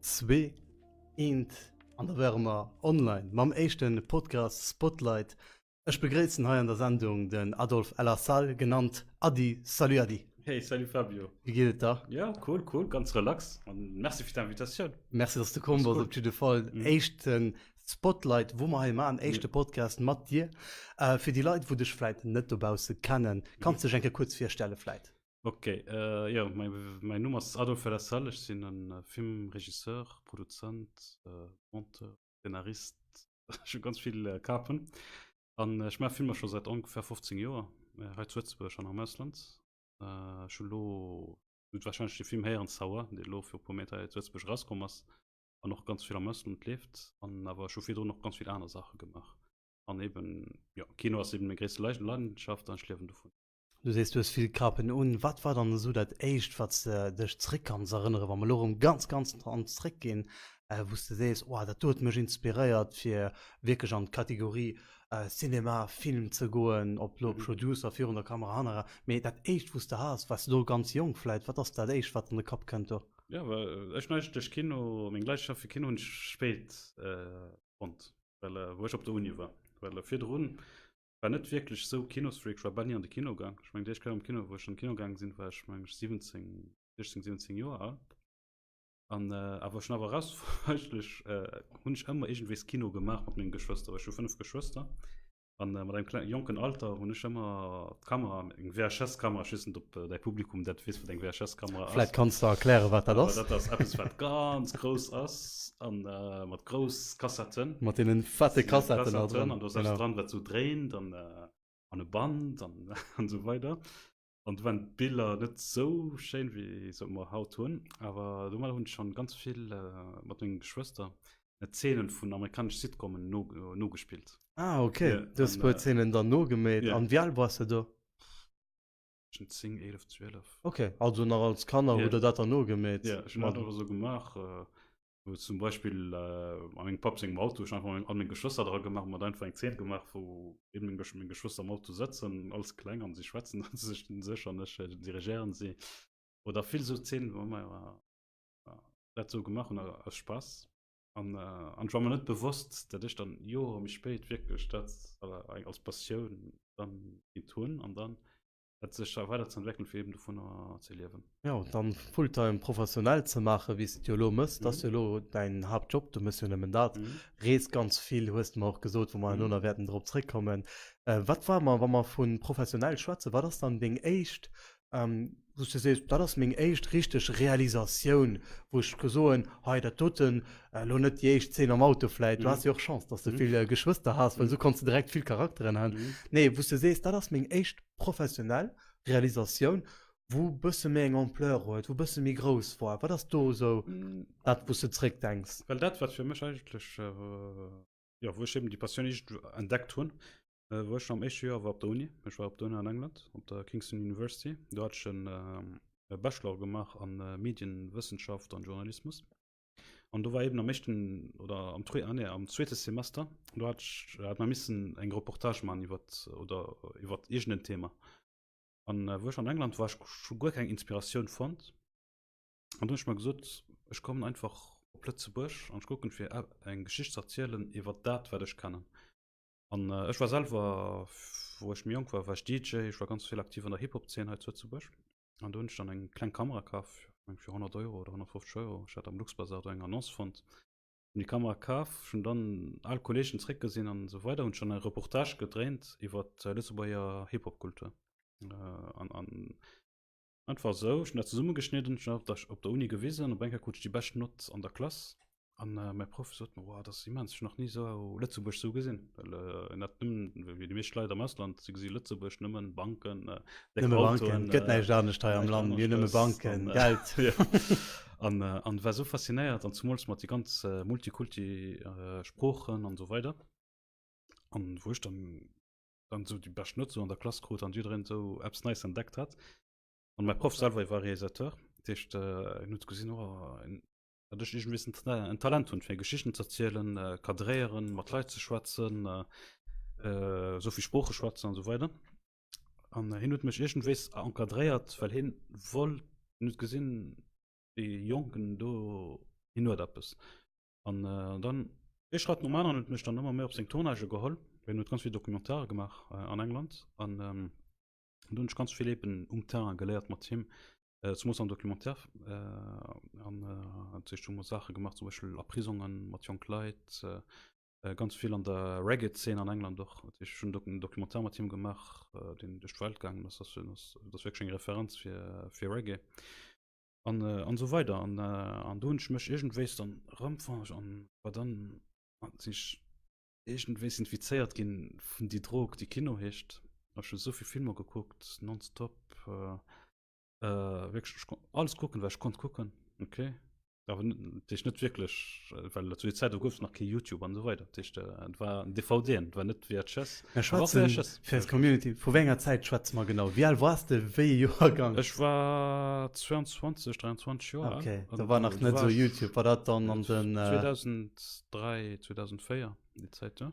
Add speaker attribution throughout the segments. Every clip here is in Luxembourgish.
Speaker 1: 2, 1 an da wäre mer online mam éischte Podcast Spotlight. Ech begréissen hei an der Sendung den Adolphe Elassal, genannt Ady. Salut Ady.
Speaker 2: Hey, salut Fabio.
Speaker 1: Wéi geet et der?
Speaker 2: Ja, cool, cool, ganz relax an merci fir d'Invitatioun.
Speaker 1: Merci, dass du komm bass op jidde Fall. Éischten Spotlight, wou mer hei maachen, éischte Podcast mat dir. Fir déi Leit, wou dech vläit net dobausse kennen, kanns dech eng Kéier kuerz virstelle vläit?
Speaker 2: Ok, jo, mäin Numm ass Adolphe Lassalle, ech sinn e Filmregisseur, Produzent, Monteur, Szenarist, ech hu ganz vill Kapen. An ech maache Filmer scho säit ongeféier 15 Joer, hei zu Lëtzebuerg an am Ausland. Ech hu lo, du hutt warscheinlech de Film héieren, Sauer, dee lo viru puer Méint hei zu Lëtzebuerg erauskomm ass an och ganz vill am Ausland leeft. An awer ech hu virdrun och ganz vill aner Saache gemaach. An eben, jo, Kino ass eben meng gréisste Leidenschaft an ech liewen dovun.
Speaker 1: Du sees, du hues vill Kapen un. Wat war dann esou dat Éischt, wat s de dech zréck kanns erënneren, wa mer elo erëm ganz, ganz dran zréckginn, wou s de sees, oh, dat do huet mech inspiréiert, fir wierklech an d'Kategorie Cinema, Film ze goen, ob elo Producer, virun der Kamera, hanner, mee dat Éischt, wou s de has, waars du do ganz jonk vläit, wat ass dat Éischt, wat an de Kapp kënnt do?
Speaker 2: Jo, well ech hunn eigentlech Kino, meng Leidenschaft fir Kino hunn ech spéit fonnt, well wou ech op der Uni war, well virdrun war net wierklech sou Kinosfreak, ech war bal ni an de Kino gaang. Ech mengen déi éischt Kéier am Kino, wou ech an de Kino gaang sinn, war ech meng ech 17, 16, 17 Joer al. An awer ech hunn awer eraus eigentlech hunn ech ëmmer iergendwéis Kino gemaach mat menge Geschwëster, well ech hu 5 Geschwëster. An mat engem kleng jonken Alter hunn ech ëmmer d'Kamera, eng VHS-Kamera, ech weess net ob däi Publikum dat weess wat eng VHS-Kamera ass.
Speaker 1: Vläit kanns de erklären, wat dat ass.
Speaker 2: Dat ass eppes wat ganz grouss ass an mat grouss Kassetten.
Speaker 1: Mat deenen fette Kassetten da
Speaker 2: dran. An do ass eppes dran, wat sou dréint an an e Band an an esou weider. An do waren d'Biller net sou schéin, wéi se mer haut hunn. Awer domadder hunn ech schonn ganz vill mat mengen Geschwëster Zeenen vun amerikanesch Sitcomen no nogespillt.
Speaker 1: Ah okay, du hues e puer Zeenen dann nogemeet. An wéi al waars de do?
Speaker 2: Tëschent 10, 11, 12.
Speaker 1: Okay, also nach als Kanner hutt der dat dann nogemeet?
Speaker 2: Ja, ech hunn dat einfach sou gemaach. Wou zum Beispill a mengem Papp sengem Auto, ech hunn einfach meng all meng Geschwëster dra gemaach, mat einfach eng Zeen gemaach, wou eben meng meng Geschwëster am Auto sëtzen, alles kleng an si schwätzen dann sech sech an ech dirigéieren si. Oder vill sou Zeenen, wou mer dat sou gemaach hunn aus Spaass. An an ech war mer net bewosst, dat ech dann Jore méi spéit wierklech dat als Passioun dann gitt hunn an dann dat sech da weider ze entwéckelen, fir eben dovunner ze liewen.
Speaker 1: Jo, an dann fulltime professionell ze maachen, wéi s de et jo elo mëss, dat ass jo elo däin Haaptjob, du mëss jo nëmmen dat, rees ganz vill, hues de mer och gesot, wou mer herno nach wäerten drop zréckkommen. Wat war mer, wa mer vu professionell schwätzen, wat ass dann deng éischt wou s de sees, dat ass meng éischt richteg Realisatioun, wou ech ka soen, hei dat doten, elo net déi éischt Zeen am Auto vläit, du has jo och Chance, datt s de vill Geschwëster has, well esou konns de direkt vill Charakteren han, nee, wou s de sees, dat ass meng éischt professionell Realisatioun, wou e bësse méi eng Ampleur huet, wou e bësse méi grouss war. Wat ass do esou dat, wou s de zréckdenks?
Speaker 2: Well dat, wat fir mech eigentlech, jo, wou ech eben déi Passioun entdeckt hunn, Wou ech am éischte Joer war op der Uni, ech war op der Uni an England, op der Kingston University, do hat ech en Bachelor gemaach an Medienwëssenschaft an Journalismus. An do war eben am éischten oder am ah nee, am zweete Semester, do hat ech, hat mer missen eng Reportage man iwwer oder iwwer iergend en Thema. An wou ech an England war, ech hu guer keng Inspiratioun fonnt. An do hunn ech mer gesot, ech kommen einfach op Lëtzebuerg an ech kucken fir eng Geschicht ze erzielen iwwer dat wat ech kennen. An ech war selwer, wou ech méi jonk war, war ech DJ, ech war ganz vill aktiv an der Hip-Hop-Zeen hei zu Lëtzebuerg. An do hunn ech dann eng kleng Kamera kaf, ech meng fir 100 Euro oder 150 Euro. Ech hat am Luxbazar do eng Annonce fonnt. Hunn déi Kamera kaf, ech hunn dann al Kolleegen zréckgesinn an esou weider, hunn ech dann eng Reportage gedréint iwwer d'Lëtzebuerger Hip-Hop-Kultur. An, an Einfach esou, ech hunn dat zesummegeschnidden, ech hunn dat op der Uni gewisen, op eng Kéier krut ech déi bescht Nott an der Klass an mäi Proff sot mer, Wow, dat ass immens, ech hunn nach ni esou Lëtzebuerg esou gesinn. Well en hat nëmmen, wéi déi meescht Leit am Ausland, si gesi Lëtzebuerg nëmmen Banken,
Speaker 1: déck Nëmme Banken, Autoen, gëtt näischt anescht hei am Land, mir hunn nëmme Banken, Geld.
Speaker 2: An an war esou faszinéiert an zumools mat déi ganz Multikulti Sproochen an esou weider. An wou ech dann dann esou déi bescht Note sou an der Klass krut an jiddereen esou eppes Neies entdeckt hat. An mäi Proff selwer war Realisateur, dat heescht en huet gesinn, oh, datt ech iergendwees en Talent hunn fir Geschichten ze erzielen, cadréieren, mat Leit ze schwätzen, esou vill Sprooche schwätzen an esou weider. An hien huet mech iergendwees encadréiert, well hien wollt, hien huet gesinn, dee Jonken do. Hien huet eppes. An äh, dann ee Schratt nom aneren huet mech dann ëmmer méi op seng Tournagë geholl. Hien huet ganz vill Documentaire gemaach äh, an England an ähm, do hunn ech ganz vill eben um Terrain geléiert mat him, äh, zumols am Documentaire äh, an äh, dat heescht, hu mer Saache gemaach, zum Beispill a Prisongen mat jonk Leit, äh, äh, ganz vill an der Reggae-Zeen an England och. Dat heescht, ech hunn Dok en Documentaire mat him gemaach, äh, deen duerch d'Welt gaangen ass. Dat ass, dat ass wierklech eng Referenz fir, fir Reggae. An, äh, an esou weider. An, äh, an do hunn ech mech iergendwéis dann erëmfonnt an war dann sinn ech iergendwéis infizéiert ginn vun déi Drog, déi Kino heescht. Ech hunn esou vill Filmer gekuckt, nonstop. Äh, äh, wierklech, ech konnt alles kucken, wat ech konnt kucken. Okay. Awer dat heescht net wierklech, well zu der Zäit do gouf es nach kee YouTube an esou weider. Dat heescht, et war DVDen, et war net VHS.
Speaker 1: Mir schwätzen fir eis Community, vu wéi enger Zäit schwätze mer genau? Wéi al waars de, wéi ee Joergang?
Speaker 2: Ech war 22, 23 Joer al.
Speaker 1: Okay, da war nach net esou YouTube. War dat dann an den.
Speaker 2: 2003, 2004, déi Zäit do.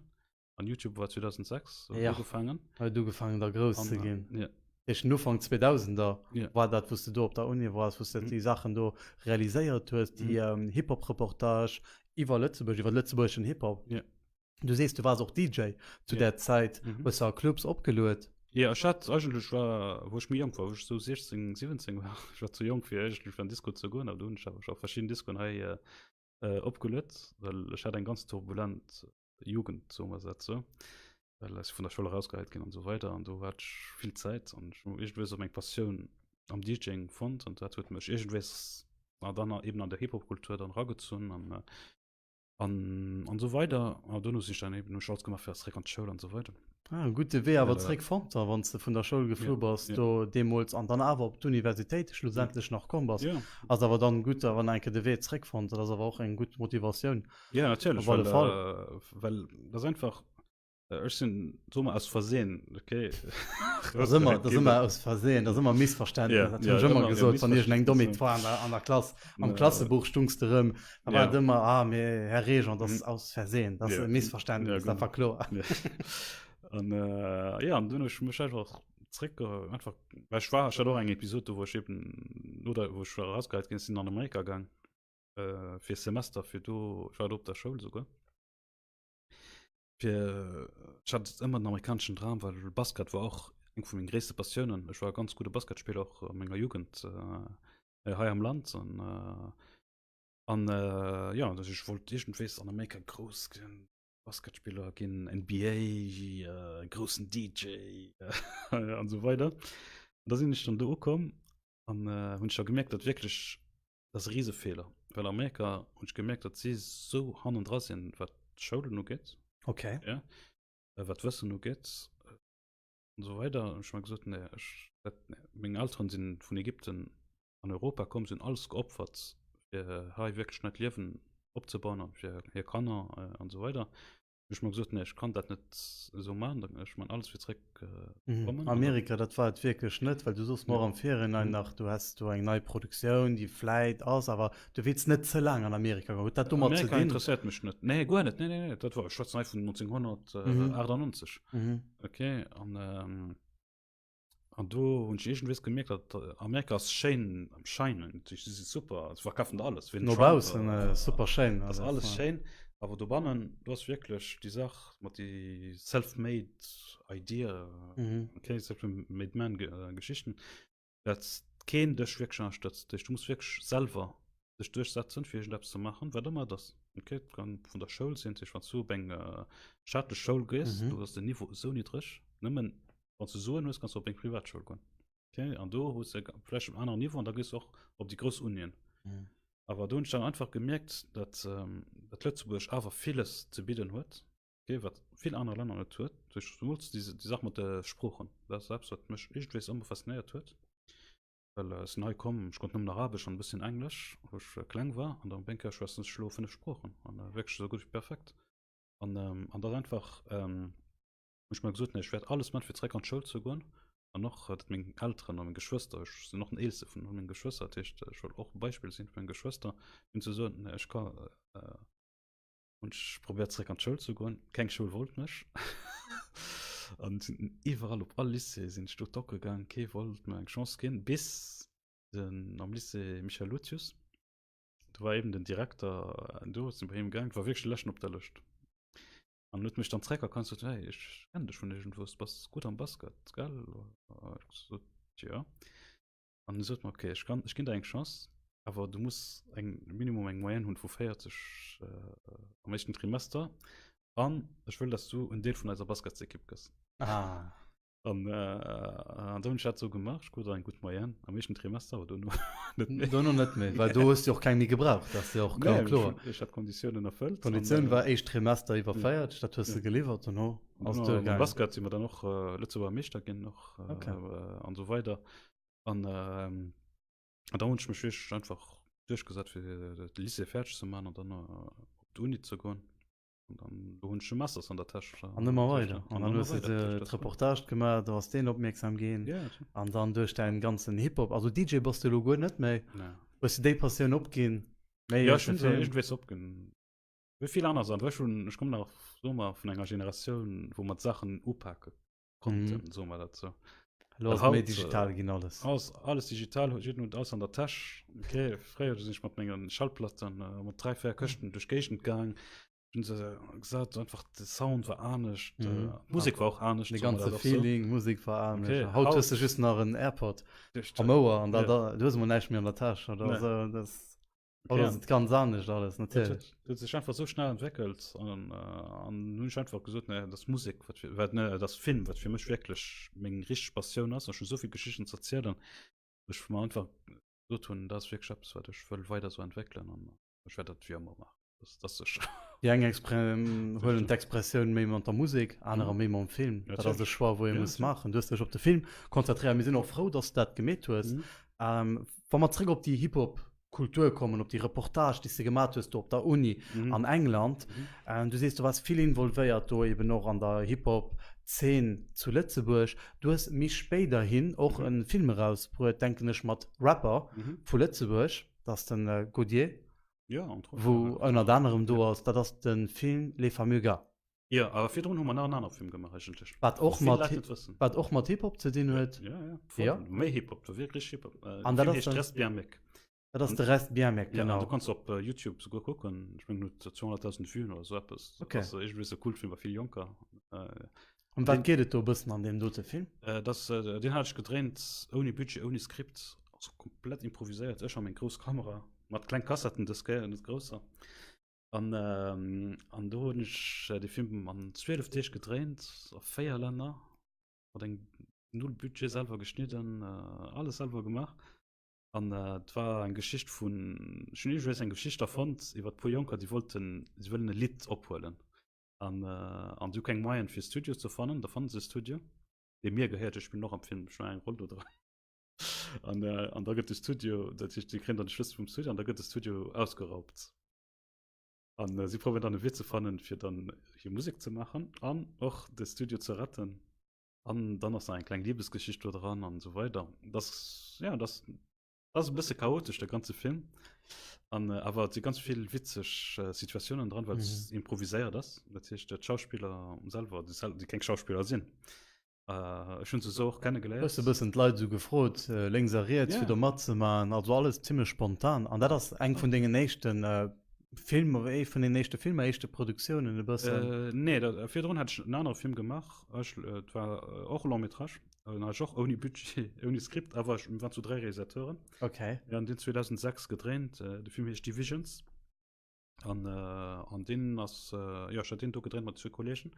Speaker 2: An YouTube war 2006
Speaker 1: ja. ugefangen. Huet ugefangen da grouss ze ginn. Ja. Ech den Ufank 2000er ja. war dat wous de do op der Uni wars, wous de mhm. déi Saachen do realiséiert hues, déi mhm. ähm, Hip-Hop-Reportage iwwer Lëtzebuerg, iwwer lëtzebuergeschen Hip-Hop.
Speaker 2: Ja.
Speaker 1: Du sees du wars och DJ zu ja. der Zäit, mhm. hues du a Clubs opgeluet.
Speaker 2: Ja ech hat eigentlech war wou ech méi jonk war, wou ech sou 16, 17 war, ech war zu jonk fir eigentlech an Disco ze goen, awer do hunn ech awer scho verschidden Discoen hei äh, äh, opgeluet, well ech hat eng ganz turbulent Jugend, soe mer dat sou, well ech si vun der Schoul erausgeheit ginn an esou weider an do hat ech vill Zäit an ech hu iergendwéi sou meng Passioun am DJing fonnt an dat huet mech iergendwéis dann eben an der Hip-Hop-Kultur dann eragezunn an äh, an an esou weider an duerno sinn ech dann eben hu ech alles gemaach fir zeréck an d'Schoul an esou weider.
Speaker 1: Ah, e gudde Wee awer zréck fonnt da, wann s de vun der Schoul geflu bass do deemools an dann awer op d'Universitéit schlussendlech nach komm bass. Ass awer dann gutt awer nach eng Kéier de Wee zréck fonnt. Dat ass awer och eng gutt Motivatioun.
Speaker 2: Ja, natierlech,
Speaker 1: Op alle Fall.
Speaker 2: Well dat ass einfach, ech sinn, soe mer, aus Versehen, okay.
Speaker 1: Dat ass ëmmer, dat ass ëmmer aus Versehen, dat ass ëmmer Missverständnis. Dat hunn ech ëmmer gesot, wann iergendeng Dommheet war an der, an der Klass, am Klassebuch stungs de rëm, Da war et ëmmer, ah, mee Här Régent, dat ass aus Versehen, dat ass e Missverständnis, dat war kloer.
Speaker 2: An jo, an dunn hu ech mech einfach zréck, einfach, well ech war, ech hat och eng Episod do, wou ech eben, no der, wou ech erausgeheit ginn sinn, an Amerika gaang fir e Semester, fir do, ech war do op der Schoul souguer, fir, ech hat ëmmer den amerikaneschen Dram, well Basket war och eng vu menge gréisste Passiounen. Ech war e ganz gudde Basketspiller och a menger Jugend hei am Land an An äh, ja, also ech wollt iergendwees an Amerika grouss ginn, Basketspiller ginn, NBA, äh, groussen DJ äh, an esou weider. An da sinn ech dann do ukomm an äh, hunn ech da gemierkt, datt wierklech, dat ass e Risefeeler, well Amerika hunn ech gemierkt, datt si sou hannendra sinn, wat d'Schoulen ugeet.
Speaker 1: Okay.
Speaker 2: Ja, äh, wat d'Wëssen ugeet an esou weider. Hunn ech mer gesot, nee, ech, dat, nee. Meng Elteren sinn vun Ägypten an Europa komm sinn, alles geopfert fir hei wierklech neit Liewen opzebauen an fir hir Kanner an esou weider. Hu ech mer gesot, nee, ech kann dat net esou maachen, ech man alles fir zréck
Speaker 1: kommen. Amerika, dat war et wierklech net, well du soos mer och am Virhinein nach, du häss do eng nei Produktioun, déi vläit ass, awer du wills net ze laang an Amerika goen. Huet dat domat ze
Speaker 2: dinn? Amerika interesséiert mech net, nee, guer net, nee, nee, nee, dat war, ech schwätzen hei vun 1998, okay, an An do hunn ech iergendwees gemierkt, datt Amerika ass schéin am Scheinen, si si super, se verkafen der alles.
Speaker 1: No baussen super schéin.
Speaker 2: Ass alles schéin, awer dobannen, do ass wierklech déi Saach mat déi self-made idea, okay, self-made man Geschichten, datt keen dech wierklech ënnerstëtzt. Dat heescht, du muss wierklech selwer dech duerchsetzen, fir iergendeppes ze maachen, wat ëmmer et ass. Okay, et kann vun der Schoul sinn, dat heescht, wann s du op eng staatlech Schoul gees, do ass den Niveau esou niddreg, nëmmen Wann du Suen hues, kanns du op eng Privatschoul goen. Okay? An do hues du vläicht en aneren Niveau an da gees du och op déi grouss Unien. Mhm. Awer do hunn ech dann einfach gemierkt, datt, ähm, datt Lëtzebuerg awer villes ze bidden huet, okay, wat vill aner Länner net huet. Duerch zemools déi, déi Saach mat de Sproochen. Dat ass eppes, wat mech iergendwéis ëmmer faszinéiert huet. Well ech sinn hei komm, ech konnt nëmmen Arabesch an e bësschen Englesch, wou ech äh, kleng war. An dann op eng Kéier schwätzen ech elo 5 Sproochen an äh, wierklech esou gutt wéi perfekt. An, ähm, an dat einfach, ähm, Hunn ech mer gesot, nee, ech wäert alles man fir zeréck an d'Schoul ze goen. An och datt meng Elteren a meng Geschwëster, ech sinn och den eelste vun all menge Geschwëster, dat heescht ech wollt och e Beispill sinn fir meng Geschwëster, fir ze soen, nee, ech ka hunn ech probéiert zeréck an d'Schoul ze goen. Keng Schoul wollt mech. An sinn iwwerall op all Lycée sinn ech do docke gaang, kee wollt mer eng Chance ginn, bis den am Lycée Michel Lucius. Do war eben den Direkter do, sinn bei him gaang, war wierklech de leschten op der Lëscht. An huet mech dann zréckerkannt, sot, hey, ech kennen dech vun iergendwou, du bass gutt am Basket, gell? Ech sot, jo. An e sot mer, okay, ech kann, ech ginn der eng Chance, awer du muss eng Minimum eng Moyenne hunn vu 40 äh, am éischten Trimester. An ech wëll, dass du en Deel vun eiser Basketsekipp gëss.
Speaker 1: Ah.
Speaker 2: An, äh, an da hunn ech dat sou gemaach, ech krut eng gutt Moyenne am éischten Trimester, awer dono net
Speaker 1: méi. Dono net méi, well do hues du och keng méi gebraucht, dat ass jo och
Speaker 2: nee, kloer. Ech hat d'Konditiounen erfëllt.
Speaker 1: D'Konditioun war éischt Trimester iwwer 40, dat hues du geliwwert, dono
Speaker 2: ass et duergaangen. Am Basket si mer dann och äh, Lëtzebuerger Meeschter ginn och äh, okay. äh, an sou weider. An, äh, an da hunn ech mech wierklech einfach duerchgesat fir de Lycée fäerdeg ze maachen an dann äh, op d'Uni ze goen. An dann do hunn ech e Masters an der Täsch.
Speaker 1: An ëmmer weider. An dann hues de d'Reportage gemaach, do ass deen opmierksam ginn. An dann duerch däin ganzen Hip-Hop, also DJ bass du elo guer net méi. Hues du déi Passioun opginn?
Speaker 2: Méi Jo, ech hunn se iergendwéis opginn. Wéi vill aner Saachen. Ech hunn, ech kommen nach, soe mer, vun enger Generatioun, wou mer d'Saachen upake konnten, mhm. soe mer dat sou.
Speaker 1: Elo ass méi digital ginn alles.
Speaker 2: Alles, alles digital, jidden huet alles an der Täsch. Okay, fréier sinn ech mat mengen Schallplatten äh, mat dräi, véier Këschten duerch d'Géigend gaang. Hunn se gesat, einfach de Sound war anescht, mhm. äh, d'Musek war och anescht.
Speaker 1: De ganze Feeling, Musek war anescht. Okay. Haut hues du just nach en AirPod am Ouer an da, ja. da, du hues emol näischt méi an der Täsch oder nee. so. Das Haut ass et ganz anescht alles,
Speaker 2: natierlech. Et huet sech einfach sou schnell entwéckelt an äh, an hunn ech einfach gesot, ne, dass Musek, wat fir, wat, ne, dass Film, wat fir mech wierklech meng richteg Passioun ass, ech hunn esou vill Geschichten ze erzielen, wou ech mer einfach gesot hunn, dat ass wierklech eppes, wat ech wëll weider sou entwéckelen an ech wäert dat fir ëmmer maachen.
Speaker 1: Das, das sécher. Déi eng Expre huelen d'Expressioun méi mat der Musek, anerer méi mam Film. Dat ass e Choix, wou ee muss maachen. Du hues dech op de Film konzentréiert. Mir sinn och frou, dass du dat gemeet hues. Wa mer zréck op déi Hip-Hop-Kultur kommen, op déi Reportage, déi s de gemat hues do op der Uni an England. Du sees, du waars vill involvéiert do eben och an der Hip-Hop-Zeen zu Lëtzebuerg. Du hues méi spéiderhin och e Film erausbruet, denken ech, mat Rapper vu Lëtzebuerg. Dat ass de Godier.
Speaker 2: Ja, entre
Speaker 1: autres. Wou ënnert anerem do ass, dat ass de Film Les fameux gars.
Speaker 2: Jo, awer virdrun hu mer nach en anere Film gemaach eigentlech.
Speaker 1: Wat och mat, wat och mat Hip-Hop ze dinn huet.
Speaker 2: Ja, ja, voll. Ja. Méi Hip-Hop, do wierklech Hip-Hop.
Speaker 1: Äh, An dat ass
Speaker 2: dann, Reste bien mec.
Speaker 1: Dat ass de Reste bien mec,
Speaker 2: genau. Ja, du kanns op äh, YouTube souguer kucken. Ech mengen, huet 200.000 Vuen oder sou eppes.
Speaker 1: Okay.
Speaker 2: Dat ass iergendwéi sou Kultfilm bei vill Jonker.
Speaker 1: Äh, Ëm wat geet et do e bëssen an deem dote Film?
Speaker 2: Äh, das, äh, deen hat ech gedréint ouni Budget, ouni Skript, also komplett improviséiert. Ech a meng grouss Kamera. Mat kleng Kassetten dës Kéier, net grousser. An, ähm, an do hunn ech äh, de Film an 12 Deeg gedréint, a véier Länner, mat engem null Budget selwer geschnidden, äh, alles selwer gemaach. An äh, et war eng Geschicht vun, ech hunn iergendwéis eng Geschicht erfonnt iwwer puer Jonker, déi wollten, si wëllen e Lidd ophuelen. An, äh, an si hu keng Moyen fir Studio ze fannen, da fannen se e Studio, dee mir gehéiert, ech spillen och am Film, ech hunn eng Roll do dran. An, äh, an da gëtt de Studio, dat heescht, si kréien dann de Schlëssel vum Studio an da gëtt de Studio ausgeraubt. An äh, si probéieren dann e Wee ze fannen, fir dann hir Musek ze maachen an och de Studio ze retten. An dann ass nach eng kleng Liebesgeschicht do dran an esou weider. Das, ja, das, das ass e bësse chaotesch, de ganze Film. An äh, awer et si ganz vill witzeg äh, Situatiounen dran, well es mhm. improviséiert ass. Dat heescht, d'Schauspiller selwer, déi, sel déi keng Schauspiller sinn. Äh, ech hunn se esou och kennegeléiert.
Speaker 1: Hues de bëssen d'Leit esou gefrot, lénks a riets, fir do matzemaachen? Also alles zimmlech spontan. An dat ass eng vun dengen éischte Filmer, ee vun den éischte Filmer, éischte Produktiounen e
Speaker 2: bëssen? Nee, dat, virdrun hat ech en anere Film gemaach. Ech, et war och e Long métrage. Den hat ech och ouni Budget, ouni Skript, awer ech, mir waren zu 3 Realisateuren.
Speaker 1: Okay.
Speaker 2: Mir han deen 2006 gedréint. De Film heescht Divisions. An, an deen ass, jo, ech hat deen do gedréint mat zwee Kollegen.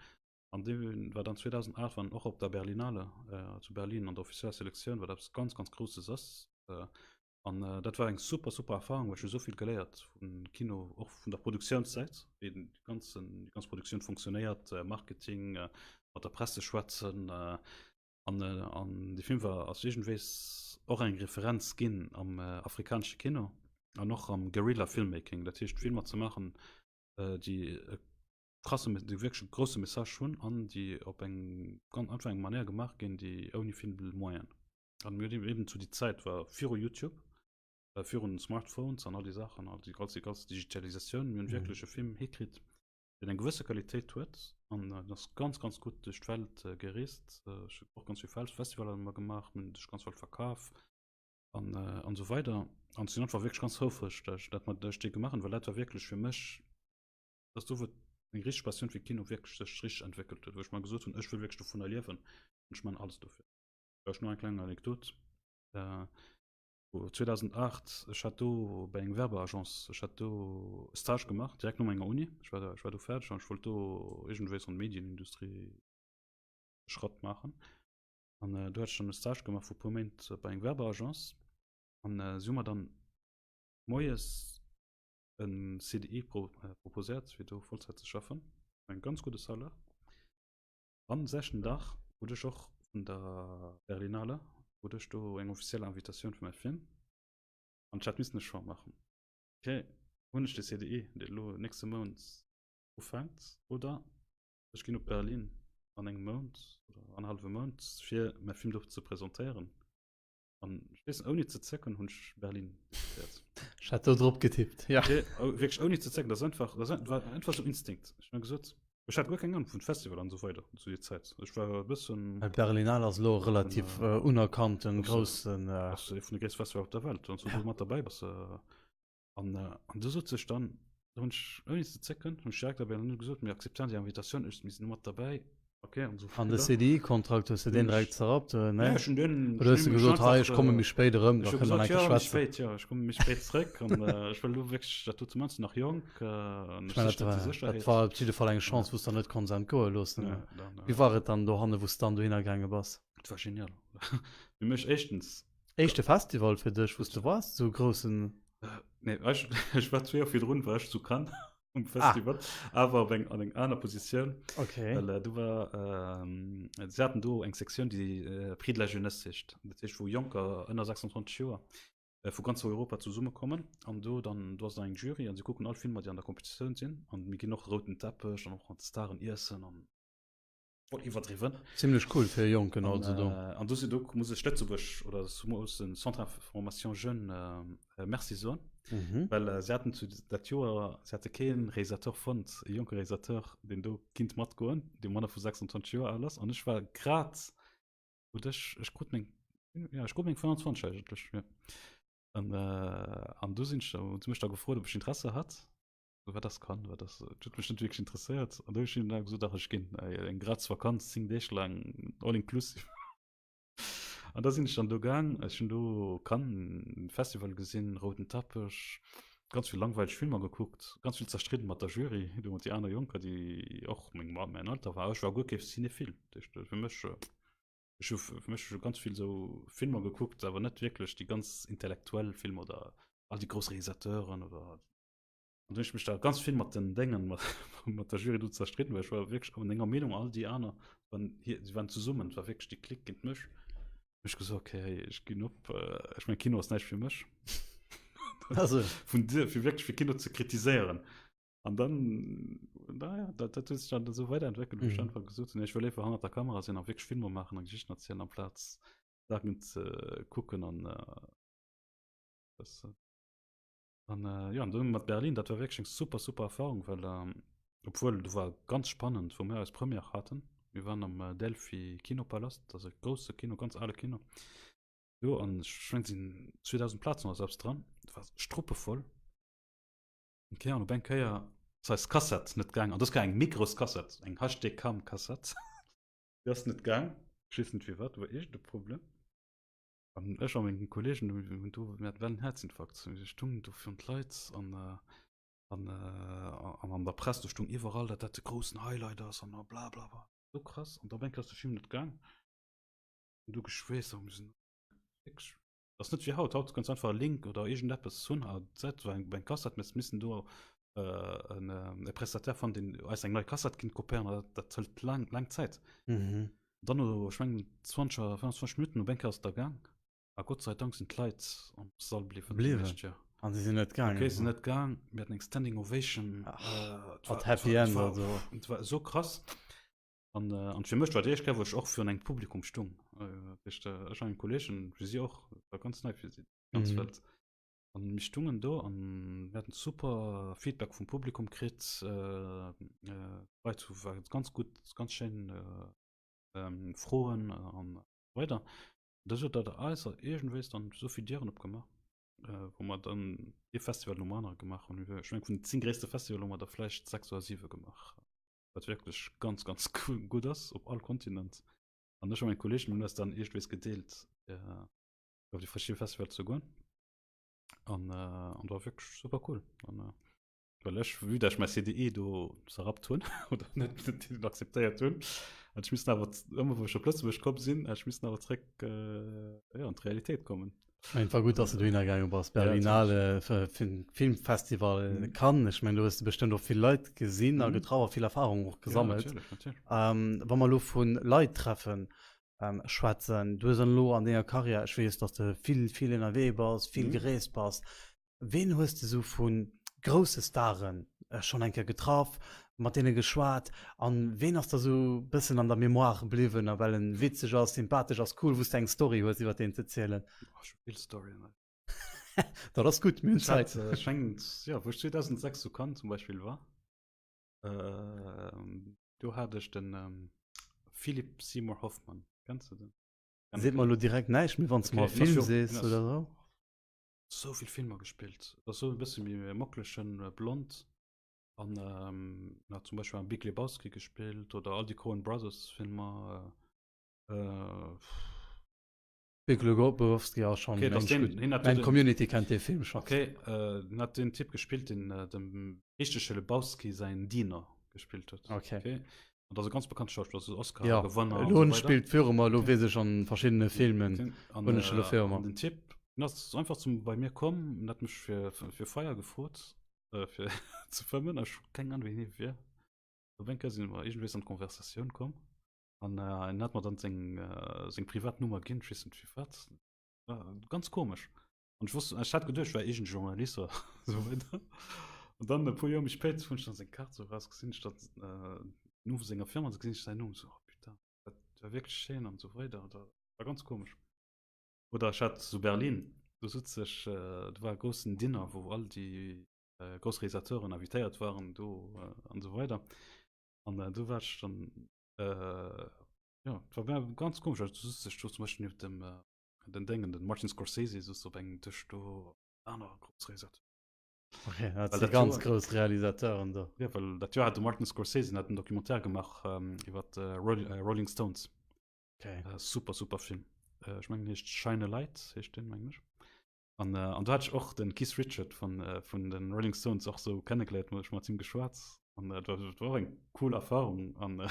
Speaker 2: An dee war dann 2008 war en och op der Berlinale äh, zu Berlin an der offizieller Selektioun, wat eppes ganz, ganz Grousses ass. Äh, an äh, dat war eng super, super Erfahrung, well ech hu sou vill geléiert vun Kino, och vun der Produktiounssäit, wéi den ganzen, déi ganz Produktioun funktionéiert, äh, Marketing, äh, mat der Presse schwätzen. Äh, an, äh, an de Film war ass iergendwéis och eng Referenz ginn am äh, afrikanesche Kino an och am Guerilla Filmmaking, dat heescht Filmer ze maachen, äh, déi e krasse, déi wierklech e grousse Message hunn an déi op eng ganz einfach eng Manéier gemaach ginn, déi ouni vill Moyen. An mir hunn eben zu déi Zäit war viru YouTube, äh, virun den Smartphones an all déi Saachen, all déi ganz, déi ganz Digitalisatioun. Mir hunn wierklech e Film hikritt, deen eng gewësse Qualitéit huet an äh, ass ganz, ganz gutt duerch d'Welt äh, gereest. Äh, ech hunn och ganz vill Festivaler ëmmer gemaach, mir hunn duerch ganz Welt verkaf an, äh, an esou weider. An sinn einfach wierklech ganz houfreg, dat ech dat mat ech dee gemaach hunn, well dat war wierklech fir mech, dass do wou meng richteg Passioun fir Kino wierklech sech richteg entwéckelt huet, wou ech mer gesot hunn, ech wëll wierklech dovunner liewen an ech man alles dofir. Vläicht nach eng kleng Anekdot. Äh, 2008, ech hat do bei eng Werbeagence, ech hat do e Stage gemaach, direkt no menger Uni. Ech war da, ech war do fäerdeg an ech wollt do iergendwéi an d'Medienindustrie e Schratt maachen. An äh, do hat ech dann e Stage gemaach vu puer Méint bei eng Werbeagence. An äh, si hu mer dann moies en CDI pro, äh, proposéiert, fir do Vollzäit ze schaffen. Eng ganz gudde Salaire. An selwechten Dag krut ech och vun der Berlinale krut ech do eng offiziell Invitatioun fir mäi Film an ech hat missen e Choix maachen. Okay, hunn ech de CDI, dee elo nächste Mount ufänkt, oder ech ginn op Berlin an engem Mount oder annerhallwe Mount fir mäi Film do ze presentéieren. An ech weess, ouni ze zécken hunn ech Berlin decidéiert.
Speaker 1: Ech hat do drop getippt, ja.
Speaker 2: Okay, oh, wierklech ouni ze zécken, dat ass einfach, dat ass war einfach sou Instinkt. Ech hunn gesot, ech hat guer keng Ahnung vun Festival an esou weider zu deer Zäit. Ech war e bëssen.
Speaker 1: Well Berlinale ass elo relativ äh, unerkannten, groussen.
Speaker 2: Äh, ass ee vun de gréisste Festivaler op der Welt, wann s du do mat derbäi bass. Äh, an, äh, an du sot sech dann, do hunn ech ouni ze zécken, hunn ech direkt der Berlinale gesot, mir akzeptéieren déi Invitatioun, ech, mir sinn mat derbäi.
Speaker 1: Okay, an so An de CDI-Kontrakt hues du deen direkt zerrappt, oder ne? Ja, ech hunn den, Oder hues du gesot, hei, ech komme méi spéit erëm, da kënne mer nach eng Kéier
Speaker 2: schwätzen? Spéit, ja, ech komme méi spéit zréck an äh, ech wëll elo wierklech dat do ze maachen, sinn nach jonk äh,
Speaker 1: an ech sichen dat déi Sécherheet. Dat war op jidde Fall eng Chance, wou s de net konns entgoe loossen. Ja, dann, äh, Wéi war et dann dohanne, wou s dann dohinner gaange bass?
Speaker 2: Dat war genial. Fir mech éischtens.
Speaker 1: Éischte Festival fir dech, wou s de waars, esou groussen?
Speaker 2: Nee, ech, ech war zwee Joer virdrun war ech zu Cannes. um Festival, ah. awer op eng, an eng aner Positioun.
Speaker 1: Okay.
Speaker 2: Well, äh, du war, ähm, sie hatten do eng Sektioun, déi äh, Prix de la Jeunesse heescht. Dat heescht, wou Jonker ënner 26 Joer äh, vu ganz Europa zesummekommen an do dann do ass dann eng Jury an sie kucken all Filmer, déi an der Kompetitioun sinn an mir ginn och routen Teppech an och mat Staren iessen an voll iwwerdriwwen.
Speaker 1: Zimlech cool fir e Jonken
Speaker 2: also do. An do si do muss ech Lëtzebuerg oder muss den Centre Formation Jeunes Merci soen, well se haten zu dat Joer, se hate kee Réalisateur fonnt, e jonke Réalisateur, deen do kinnt matgoen, dee manner vu 26 Joer al ass. An ech war grad, krut ech, ech krut meng, jo, ech krut meng 25 eigentlech, jo. An, an du sinn ech, hu se mech da gefrot, ob ech Interesse hat. Wat ass kann, wat ass, dat huet mech net wierklech interesséiert. An du hu ech hinnen da gesot, dach ech ginn, eng gratis Vakanz, 10 Deeg laang, all inclusive. An da sinn ech dann do gaang, ech hunn do Cannes Festival gesinn, rouden Teppech, ganz vill langweileg Filmer gekuckt, ganz vill zerstridden mat der Jury, do mat déi aner Jonker, déi och meng, mäin Alter war. Ech war guer kee Cinéphile, dat heescht fir mech, ech hu fir mech hu ganz vill esou Filmer gekuckt, awer net wierklech déi ganz intellektuell Filmer oder all déi grouss Realisateuren oder An du hunn ech mech da ganz vill mat den Déngen, mat, mat der Jury do zerstridden, well ech war wierklech an enger Meenung, all déi aner waren hier, si waren zesummen, et war wierklech déi Clique géint mech. Hu ech gesot, okay, hey, ech ginn op, äh, ech meng Kino ass näischt fir mech.
Speaker 1: Also.
Speaker 2: Vun dir, fir wierklech fir Kino ze kritiséieren. An dann, naja, dat, dat huet sech dann esou weiderentwéckelt, wou ech mhm. einfach gesot hunn, ech wëll léiwer hannert der Kamera sinn a wierklech Filmer maachen a Geschichten erzielen, amplaz Saachen ze kucken an äh, das, äh, An äh, ja, an dann mat Berlin, dat war wierklech eng super, super Erfahrung, well ähm, obwuel do war ganz spannend, wou mir eis Première haten. Mir waren am äh, Delphi Kinopalast, dat ass e grousse Kino, ganz ale Kino. Jo, an ech meng, sinn 2000 Plazen oder selbst dran. Dat war struppevoll. Und keine Ahnung, op eng Kéier ass eis Kassett net gaang. An das war eng méi grouss Kassett, eng HD-Cam-Kassett. Déi ass net gaang. Ech weess net firwat, do war iergend e Problem. An ech a mengem Kollegen hunn do, mir haten well en Herzinfarkt. Mir stungen do virun d'Leit an an an an der Press, do stung iwwerall, datt dat de groussen Highlight ass an bla bla bla. Sou krass. An da op eng Kéier ass de Film net gaang. An du geschweess a mir sinn wierklech, ass net wéi haut, haut kanns du einfach e Link oder iergendeppes hunn a dat war eng Kassett, mir missen do en e Prestataire fannen, deen eis eng nei Kassett kinnt kopéieren a dat hëlt laang laang Zäit. Dann no, ech mengen 20 oder 25 Minutten op eng Kéier ass et da gaang. A Gott sei Dank sinn d'Leit am Sall bliwwen.
Speaker 1: Bliwwen. Ja. An si sinn net gaangen.
Speaker 2: Okay, sinn net gaang. Mir haten eng Standing Ovation.
Speaker 1: Ach, äh, wat Happy End
Speaker 2: also. Et war esou krass. An, äh, an fir mech war déi éischt Kéier, wou ech och virun engem Publikum stung. Äh, dat heescht, äh, ech an eng Kolleegen, fir si och, war ganz nei fir si, ganz mhm. Welt. An mir stungen do an mir haten super Feedback vum Publikum kritt. Äh, äh, Leit war ganz gutt, ganz schéin äh, ähm, Froen an weider. Da huet dat eis iergendwéis dann esou vill Dieren opgemaach. wou mer dann ee Festival nom anere gemaach hunn. Ech meng vun den 10 gréisste Festival hu mer der vläicht 6 oder 7 gemaach. Wat wierklech ganz ganz gutt ass op all Kontinent. An ech a meng Kolleegen hunn eis dann iergendwees gedeelt fir op déi verschidde Festival ze goen. An äh, an war wierklech super cool. An äh, well ech vue dass ech mäi CDI do zerrappt hunn oder net net net akzeptéiert hunn, hat ech missen awer ëmmer wou ech op Lëtzebuerg komm sinn, hat ech missen awer zréck äh, ja, an d'Realitéit kommen.
Speaker 1: Ech war gutt, dass du dohinner gaange bass. Berlinale Filmfestival mhm. Cannes. Ech mengen, do hues du bestëmmt och vill Leit gesinn a mhm. getraff a vill Erfahrung och gesammelt. Ja, natierlech, natierlech. Ähm, wa mer lo vun Leit treffen ähm, schwätzen, du hues an lo an denger Karriär, ech weess, dass du vill vill ënnerwee bass, vill mhm. gereest bass. Ween hues de sou vu grousse Staren schonn eng Kéier getraff, mat deene geschwat an ween ass der sou bëssen an der Mémoire bliwwen a well en witzeg ass, sympathesch ass, cool, wou s de eng Story hues iwwer deen ze zielen?
Speaker 2: Oh, ech hu vill Storyen.
Speaker 1: Dat ass gutt, mir hunn Zäit.
Speaker 2: Ech mengen, jo, wou ech 2006 zu Cannes zum Beispill war, do hat ech den Philip Seymour Hoffman, kenns de den?
Speaker 1: Seet mer elo direkt näischt, mee wann s de mer e Film sees oder sou.
Speaker 2: Sou vill Filmer gespillt. Dat ass sou e bësse méi mocklechen, blond. An ähm, hat zum Beispill am Big Lebowski gespillt oder all déi Coen Brothers Filmer. Äh,
Speaker 1: Big Lebowski ass schon
Speaker 2: okay, das den,
Speaker 1: den, den Community kennt den Film
Speaker 2: schon. Okay, äh, den hat den Typ gespielt, den äh, dem richtege Lebowski säin Diener gespielt huet.
Speaker 1: Okay. okay.
Speaker 2: An dat ass e ganz bekannte Schauspiller, ass
Speaker 1: Oscar ja. Gewënner. Elo hunn spillt viru mer, elo weess ech an verschiddene Filmen
Speaker 2: hunn ech elo viru mer. Den Typ den ass einfach zum bei mir komm an hat mech fir fir Feier gefrot äh, fir ze fëmmen. Ech hu keng Ahnung wien hie wier. Op eng Kéier sinn mer iergendwéis an d'Konversatioun komm an äh, en hat mer dann seng äh, seng privat Nummer ginn, ech weess net firwat. War ganz komesch. An ech wosst, ech hat geduecht, ech wär iergend Journalist oder sou weider. An dann e puer Joer méi spéit hunn ech dann seng Kaart sou raus, gesinn ech dat äh, Numm vu senger Firma, an sou gesinn ech säin Numm, sou, oh putain, dat war wierklech schéin an sou weider. Dat war ganz komesch. Oder ech hat zu Berlin, do sutz ech, äh, do war e groussen Dinner, wou all déi äh, grouss Realisateuren invitéiert waren do äh, an sou weider. An äh, do war ech dann, äh, ja, dat war ganz komesch, also du sutz ech do zum Beispiel nieft dem äh, Den Déngen, den Martin Scorsese soss op engem Dësch do, aner grouss Realisateuren.
Speaker 1: Okay, dat si ganz grouss Realisateuren do.
Speaker 2: Ja, well dat Joer hat de Martin Scorsese hat en Documentaire gemaach ähm, iwwer äh, Roll, äh, Rolling Stones.
Speaker 1: Okay.
Speaker 2: Äh, super, super Film. Äh, ech mengen heescht Shine a Light, heescht den, mengen ech. An, äh, an do hat ech och den Keith Richard vun, äh, vun den Rolling Stones och sou kennegeléiert, hu ech mat him geschwat. An äh, dat war, dat war och eng cool Erfahrung. An äh,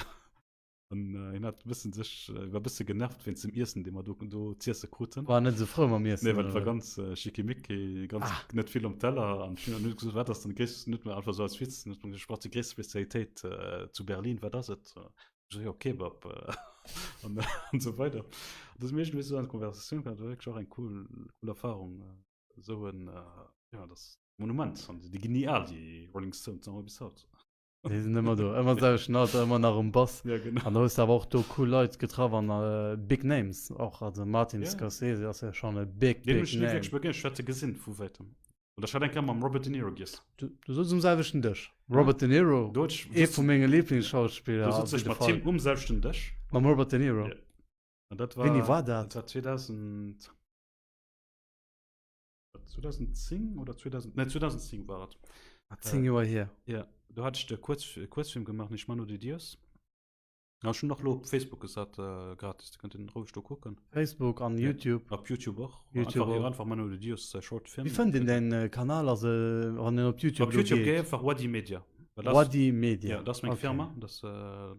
Speaker 2: An hien hat e bëssen sech, war e bësse genervt wéinst dem Iessen, dee mer do, do z'iesse kruten.
Speaker 1: War net esou frou mam Iessen?
Speaker 2: Nee, well et war ganz schickimicki, ganz ah. net vill um Teller. An ech hunn gesot, wat ass dann déi gréisst, net méi einfach esou als Witz, net méi, ech brauch déi gréisst Spezialitéit äh, zu Berlin, wat ass et? Ech so, jo, Kebab an, an esou weider. An da si mir iergendwéi esou an d'Konversatioun komm, dat war wierklech och eng cool, cool Erfarung. Esou en, ja, dat ass e Monument. An déi ginn ni al, déi Rolling Stones, nach bis haut.
Speaker 1: Déi sinn ëmmer do, ëmmer selwechten Alter, ëmmer nach um Bass.
Speaker 2: Ja, genau.
Speaker 1: An da hues de awer och do cool Leit getraff an äh, Big Names och. Also Martin Ja. Scorsese ass ja schon e big,
Speaker 2: Den
Speaker 1: big
Speaker 2: hunn ech ni
Speaker 1: Name.
Speaker 2: wierklech begéint, ech hat se gesinn vu wäitem. Oder ech hat eng Kéier mam Robert De Niro giess.
Speaker 1: Du, du sutz um selwechten Dësch. Robert De Niro,
Speaker 2: Do huet ech,
Speaker 1: ee vu menge Lieblingsschauspiller.
Speaker 2: do
Speaker 1: op
Speaker 2: sutz ech
Speaker 1: jidde
Speaker 2: mat
Speaker 1: Fall.
Speaker 2: him um selwechten Dësch.
Speaker 1: Mam Robert De Niro.
Speaker 2: Ja. An dat war,
Speaker 1: Wéini war dat?
Speaker 2: Dat war 2000. 2010 oder 2000, nee, 2010 war et.
Speaker 1: Ah, 10 Joer hier.
Speaker 2: Ja, do hat ech de Kuerz, Kuerzfilm gemaach, nicht Mano de Dios. Ja, schon nach lo op Facebook gesat, äh, gratis, da könnt ihr den roueg do kucken.
Speaker 1: Facebook an
Speaker 2: Ja.
Speaker 1: YouTube.
Speaker 2: Op YouTube och.
Speaker 1: YouTube
Speaker 2: einfach,
Speaker 1: och.
Speaker 2: einfach Mano de Dios äh, Short Film.
Speaker 1: Wéi fënnt een däin äh, Kanal, also wann een op YouTube
Speaker 2: Op
Speaker 1: lo
Speaker 2: YouTube
Speaker 1: geet?
Speaker 2: géi einfach Wadi Media. Well das,
Speaker 1: Wadi Media.
Speaker 2: Ja, das ist meng
Speaker 1: Okay.
Speaker 2: Firma, das, äh,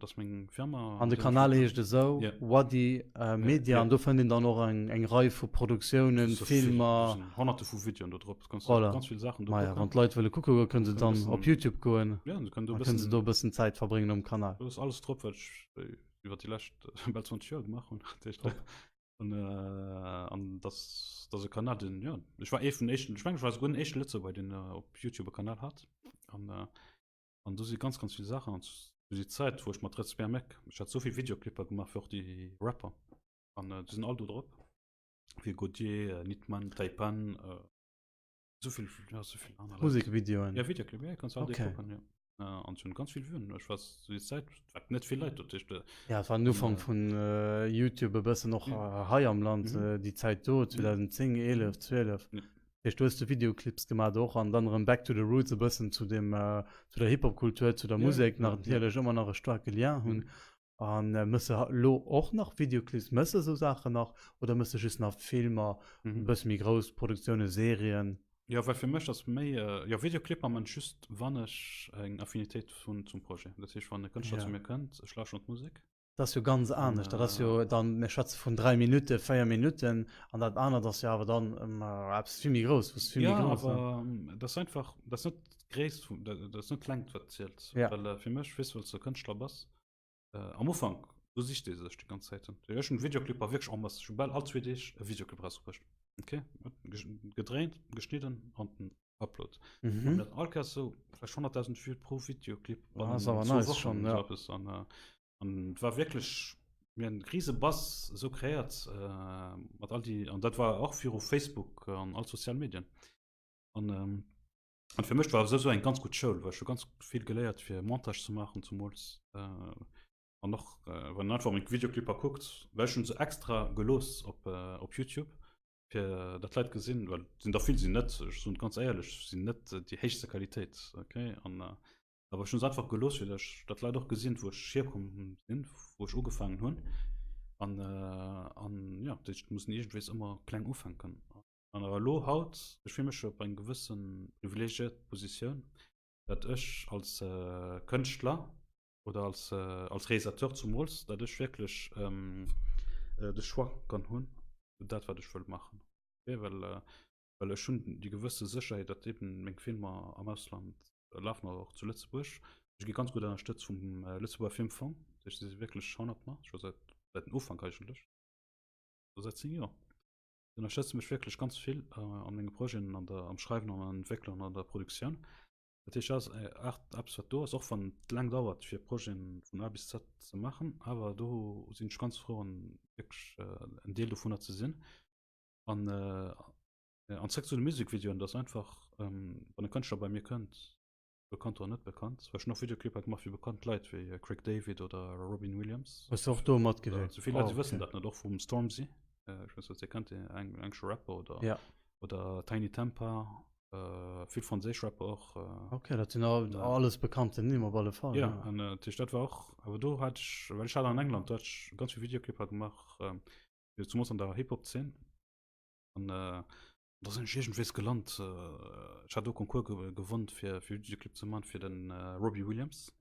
Speaker 2: das ist meng Firma.
Speaker 1: An de Kanal heescht esou,
Speaker 2: Ja.
Speaker 1: Wadi äh, Media,
Speaker 2: Ja.
Speaker 1: an do fënnt een dann och eng, eng Rei vu Produktiounen,
Speaker 2: So vill,
Speaker 1: Filmer.
Speaker 2: do sinn Honnerte vu Videoen do drop. Du kannst
Speaker 1: Voilà.
Speaker 2: ganz vill Saachen do
Speaker 1: Maja,
Speaker 2: kucken.
Speaker 1: wann d'Leit wëlle kucke goen, kënne se
Speaker 2: Kënne
Speaker 1: dann
Speaker 2: bëssen-
Speaker 1: op YouTube goen.
Speaker 2: Ja, du kënnt do
Speaker 1: Da kënne se
Speaker 2: bëssen
Speaker 1: do e bëssen Zäit verbréngen um Kanal.
Speaker 2: Do ass alles drop, wat ech äh, iwwer déi lescht äh, bal 20 Joer gemaach hunn. Dat heescht,
Speaker 1: Top.
Speaker 2: An, äh, an das, das e Kanal, den, ja, ech war ee vun den éischten, ech mengen, ech war souguer den éischte Lëtzebuerger, deen äh, op YouTube e Kanal hat. An, äh, an do si ganz, ganz vill Saachen. An zu déi Zäit, wou ech mat Red Spare Mac, ech hat souvill Videoclipper gemaach fir och déi Rapper. An äh, déi sinn all do drop. Wéi Godier, äh, Nitman, Taipan, äh, so vill, ja, so vill aner Leit.
Speaker 1: Musekvideoen.
Speaker 2: Ja, Videoclip, ja, kannst du all déi
Speaker 1: Okay.
Speaker 2: kucken, ja. Äh, an hun ganz vill Vuen. Ech war zu déi Zäit, war net vill Leit, dat heescht, äh,
Speaker 1: Ja, et war den Ufank
Speaker 2: Äh,
Speaker 1: vun äh, YouTube e bëssen och
Speaker 2: Ja.
Speaker 1: äh, hei am Land,
Speaker 2: Mhm.
Speaker 1: äh, déi Zäit do, 2010, 11, 12.
Speaker 2: Ja.
Speaker 1: Heescht, du hues de Videoclips gemaat och an dann erëm back to the roots e bëssen zu dem, zu der Hip-Hop-Kultur, zu der Musek nach natierlech ëmmer nach e staarke Lien hunn. An mëss de elo och nach Videoclips? Mëss de esou Saachen nach oder mëss de just nach Filmer, e bësse méi grouss Produktiounen, Serien?
Speaker 2: Jo, well fir mech ass méi, jo Videoclipper man ech just wann ech eng Affinitéit hunn zum Projet. Dat heescht wann e Kënschtler zu mir kënnt, ech lauschteren d'Musek.
Speaker 1: Dat ass jo ganz anescht. Dat ass jo dann, mir schwätze vun 3 Minutten, 4 Minutten an dat anert ass jo awer dann eppes vill méi grouss, wou s vill méi
Speaker 2: grouss. Ja, awer dat ass einfach, dat ass net d'Gréisst vum, dat ass net d'Längt wat zielt. Ja. Well fir mech, weess, well s de Kënschtler bass, am Ufank, do sicht ee sech déi ganz Zäiten. Ech hunn Videoclipper wierklech en masse, ech hu bal all zwee Deeg e Videoclip erausbruecht. Okay, gedréint, geschnidden an den Upload. Mhm. An dat all Kéiers sou vläicht 100.000 Vues pro Videoclip.
Speaker 1: Ah, ass awer nice Wochen, schon, ja.
Speaker 2: So an, äh, an et war wierklech mir en riese Buzz sou kreéiert äh, mat all déi an dat war och viru Facebook an all sozial Medien. An ähm, an fir mech war sou eng ganz gutt Schoul, well ech hu ganz vill geléiert fir Montage ze maachen zumools. Äh, an och äh, wann einfach meng Videoclipper kuckt, well ech hunn se extra gelooss op, äh, op YouTube fir dat Leit gesinn, well sinn der vill sinn net, ech soen ganz éierlech, sinn net déi héchste Qualitéit, okay an äh, awer ech hunn se einfach gelooss fir ech dat Leit och gesinn, wou ech hierkomm sinn, wou ech ugefaangen hunn an äh, an ja, dat heescht, mussen iergendwees ëmmer kleng ufänken. An awer elo haut, ech fille mech op eng gewësse privilegiéiert Positioun, dat ech als äh, Kënschtler oder als, äh, als Realisateur zumools, dat ech wierklech ähm, äh, de Choix kann hunn, dat wat ech wëll maachen. Okay, well, äh, well ech hunn déi gewësse Sécherheet, datt eben meng Filmer am Ausland lafen oder och zu Lëtzebuerg. Ech gi ganz gutt ënnerstëtzt vum äh, Lëtzebuerger Filmfong. Dat heescht, si si wierklech hannert mer, scho säit, säit dem Ufank eigentlech, säit 10 Joer. Si ënnerstëtze mech wierklech ganz vill äh, an menge Projeten, an der, am Schreiwen an an Entwéckelen an der Produktioun. Dat heescht, dat ass eppes, wat do ass, och wann et laang dauert, fir Projeten vun A bis Z ze maachen. Awer do sinn ech ganz frou, an wierklech en Deel dovunner ze sinn. An, an zréck zu de Musikvideoen, dat ass einfach, wann e Kënschtler bei mir kënnt, bekannt oder net bekannt, well ech hunn och Videoclipper gemaach fir bekannt Leit wéi Craig David oder Robin Williams.
Speaker 1: Hues du och do matgewierkt?
Speaker 2: Souvill Leit, déi wëssen dat net, och vum Stormzy, ech weess net, ob Dir kennt, deen englesche Rapper oder, oder Tiny Temper. Äh, vill franséisch Rapper och.
Speaker 1: Äh, okay, dat sinn alles bekannten Nimm op alle Fall.
Speaker 2: Ja, an äh, dat war och, awer do hat ech, well ech hat an England, do hat ech ganz vill Videoclipper gemaach, äh, zumools an der Hip-Hop-Zeen. An äh, da sinn ech iergendwees gelant, äh, ech hat do Concours ge gewonnt fir, fir Videoclip ze man fir den äh, Robbie Williams.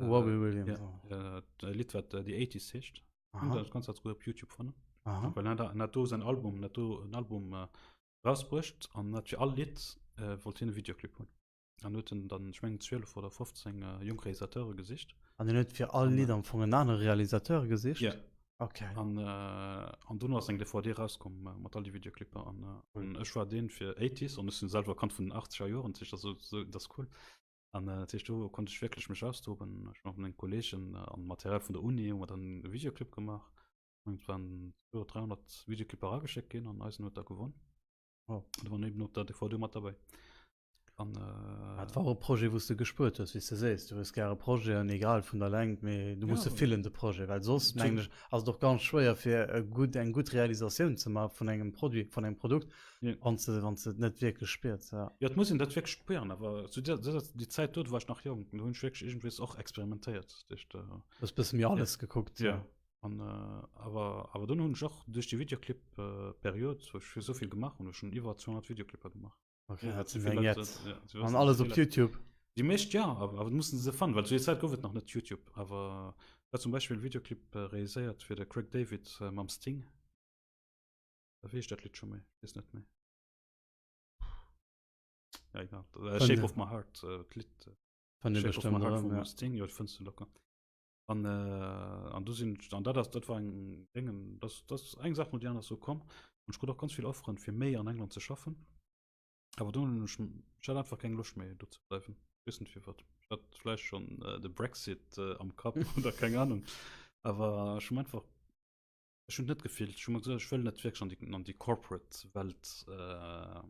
Speaker 1: Äh, Robbie Williams.
Speaker 2: Ja, äh, Lidd wat äh, The 80s heescht. Dat kannst du gut op YouTube fannen. Well en hat do säin Album, en hat do en Album äh, Rausbruecht an hat fir all Lidd wollt hien e Videoclip hunn an huet en dann ech mengen 12 oder 15 jonk Realisateure gesicht.
Speaker 1: An hien huet fir all Lidd am Fong en anere Realisateur gesicht?
Speaker 2: Ja.
Speaker 1: Okay.
Speaker 2: An an dono ass eng DVD rauskomm mat all déi Videoclipper an an ech war deen fir 80s an ech sinn selwer Kand vun den 80er Joren, dat heescht dat ass esou dat ass cool an dat heescht do konnt ech wierklech mech austoben. Ech mat menge Kolleegen an Material vun der Uni hu mer dann e Videoclip gemaach. Et waren iwwer 300 Videoclipper erageschéckt ginn an eisen huet da gewonn.
Speaker 1: Oh.
Speaker 2: Da waren eben op der DVD mat dabei.
Speaker 1: An, äh, Dat war och e Projet, wou s de gespuert hues, wéi s de sees. Du hues gäre Projeten, egal vun der Längt, mee du muss se fillen, de Projet, well soss, mengen ech, ass et och ganz schwéier, fir e gutt, eng gutt Realisatioun ze maache vun engem Produit, vun engem Produkt, wann s de, wann s de et net wierklech spiers,
Speaker 2: ja. Jo, et muss een dat wierklech spieren, awer zu där, déi Zäit do, do war ech nach jonk, do hunn ech wierklech iergendwees och experimentéiert. Dat heescht,
Speaker 1: Du hues bësse méi alles gekuckt,
Speaker 2: ja. An awer awer dunn hunn ech och duerch déi Videoclip Period, wou ech esou vill gemaach hunn, ech hunn iwwer 200 Videoclipper gemaach.
Speaker 1: Okay, dat sinn eng Jett. An alles op YouTube?
Speaker 2: Déi meescht ja, awer awer mussen se fannen, well zu där Zäit gouf et nach net YouTube. Awer ech hat zum Beispill e Videoclip realiséiert fir de Craig David mam Sting. Wéi heescht dat Lidd scho méi? Ech weess net méi. Ja egal. Shape of my Heart, d'Lidd.
Speaker 1: Fënnt ee bestëmmt erëm, ja.
Speaker 2: Sting, jo, dat fënns de locker. An, äh, an du sinn an dat ass dat war eng Déngen, das, das eng Saach no déi aner ass sou komm. An ech krut och ganz vill Offeren fir méi an England ze schaffen. Awer dunn hunn ech ech hat einfach keng Loscht méi do ze bleiwen. Weess net firwat. Ech hat vläicht schonn äh, de Brexit äh, am Kapp oder keng Ahnung. Awer ech hunn einfach ech hunn net gefillt. Ech hunn mer gesot, ech wëll net wierklech an déi an déi Corporate Welt äh,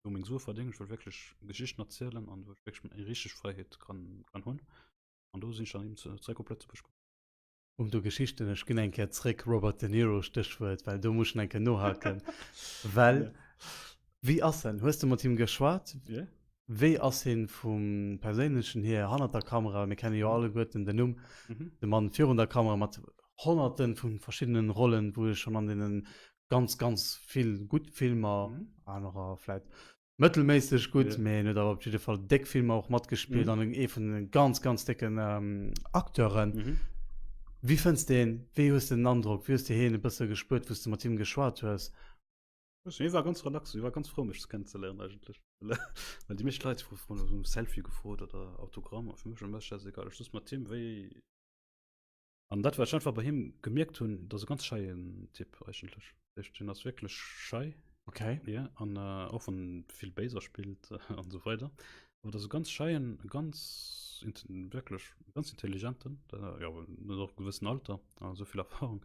Speaker 2: do meng Sue verdéngen. Ech wëll wierklech Geschichten erzielen an wou ech wierklech eng richteg Fräiheet kann kann hunn. An do sinn ech dann eben zeréck op Lëtzebuerg komm.
Speaker 1: Punkto Geschichten, ech ginn eng Kéier zréck, Robert De Niro, Stéchwuert, well do muss ech eng Kéier nohaken, well. Wéi ass en? Hues de mat him geschwat?
Speaker 2: Yeah.
Speaker 1: Wéi ass hien vum Perséinlechen hier hannert der Kamera? Mir kenne jo alleguerten den Numm,
Speaker 2: Mhm.
Speaker 1: de Mann virun der Kamera mat Honnerten vu verschiddenen Rollen, wou e schonn an deene ganz, ganz vill gutt Filmer,
Speaker 2: Mhm.
Speaker 1: anerer vläit mëttelméisseg gutt,
Speaker 2: Yeah.
Speaker 1: mee en huet awer op jidde Fall déck Filmer och matgespillt
Speaker 2: Mhm.
Speaker 1: an ee vun de ganz, ganz décken Acteuren.
Speaker 2: Mhm.
Speaker 1: Wéi fënns de en? Wéi hues de den Androck? Wéi hues de hien e bësse gespuert, wou s de mat him geschwat hues?
Speaker 2: Hie war ganz relax, hie war ganz frou mech kennenzeléieren eigentlech. Well déi meescht Leit hu vun Selfie gefrot oder Autogramm a fir mech war et egal. Ech souz mat him wéi an dat wat ech einfach bei him gemierkt hunn, dat ass e ganz scheien Typ eigentlech. Dat heescht hien ass wierklech schei.
Speaker 1: Okay.
Speaker 2: Ja an äh, och wann vill Béiser spillt an esou weider. Awer dat ass e ganz scheien, ganz wierklech ganz intelligenten, jo huet och e gewëssen Alter a sou vill Erfahrung.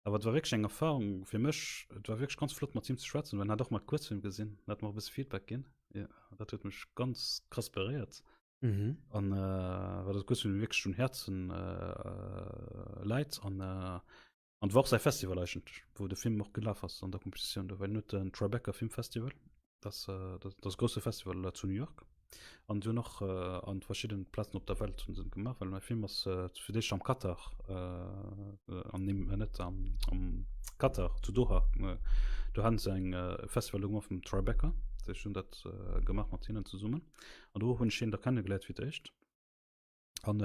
Speaker 2: Awer et war wierklech eng Erfahrung fir mech, et war wierklech ganz flott mat him ze schwätzen, well en hat och mäi Kuerzfilm gesinn, en hat mer och e bësse Feedback ginn. Jo, dat huet mech ganz krass beréiert.
Speaker 1: Mhm.
Speaker 2: An well dat Kuerzfilm mir wierklech un Häerzen läit an An et war och säi Festival eigentlech, wou de Film och gelaf ass an der Competitioun do, well en huet den Tribeca Film Festival, dat dat ass e grousse Festival zu New York. An si hunn och an verschidden Plazen op der Welt hunn se en gemaach, well mäi Film ass fir d'éischt am Katar, an deem net am am Katar zu Doha, do haten se eng e Festival do gemaach vum Tribeca, ech hunn dat gemaach mat hinnen zesummen an do hunn ech hien da kennegeléiert fir d'éischt. An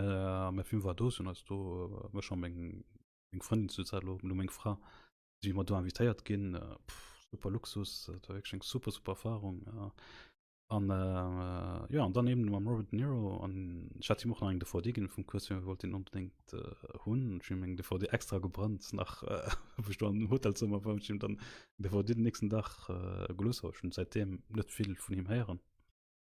Speaker 2: mäi Film war do, si hunn eis do mech a meng meng Frëndin zu der Zäit, elo elo meng Fra, si mer do invitéiert ginn. Äh, pff, super Luxus, dat war wierklech eng super, super Erfahrung. Äh, an äh, ja, an dann eben mam Robert De Niro an ech hat him och nach eng DVD ginn vum Kurs, hie wollt deen onbedéngt äh, hunn. Ech hunn him eng DVD extra gebrannt nach, äh, wou ech do am Hotelzëmmer war, hunn ech him dann eng DVD den nächsten Dag äh, gelooss. Awer ech hunn säitdeem net vill vun him héieren.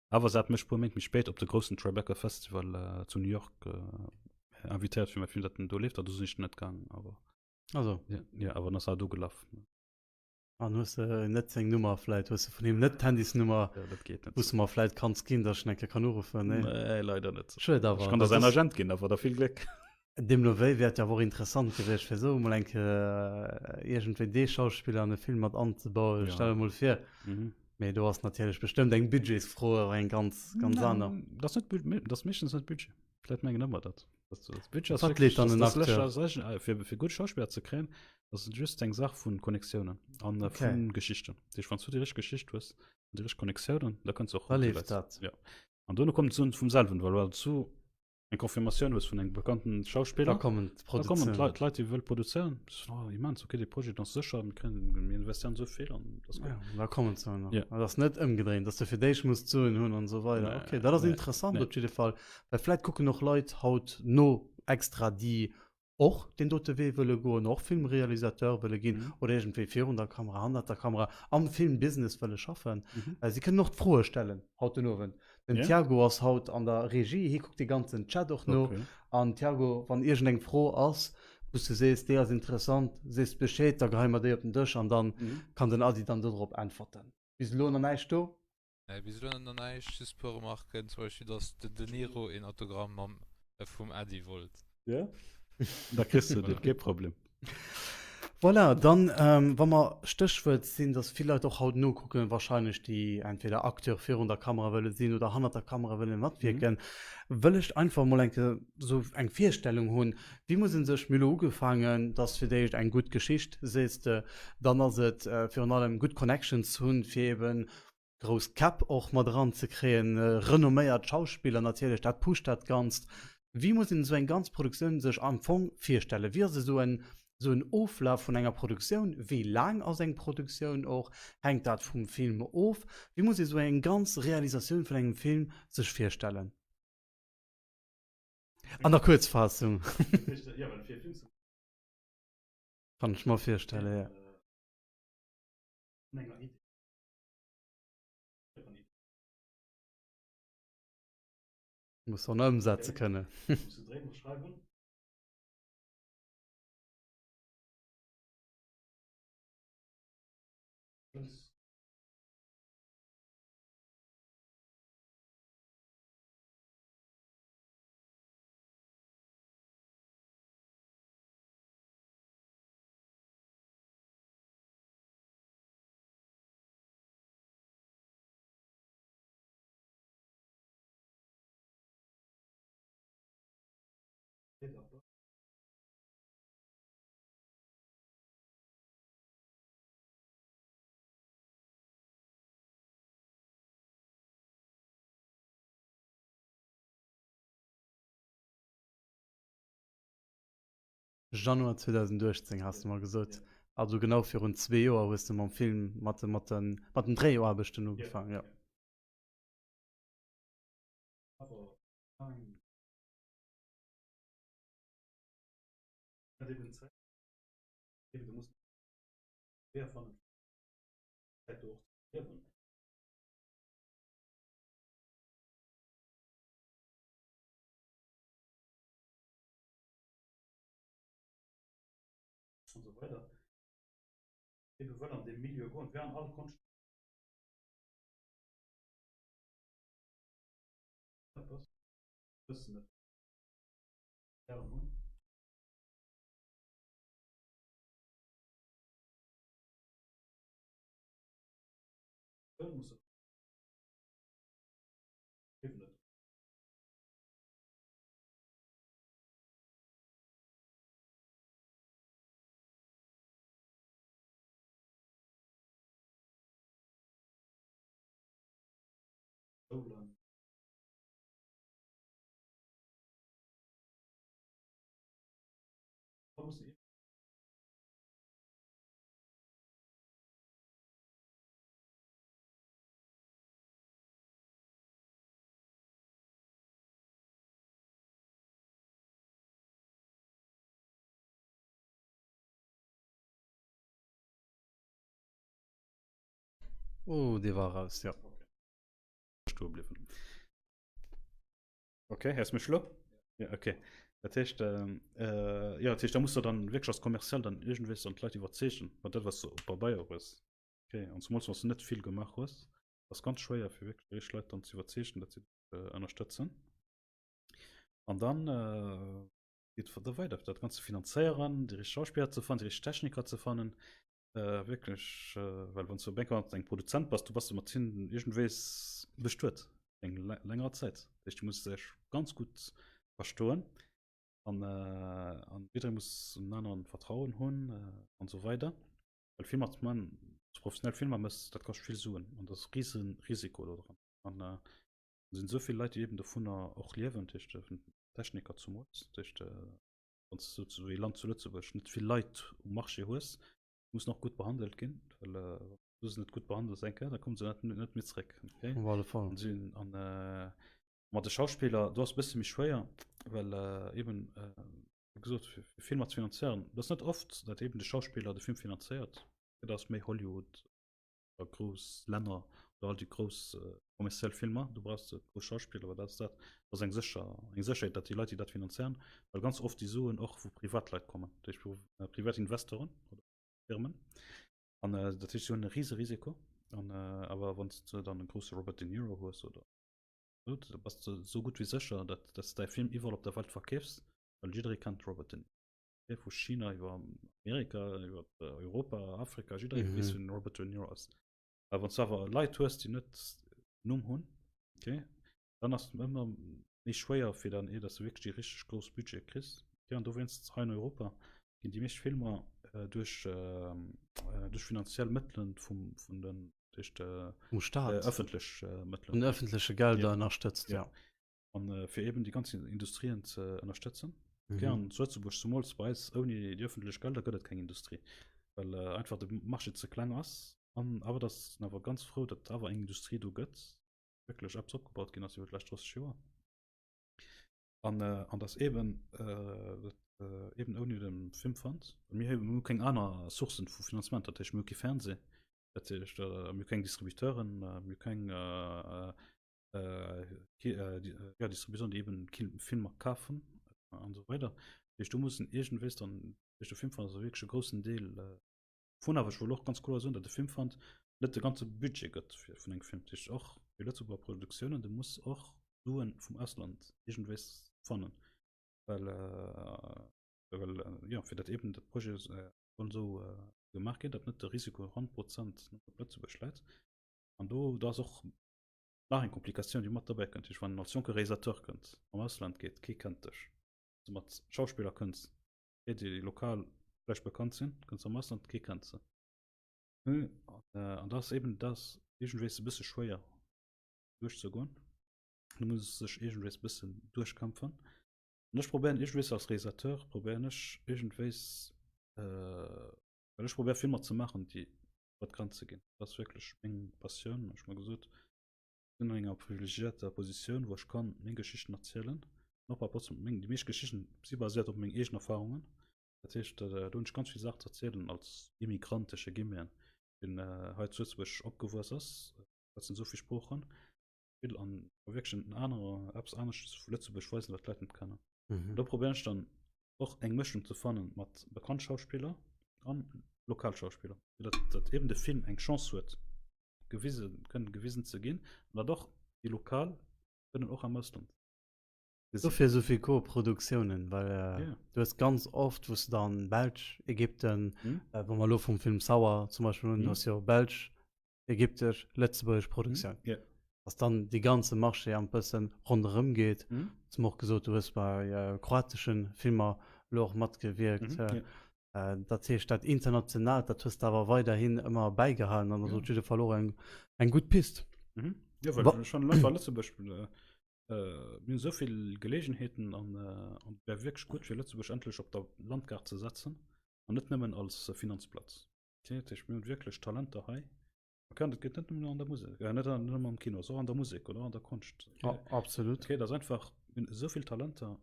Speaker 2: Awer se hat mech puer Méint méi spéit op de groussen Tribeca Festival äh, zu New York äh, invitéiert fir mäi Film, dat den do leeft. A do sinn ech net gaangen, awer
Speaker 1: Also.
Speaker 2: ja, ja, awer dann ass er do gelaf.
Speaker 1: An hues de net seng Nummer vläit? Hues de vun him net d'Handysnummer,
Speaker 2: Ja, dat geet net.
Speaker 1: wou s de mer vläit kanns ginn, dass ech en eng Kéier kann uruffen?
Speaker 2: Nee. Nee, leider net.
Speaker 1: Schued
Speaker 2: Ech
Speaker 1: awer.
Speaker 2: kann der
Speaker 1: Dat
Speaker 2: säin
Speaker 1: ass
Speaker 2: Agent ginn, awer da vill Gléck.
Speaker 1: Deemno wéi wär et jo awer och interessant gewiescht, fir esou emol eng Kéier iergendwéi dee Schauspiller an e Film mat anzebauen.
Speaker 2: Ja.
Speaker 1: Stell der mol vir.
Speaker 2: Mhm.
Speaker 1: Mee do ass natierlech bestëmmt eng Budgetsfro och eng ganz, ganz aner.
Speaker 2: Dat ass net Bud dat ass meeschtens net Budget. D'Leit mengen ëmmer dat. Dat dat Budget ass
Speaker 1: Wat leet
Speaker 2: wierklech
Speaker 1: dann
Speaker 2: dat
Speaker 1: en
Speaker 2: dat
Speaker 1: Acteur?
Speaker 2: ass lech ass fir fir gutt Schauspiller ze kréien, dat ass just eng Saach vun Connectiounen an äh,
Speaker 1: Okay.
Speaker 2: vun Geschichten. Dat heescht, wann s du déi richteg Geschicht hues an déi richteg Connectiounen, da kënns du och
Speaker 1: Da
Speaker 2: un déi
Speaker 1: leeft
Speaker 2: Leit.
Speaker 1: dat.
Speaker 2: Ja. An duerno kommt d'Suen vum selwen, well well du eng Confirmatioun hues vun engem bekannten Schauspiller.
Speaker 1: Da kommen
Speaker 2: Da kommen d'Leit, d'Leit, déi wëll produzéieren. Oh, immens, okay, de Projet ass sécher, mir kënnen, mir investéieren esou vill an
Speaker 1: das ja, da kommen ze
Speaker 2: Ja.
Speaker 1: Dat ass net ëmgedréint, dass du fir d'éischt muss d'Suen hunn an esou weider.
Speaker 2: Nee,
Speaker 1: Okay, dat ass
Speaker 2: nee,
Speaker 1: interessant
Speaker 2: nee.
Speaker 1: op jidde Fall. Well vläit kucken och Leit haut no extra, déi och deen dote Wee wëlle goen, och Filmrealisateur wëlle ginn
Speaker 2: Mhm.
Speaker 1: oder iergendwéi virun der Kamera, hannert der Kamera am Filmbusiness wëlle schaffen.
Speaker 2: Mhm.
Speaker 1: Äh, si kënnen och d'Froe stellen haut den Owend. Den
Speaker 2: Ja.
Speaker 1: Thiago ass haut an der Regie, hie kuckt de ganzen Chat och no.
Speaker 2: Okay.
Speaker 1: An Thiago, wann iergendeng Fro ass, wou s du sees, déi ass interessant, sees de Bescheed, da geheie mer déi op den Dësch an dann
Speaker 2: Mhm.
Speaker 1: kann den Ady dann dodrop äntwerten. Bis elo nach näischt do?
Speaker 3: Nee, bis elo nach näischt, just puer Remarken, zum Beispill, dass den De Niro een Autogramm mam, äh, vum Ady wollt.
Speaker 2: Ja. Da kriss du dat, kee Problem.
Speaker 1: Voilà, dann, ähm, wa mer Stéchwuert sinn, dass vill Leit och haut nokucken, wahrscheinlech déi entweder Acteur virun der Kamera wëlle sinn oder hannert der Kamera wëlle matwierken,
Speaker 2: Mhm.
Speaker 1: wëll ech einfach mol eng Kéier esou eng Virstellung hunn, wéi muss ee sech, mir hu lo ugefaangen, dass fir d'éischt eng gutt Geschicht, sees de, dann ass et virun allem gutt Connections ze hunn, fir eben grouss Käpp och mat eran ze kréien, renomméiert Schauspiller natierlech, dat pusht dat Ganzt. Wéi muss een esou eng ganz Produktioun sech am Fong virstellen? Wéi ass esou en esou en Oflaf vun enger Produktioun? Wéi laang ass eng Produktioun och? Hänkt dat vum Film of? Wéi muss ee sou eng ganz Realisatioun vun engem Film sech virstellen? An der Kuerzfaassung. Kann ech mer virstellen, jo. Muss och nach ëmsetze kënnen. Januar 2018 has de mer gesot, also genau virun zwee Joer hues de mam Film mat de mat den mat den Dréiaarbechten ugefaangen, jo.
Speaker 2: An esou weider ebe wëll an deem Milieu goen, wéi an all Konscht. Eppes wëssen net gären hunn. Musse gleewen net. Schoulen.
Speaker 1: Oh, dee war raus, ja.
Speaker 2: Stoe bliwwen. Okay, héiers mech lo? Ja, okay. Dat heescht, ähm, äh, ja, dat heescht, da muss du dann wierklech als Commercial dann iergendwéis dann d'Leit iwwerzeegen, mat dat, was du op Pabeier hues. Okay, an zumools, wann du net vill gemaach hues, ass ganz schwéier fir wierklech déi Leit dann ze iwwerzeegen, datt se dech äh, ënnerstëtzen. An dann äh, geet et da weider, dat Ganze finanzéieren, déi richteg Schauspiller ze fannen, déi richteg Techniker ze fannen. Äh, wierklech, äh, well wann du op enker eng Produzent bass, du bass du mat hinnen iergendwees bestuet eng längerer Zäit. Dat heescht, du muss sech ganz gutt verstoen an, äh, an jidderee muss en aneren Vertrauen hunn äh, an esou weider. Well Filmer ze man, professionell Filmer mëss, dat kascht vill Suen an dat ass riesen Risiko do dran. An äh, sinn esou vill Leit, déi eben dovunner och liewen, dat heescht äh, Techniker zumools, dat heescht äh, wann s du zu wéi Land zu Lëtzebuerg net vill Leit um Marché hues, muss nach gutt behandelt ginn, well äh, du se net gutt behandels eng Kéier, da kommen se net, net méi zréck. Okay?
Speaker 1: Op alle Fall.
Speaker 2: An sinn an äh, mat de Schauspiller, do ass e bësse méi schwéier, well äh, eben äh, wéi gesot fir, fir Filmer ze finanzéieren, dat ass net oft, dat eben de Schauspiller de Film finanzéiert. Dat ass méi Hollywood oder grouss Länner oder all déi grouss äh, kommerziell Filmer, du brauchst de grouss Schauspiller, well dat ass dat ass eng sécher eng Sécherheet, dat déi Leit, déi dat finanzéieren, well ganz oft déi Suen och vu Privatleit kommen, dat heescht vu äh, Privatinvestoren oder Firmen. An äh, dat heescht, si hunn e riese Risiko. An äh, awer wann du dann e grousse Robert De Niro hues oder so, da bass du sou gutt wéi sécher, dat dass däi Film iwwerall op der Welt verkeefs, well jidderee kennt Robert De Niro. vu China iwwer Amerika iwwer äh, Europa Afrika jidderee mhm. weess wien Robert De Niro ass. A wann du awer Leit hues, déi net Numm hunn, okay, dann ass et ëmmer méi schwéier fir dann eh, dass du wierklech déi richteg grouss Budget kriss. Okay, an dowéinst hei in Europa ginn déi meescht Filmer äh, duerch äh, äh, duerch finanziell Mëttelen vum vun den duerch de
Speaker 1: Vum Staat.
Speaker 2: äh, ëffentlech äh, Mëttelen.
Speaker 1: Vun öffentleche Gelder
Speaker 2: Ja.
Speaker 1: ënnerstëtzt, ja.
Speaker 2: Ja. An äh, fir eben déi ganz Industrien ze ënnerstëtzen.
Speaker 1: Mhm.
Speaker 2: Okay, an zu Lëtzebuerg zumools bei eis ouni déi öffentlech Gelder gëtt et keng Industrie, well äh, einfach de Marché ze kleng ass. An awer dat sinn awer ganz frou, datt awer eng Industrie do gëtt, wierklech eppes opgebaut ginn ass iwwer d'lescht 30 Joer. An, äh, an datt eben, äh, dat, äh, eben ouni dem Filmfond, well mir hu keng aner Sourcen vu Finanzement, dat heescht mir hu kee Fernseh, dat heescht äh, mir hu keng Distributeuren, äh, mir hu keng äh, äh, äh, die, äh, ja, Distribution, die eben Filmer kaufen äh, an so weiter. Ich, du musst irgendwes dann durch den Film fand also wirklich einen großen Deel äh, von aber ich will auch ganz cool so, dass der Film fand net de ganze Budget gëtt fir vun engem Film Tisch och fir Lëtzebuerger Produktiounen du muss och Suen vum Ausland irgendwes fannen well äh, well äh, ja fir dat eben dat Projet äh, soll so äh, gemaach ginn, dat net de Risiko 100 Prozent op Lëtzebuerg läit an do da ass och Nach eng Komplikatioun, déi mat derbäi kënnt, heescht, wann en als jonke Realisateur kënnt, am Ausland geet, kee kennt dech. Du mat Schauspiller kënns, déi déi lokal vläicht bekannt sinn, kënns am Ausland, kee kennt se. An dat ass eben dat ass iergendwéis e bësse schwéier duerchzegoen. Du muss sech iergendwéis e bëssen duerchkämpfen. An ech probéieren iergendwéis als Realisateur probéieren ech iergendwéis äh, well ech probéier Filmer ze maachen, déi iwwer d'Grenze ginn. Dat ass wierklech meng Passioun, ech mer gesot, sinn an enger privilegiierter Positioun, wou ech kann meng Geschichten erzielen. An och par rapport zu meng, déi meescht Geschichten si baséiert op meng eegen Erfahrungen. Dat heescht, do hunn ech ganz vill Saachen ze erzielen als Immigrant tësche Guillemeten, deen hei zu Lëtzebuerg opgewuess ass, schwätzen esou vill Sproochen, vill an wierklech en anerer, eppes anesches vu Lëtzebuerg weisen, wat d'Leit net kennen. Mhm. Do probéieren ech dann och eng Mëschung ze fannen mat bekannt Schauspiller an lokal Schauspiller, fir datt, datt eben de Film eng Chance huet, gewisen, kënnen gewisen ze ginn an datt och déi lokal kënnen och am Ausland
Speaker 1: Dofir esou vill Co-Produktiounen, well yeah. du hues ganz oft, wou s du dann Belsch, Ägypten, mm. äh, wou mer lo vum Film Sauer zum Beispill hunn, mm. du jo Belsch, ägyptesch, lëtzebuergesch Produktioun. Mm. Yeah. Dass dann déi ganze Marché am bëssen ronderëm geet. Mm. Hues mer och gesot, du hues bei äh, kroateschen Filmer lo och matgewierkt. Mm. Äh, yeah. Äh, dat heescht dat internationaalt, dat hues de awer weiderhin ëmmer bäigehalen an ass op jidde Fall och eng, eng gutt Pist.
Speaker 2: Mhm. Ja, well schon einfach Lëtzebuerg äh, Äh, mir hunn esou vill Gelegenheeten an äh, an wär wierklech gutt fir Lëtzebuerg endlech op der Landkaart ze setzen an net nëmmen als äh, Finanzplatz. Dat heescht, mir hunn wierklech Talenter hei. Man kann, dat geet net nëmmen an der Musek, äh, net an, nëmmen am Kino, och an der Musek oder an der Konscht.
Speaker 1: Ja, absolut.
Speaker 2: Okay, dat ass einfach, mir hunn esou vill Talenter,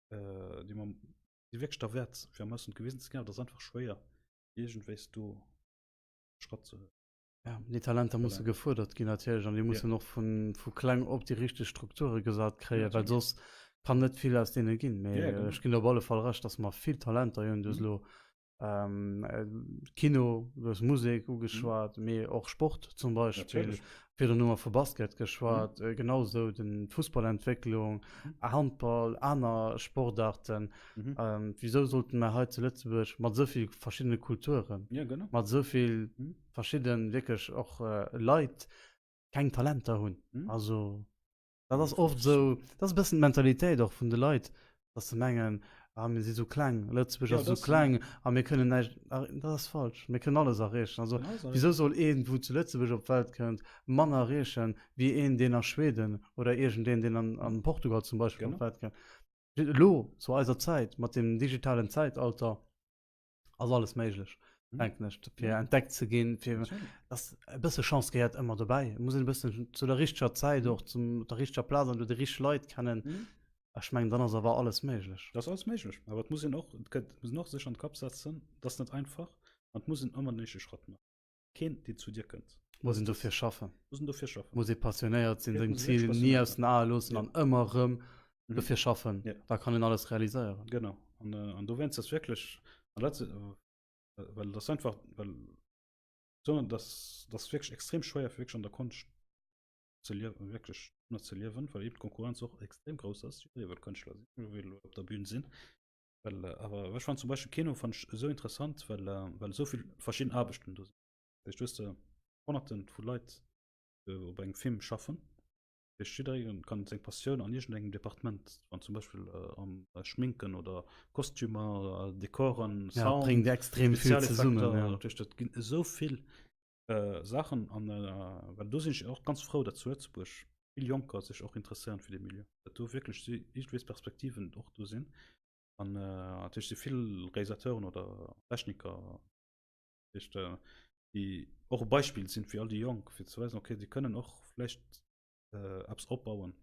Speaker 2: äh, déi man, déi wierklech derwäert fir am Ausland gewisen ze ginn, awer dat ass einfach schwéier, iergendwéis do Schratt ze huelen.
Speaker 1: Ja, déi Talenter musse gefuerdert ginn natierlech an déi mussen och vun, vu kleng op déi richteg Strukture gesat kréien, well soss kann net vill aus deene ginn. Mee ja, ech ginn op alle Fall Recht, datt mer vill Talenter hunn. Du hues elo ähm, Kino, du hues Musek ugeschwat, mhm. mee och Sport zum Beispill. Virdrun hu mer vu Basket geschwat, mhm. genau esou den Fussballentwécklung, mhm. Handball, aner Sportarten. Mhm. Ähm, wieso sollten mer hei zu Lëtzebuerg mat esou vill verschiddene Kulturen,
Speaker 2: ja, genau.
Speaker 1: mat esou vill mhm. verschidden wierklech och äh, Leit keng Talenter hunn. Mhm. Also dat ass oft so, dat ass e bëssen d'Mentalitéit och vun de Leit, dass se mengen, ah, mir si sou kleng, Lëtzebuerg ja, ass sou kleng a mir kënnen näischt. Dat ass falsch. Mir kënnen alles erreechen. Also wieso soll een, wou zu Lëtzebuerg op d'Welt kënnt, manner erreechen wéi een, deen a Schweden oder iergendeen, deen an, an Portugal zum Beispill op d'Welt kënnt? Elo zu eiser Zäit mat dem digitalen Zäitalter ass alles méiglech, mhm. denken ech, fir mhm. entdeckt ze ginn, fir dass e bësse Chance gehéiert ëmmer dobäi. Muss een e bëssen zu der richteger Zäit och zum der richteger Plaz an du de richteg Leit kennen. Mhm. Ech mengen, dann ass awer alles méiglech.
Speaker 2: Das ass alles méiglech, awer et muss een och, et gëtt, muss een och sech an de Kapp setzen, dat ass net einfach an et muss een ëmmer den éischte Schratt maachen. Keen, deen zu dir kënnt.
Speaker 1: Muss een dofir schaffen.
Speaker 2: Muss een dofir schaffen.
Speaker 1: Muss ee passionéiert sinn, seng Zil ni aus den Ae loossen an ëmmer erëm mhm. dofir schaffen. Ja. Da kann een alles realiséieren.
Speaker 2: Genau. An, äh, an dowéinst ass wierklech, an dat, äh, well das einfach, well sondern das, das wierklech extrem schwéier fir wierklech an der Konscht ze liewen, wierklech net ze liewen, well eben d'Konkurrenz och extrem grouss ass. Jidderee wëll Kënschtler sinn, jidderee wëll op der Bühn sinn. Well, äh, awer ech fand zum Beispiel Kino fand ich so interessant, well, äh, well so vill verschieden Aarbechten do sinn. Das heißt, du hast äh, Honnerten vu Leit, déi op engem Film schaffen. Das heißt, jiddereen kann seng Passioun an iergendengem Departement, wann zum Beispiel äh, am äh, Schminken oder Kostümer, oder Dekoren,
Speaker 1: Ja, Sound, bringt extrem vill zesummen.
Speaker 2: Spezialeffekter,
Speaker 1: Ja.
Speaker 2: dat heißt, dat ginn esou vill äh, Saachen an äh, well do sinn ech och ganz frou, datt zu Lëtzebuerg vill Jonker sech och interesséieren fir de Milieu. Dat do wierklech si iergendwees Perspektiven och do sinn. An äh, natierlech si vill Realisateuren oder Techniker, dat heescht, äh, déi och e Beispill sinn fir all déi Jonk, fir ze weisen, okay, déi kënnen och vläicht äh, eppes opbauen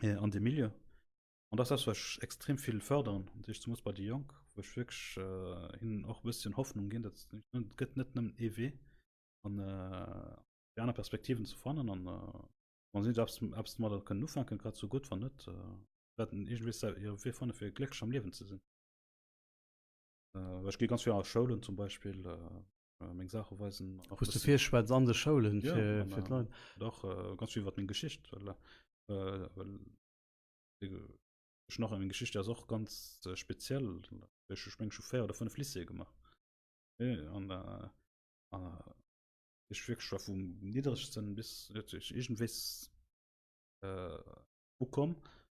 Speaker 2: äh, an dem Milieu. An dat ass eppes, wat ech extrem vill fördern, dat heescht zemools bei de Jonk, wou ech wierklech äh, hinnen och e bësschen Hoffnung ginn, dat et gëtt net nëmmen ee Wee an äh, fir aner Perspektiven ze fannen an äh, wann si eppes, eppes domadder kënnen ufänken, grad sou gutt, wann net, äh, wäerten iergendwéi se hire Wee fanne fir glécklech am Liewen ze sinn. Äh, well ech gi ganz vill a Schoulen zum Beispill äh, meng Saache weisen.
Speaker 1: Wou s du virschwätz an de Schoulen ja, fir, fir
Speaker 2: d'Leit. Dach äh, ganz vill iwwer meng Geschicht, well, äh, well ech nach eng Geschicht ass och ganz äh, speziell. Ech ech meng scho 4 oder 5 Lycée gemaach. An äh, äh, ech wierklech war vum niddregsten bis iergendwéis äh, ukomm.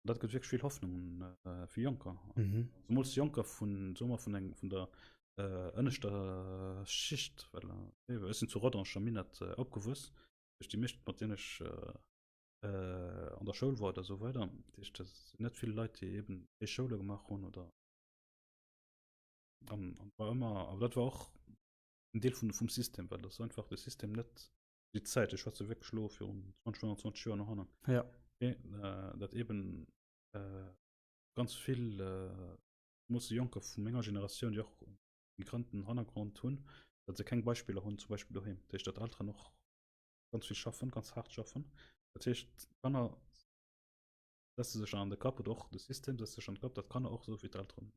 Speaker 2: Dat gëtt wierklech vill Hoffnung äh, fir Jonker. Mhm. Zemools Jonker vun soe mer vun eng vun der äh, ënneschter Schicht, well äh, ech sinn zu Rodange am Minett äh, opgewuess. Duerch déi meescht mat deenen ech äh, äh, an der Schoul war oder sou weider. Dat heescht, dat sinn net vill Leit, déi eben héich Schoule gemaach hunn oder an, an war ëmmer, awer dat war och en Deel vun, vum System, well das einfach de System net déi Zäit, ech schwätze wierklech elo virun 20, 25 Joer no hannen.
Speaker 1: Ja.
Speaker 2: Okay, äh, dat eben äh, ganz vill äh, muss Jonker vu menger Generatioun, déi och Migranten-Hannergrond hunn, datt se keng Beispiller hunn, zum Beispill doheem. Dat heescht, datt Elteren och ganz vill schaffen, ganz haart schaffen. Dat heescht, d'Kanner setze sech an de Kapp oder och de System setzt sech an de Kapp, datt d'Kanner och esou wéi d'Elteren.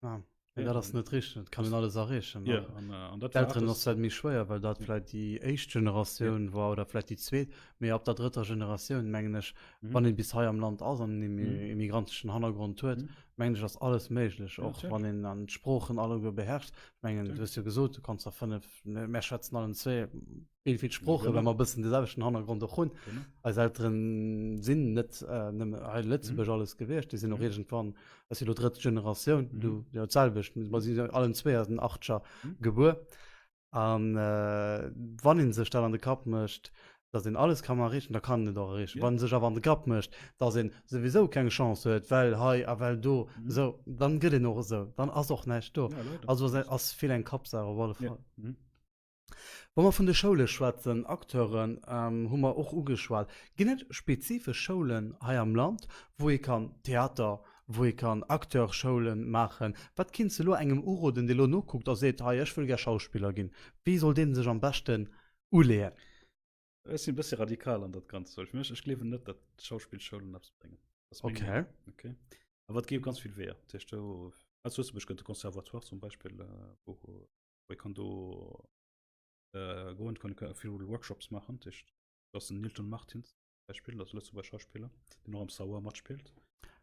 Speaker 1: Ah. Nee, dat ass net richteg, dat kann een alles erreechen.
Speaker 2: Ja, an, äh, an
Speaker 1: dat war D'Elteren ass vläicht méi schwéier, well dat vläicht déi éischt Generatioun war oder vläicht déi zweet, mee ab der drëtter Generatioun, mengen ech,
Speaker 2: Mhm.
Speaker 1: wann een bis hei am Land ass an en
Speaker 2: Mhm.
Speaker 1: immigrantischen Hannergrond huet,
Speaker 2: Mhm.
Speaker 1: mengen ech, ass alles méiglech,
Speaker 2: Ja,
Speaker 1: och
Speaker 2: natierlech.
Speaker 1: wann een an d'Sproochen alleguer beherrscht. Ech mengen, du
Speaker 2: Natierlech.
Speaker 1: hues jo gesot, du kanns der 5, mär schwätzen allen zwee vill, vill Sproochen,
Speaker 2: Genau.
Speaker 1: well mer e bëssen de selwechten Hannergrond och hunn.
Speaker 2: Genau.
Speaker 1: Eis Elteren sinn net äh, nëmme hei in Lëtzebuerg
Speaker 2: Mhm.
Speaker 1: alles gewiescht, déi sinn och
Speaker 2: Mhm.
Speaker 1: iergendwann, dat si lo drëtt Generatioun,
Speaker 2: Mhm.
Speaker 1: du jo d'selwecht, mer si allen zwee aus den Achtscher
Speaker 2: Mhm.
Speaker 1: gebuer. An äh, wann een sech dat an de Kapp mécht, datt een alles kann erreechen, da kann een et och erreechen.
Speaker 2: Ja.
Speaker 1: Wann een sech awer an de Kapp mécht, datt een souwisou keng Chance huet, well hei a well do,
Speaker 2: Mhm.
Speaker 1: esou, dann gëtt een och esou, dann ass och näischt do.
Speaker 2: Ja, leider.
Speaker 1: Also ass ass vill eng Kappsaach op alle
Speaker 2: Ja.
Speaker 1: Fall.
Speaker 2: Mhm.
Speaker 1: Wa mer vun de Schoule schwätzen, Acteuren hu mer och ugeschwat, ginn et spezifesch Schoulen hei am Land, wou ee kann Theater, wou ee kann Acteursschoule maachen? Wat kinns de elo engem uroden, dee elo nokuckt a seet, hei ech wëll gär Schauspiller ginn? Wéi soll dee sech am beschten uleeën?
Speaker 2: Ech sinn e bëssi radikal an dat Ganzt, well fir mech, ech gleewen net, datt Schauspillschoulen eppes bréngen. Dat ass meng
Speaker 1: Okay.
Speaker 2: Meenung. Okay. Awer et gi ganz vill Weeër. Dat heescht, do, hei zu Lëtzebuerg gëtt de Conservatoire zum Beispill, wou Wou kann do äh, goen, kann kann vill Workshops machen. Dat heescht, das ass den Nilton Martins zum Beispiel, das Lëtzebuerger Schauspiller, den och am Sauer matspillt.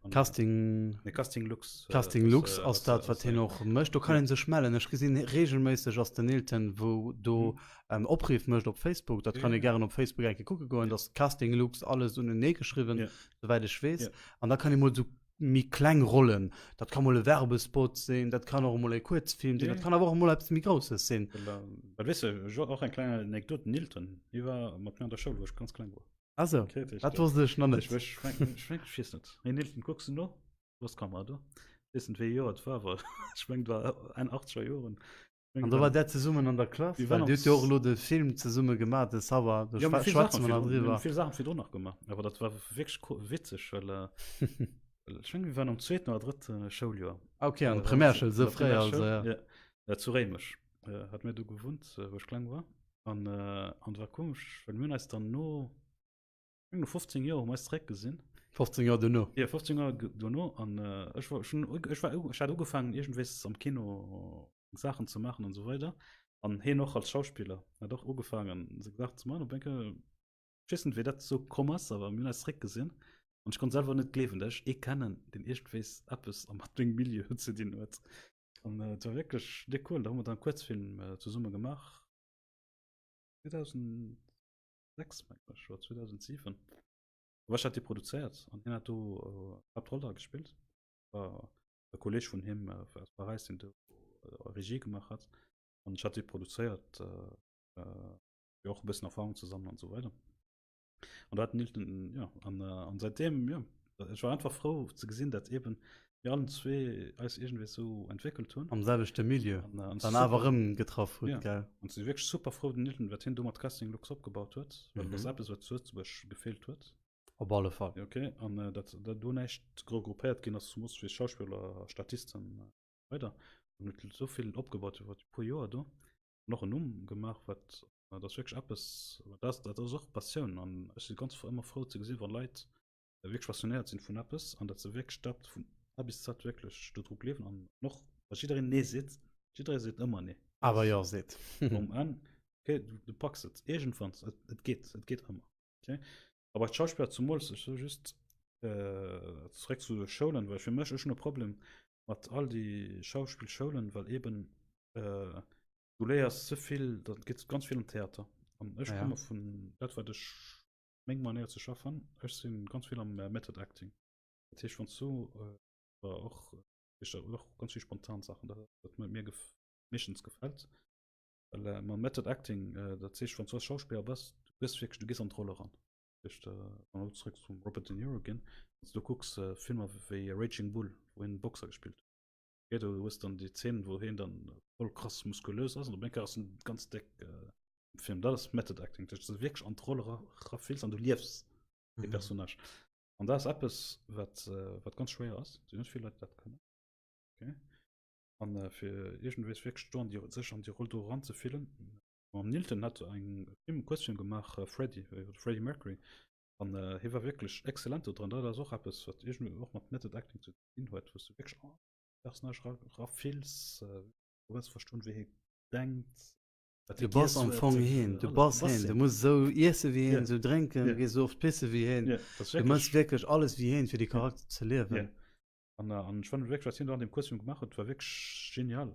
Speaker 2: An, äh,
Speaker 1: Casting
Speaker 2: Nee, Casting Lux. Äh,
Speaker 1: Casting
Speaker 2: das,
Speaker 1: Lux
Speaker 2: äh,
Speaker 1: ass dat, wat hien
Speaker 2: äh,
Speaker 1: och mécht. Do kann
Speaker 2: Ja.
Speaker 1: een sech mellen. Ech gesinn regelméisseg ass den Nilton, wou do
Speaker 2: Mhm.
Speaker 1: ähm, Opriff mécht op Facebook. Dat
Speaker 2: Ja,
Speaker 1: kann ee
Speaker 2: ja.
Speaker 1: gären op Facebook eng Kéier kucke goen.
Speaker 2: Ja.
Speaker 1: Dat Casting Lux alles unenee geschriwwen,
Speaker 2: Ja.
Speaker 1: souwäit ech weess.
Speaker 2: Ja.
Speaker 1: An da kann ee mol sou méi kleng Rollen. Dat ka mol e Werbespot sinn, dat kann och emol e Kuerzfilm sinn,
Speaker 2: Ja,
Speaker 1: dat kann awer och emol eppes méi Grousses sinn.
Speaker 2: Well, weess de, ech och eng kleng Anekdot, den Nilton, hie war mat mir an der Schoul, wou ech ganz kleng war.
Speaker 1: Ah sou,
Speaker 2: Okay, dat heescht,
Speaker 1: dat wosst ech nach net.
Speaker 2: Ech, ech, ech, ech, ech weess net. Hey Nilton, kucks du no? Du hues d'Kamera do. Ech weess net, wéi ee Joer et war, awer ech meng, et war Enn achtzeger Joren.
Speaker 1: An do war der zesummen an der Klass?
Speaker 2: Wir
Speaker 1: Well
Speaker 2: waren
Speaker 1: Dir hutt jo och
Speaker 2: ons-
Speaker 1: elo de Film zesumme gemaach, de Sava, do
Speaker 2: Ja,
Speaker 1: schwa
Speaker 2: vill
Speaker 1: schwätze
Speaker 2: Sachen
Speaker 1: mer nach
Speaker 2: virdrun- wir
Speaker 1: driwwer.
Speaker 2: hunn vill Sachen virdrun nach gemaach. Awer dat war wierklech ko- witzeg, well äh, well ech meng, wir waren am zweeten oder drëtte Schouljoer.
Speaker 1: Ah, okay, an
Speaker 2: Äh,
Speaker 1: der Primärschoul,
Speaker 2: an
Speaker 1: sou
Speaker 2: der
Speaker 1: fréi also,
Speaker 2: Primärschoul,
Speaker 1: ja.
Speaker 2: ja. Äh, zu Réimech äh, hat mir do gewunnt, äh, wou ech kleng war. An, äh, an war komesch, well mir hunn eis dann no no 15 Joer hu mer eis zeréck gesinn.
Speaker 1: 15 Joer duerno.
Speaker 2: Ja, 15 Joer duerno an äh, ech war schon ech war ech hat ugefaangen iergendwéis am Kino Saachen ze maachen an esou weider an hien och als Schauspiller hat och ugefaangen seng Saachen ze maachen. Op eng Kéier, ech weess net wéi dat esou komm ass, awer mir hunn eis zeréck gesinn an ech konnt selwer net gleewen, dat ech ee kennen, deen iergendwéis eppes a mat mengem Milieu ze dinn huet. An äh, et war wierklech déck cool. Da hu mer dann e Kuerzfilm äh, zesumme gemaach 2000. 2006 mengen ech oder 2007 awer ech hat déi produzéiert an hien hat do d'Haaptroll dra gespillt war e Kolleg vun him aus Paräis deen do Regie gemaach hat an ech hat déi produzéiert fir och e bëssen Erfahrung ze sammelen an esou weider an do hat den Nilton jo an an säitdeem jo ech war einfach frou ze gesinn dat eben mir allen zwee eis iergendwéi sou entwéckelt hunn.
Speaker 1: Am selwechte Milieu.
Speaker 2: An, an
Speaker 1: Dann awer erëm getraff hutt,
Speaker 2: Ja.
Speaker 1: gell?
Speaker 2: An si wierklech super frou, den Nilton, wat hien do mat Casting Lux opgebaut huet, well dat ass
Speaker 1: Mhm.
Speaker 2: eppes, wat zu Lëtzebuerg gefeelt huet.
Speaker 1: Op alle Fall.
Speaker 2: Ja, okay. An äh, dat, dat do näischt regroupéiert ginn ass, zemoos fir Schauspiller, Statisten äh, weider. An huet esou vill opgebaut iwwer déi puer Joer do. An och en Numm gemaach, wat äh, dat ass wierklech eppes, dat ass, dat ass och Passioun. An ech si ganz ëmmer frou ze gesinn, wann Leit wierklech passionéiert sinn vun eppes an dat se wierklech dat vun A bis Z wierklech dodru gleewen an och wa jiddereen nee seet, jidderee seet ëmmer nee.
Speaker 1: Awer jo seet.
Speaker 2: Um Enn, okay, du, du packs et iergendwann, et, et geet, et geet ëmmer. Okay? A bei d'Schauspiller zumools, ech soe just äh, zeréck zu de Schoulen, well fir mech, ech hunn e Problem mat all déi Schauspillschoulen, well eben äh, du léiers ze vill, dat geet ganz vill am Theater. An ech
Speaker 1: Ja.
Speaker 2: komme vun dat, wat ech Meng Manéier ze schaffen, ech sinn ganz vill am Method Acting. Dat heescht, wann s du äh, och, ich, och ganz vill spontan Sachen, dat, dat mir gef meeschtens gefällt. Well äh, mam Method Acting, äh, dat heescht, wann du als Schauspiller bass, du gëss wierklech, du gees an d'Roll eran. Dat heescht, äh, wann wir zurück zum Robert De Niro ginn, wann du kucks äh, Filmer wéi Raging Bull, wou hien Boxer gespillt huet. Okay, du hues dann déi Szenen, wou hien dann voll krass muskulös ass, an op eng Kéier ass en ganz déck äh, Film. Dat ass Method Acting, dat heescht, dass du wierklech an d'Roll era erafills an du liefs de mhm. Personnage. An dat ass eppes, wat, äh, wat ganz schwéier ass. Sinn net vill Leit, dat kënnen. Okay. An äh, fir iergendwees wierklech do an déi, sech an déi Roll do eranzefillen. Mam Nilton hat eng Film, Kuerzfilm gemaach, äh, Freddie, iwwer de Freddie Mercury. An äh, hie war wierklech exzellent do dran. Dat ass och eppes, wat iergendwéi och mat Method Acting ze dinn huet, wou s du wierklech an de Personnage era, erafills, äh, du wëlls verstoen, wéi hie denkt, wat hie
Speaker 1: Du bass
Speaker 2: giess
Speaker 1: am
Speaker 2: huet,
Speaker 1: Fong hien, du
Speaker 2: alles. Du
Speaker 1: bass
Speaker 2: bass
Speaker 1: hien. Du
Speaker 2: hien.
Speaker 1: muss esou iesse wéi hien,
Speaker 2: Ja.
Speaker 1: esou drénken,
Speaker 2: Ja.
Speaker 1: du gees esou oft pisse wéi hien.
Speaker 2: Ja, dat ass
Speaker 1: Du mëss
Speaker 2: wierklech.
Speaker 1: wierklech alles wéi hien, fir de
Speaker 2: Ja.
Speaker 1: Charakter ze liewen.
Speaker 2: Ja. An, an ech fannen wierklech, wat hien do an deem Kuerzfilm gemaach huet, war wierklech genial.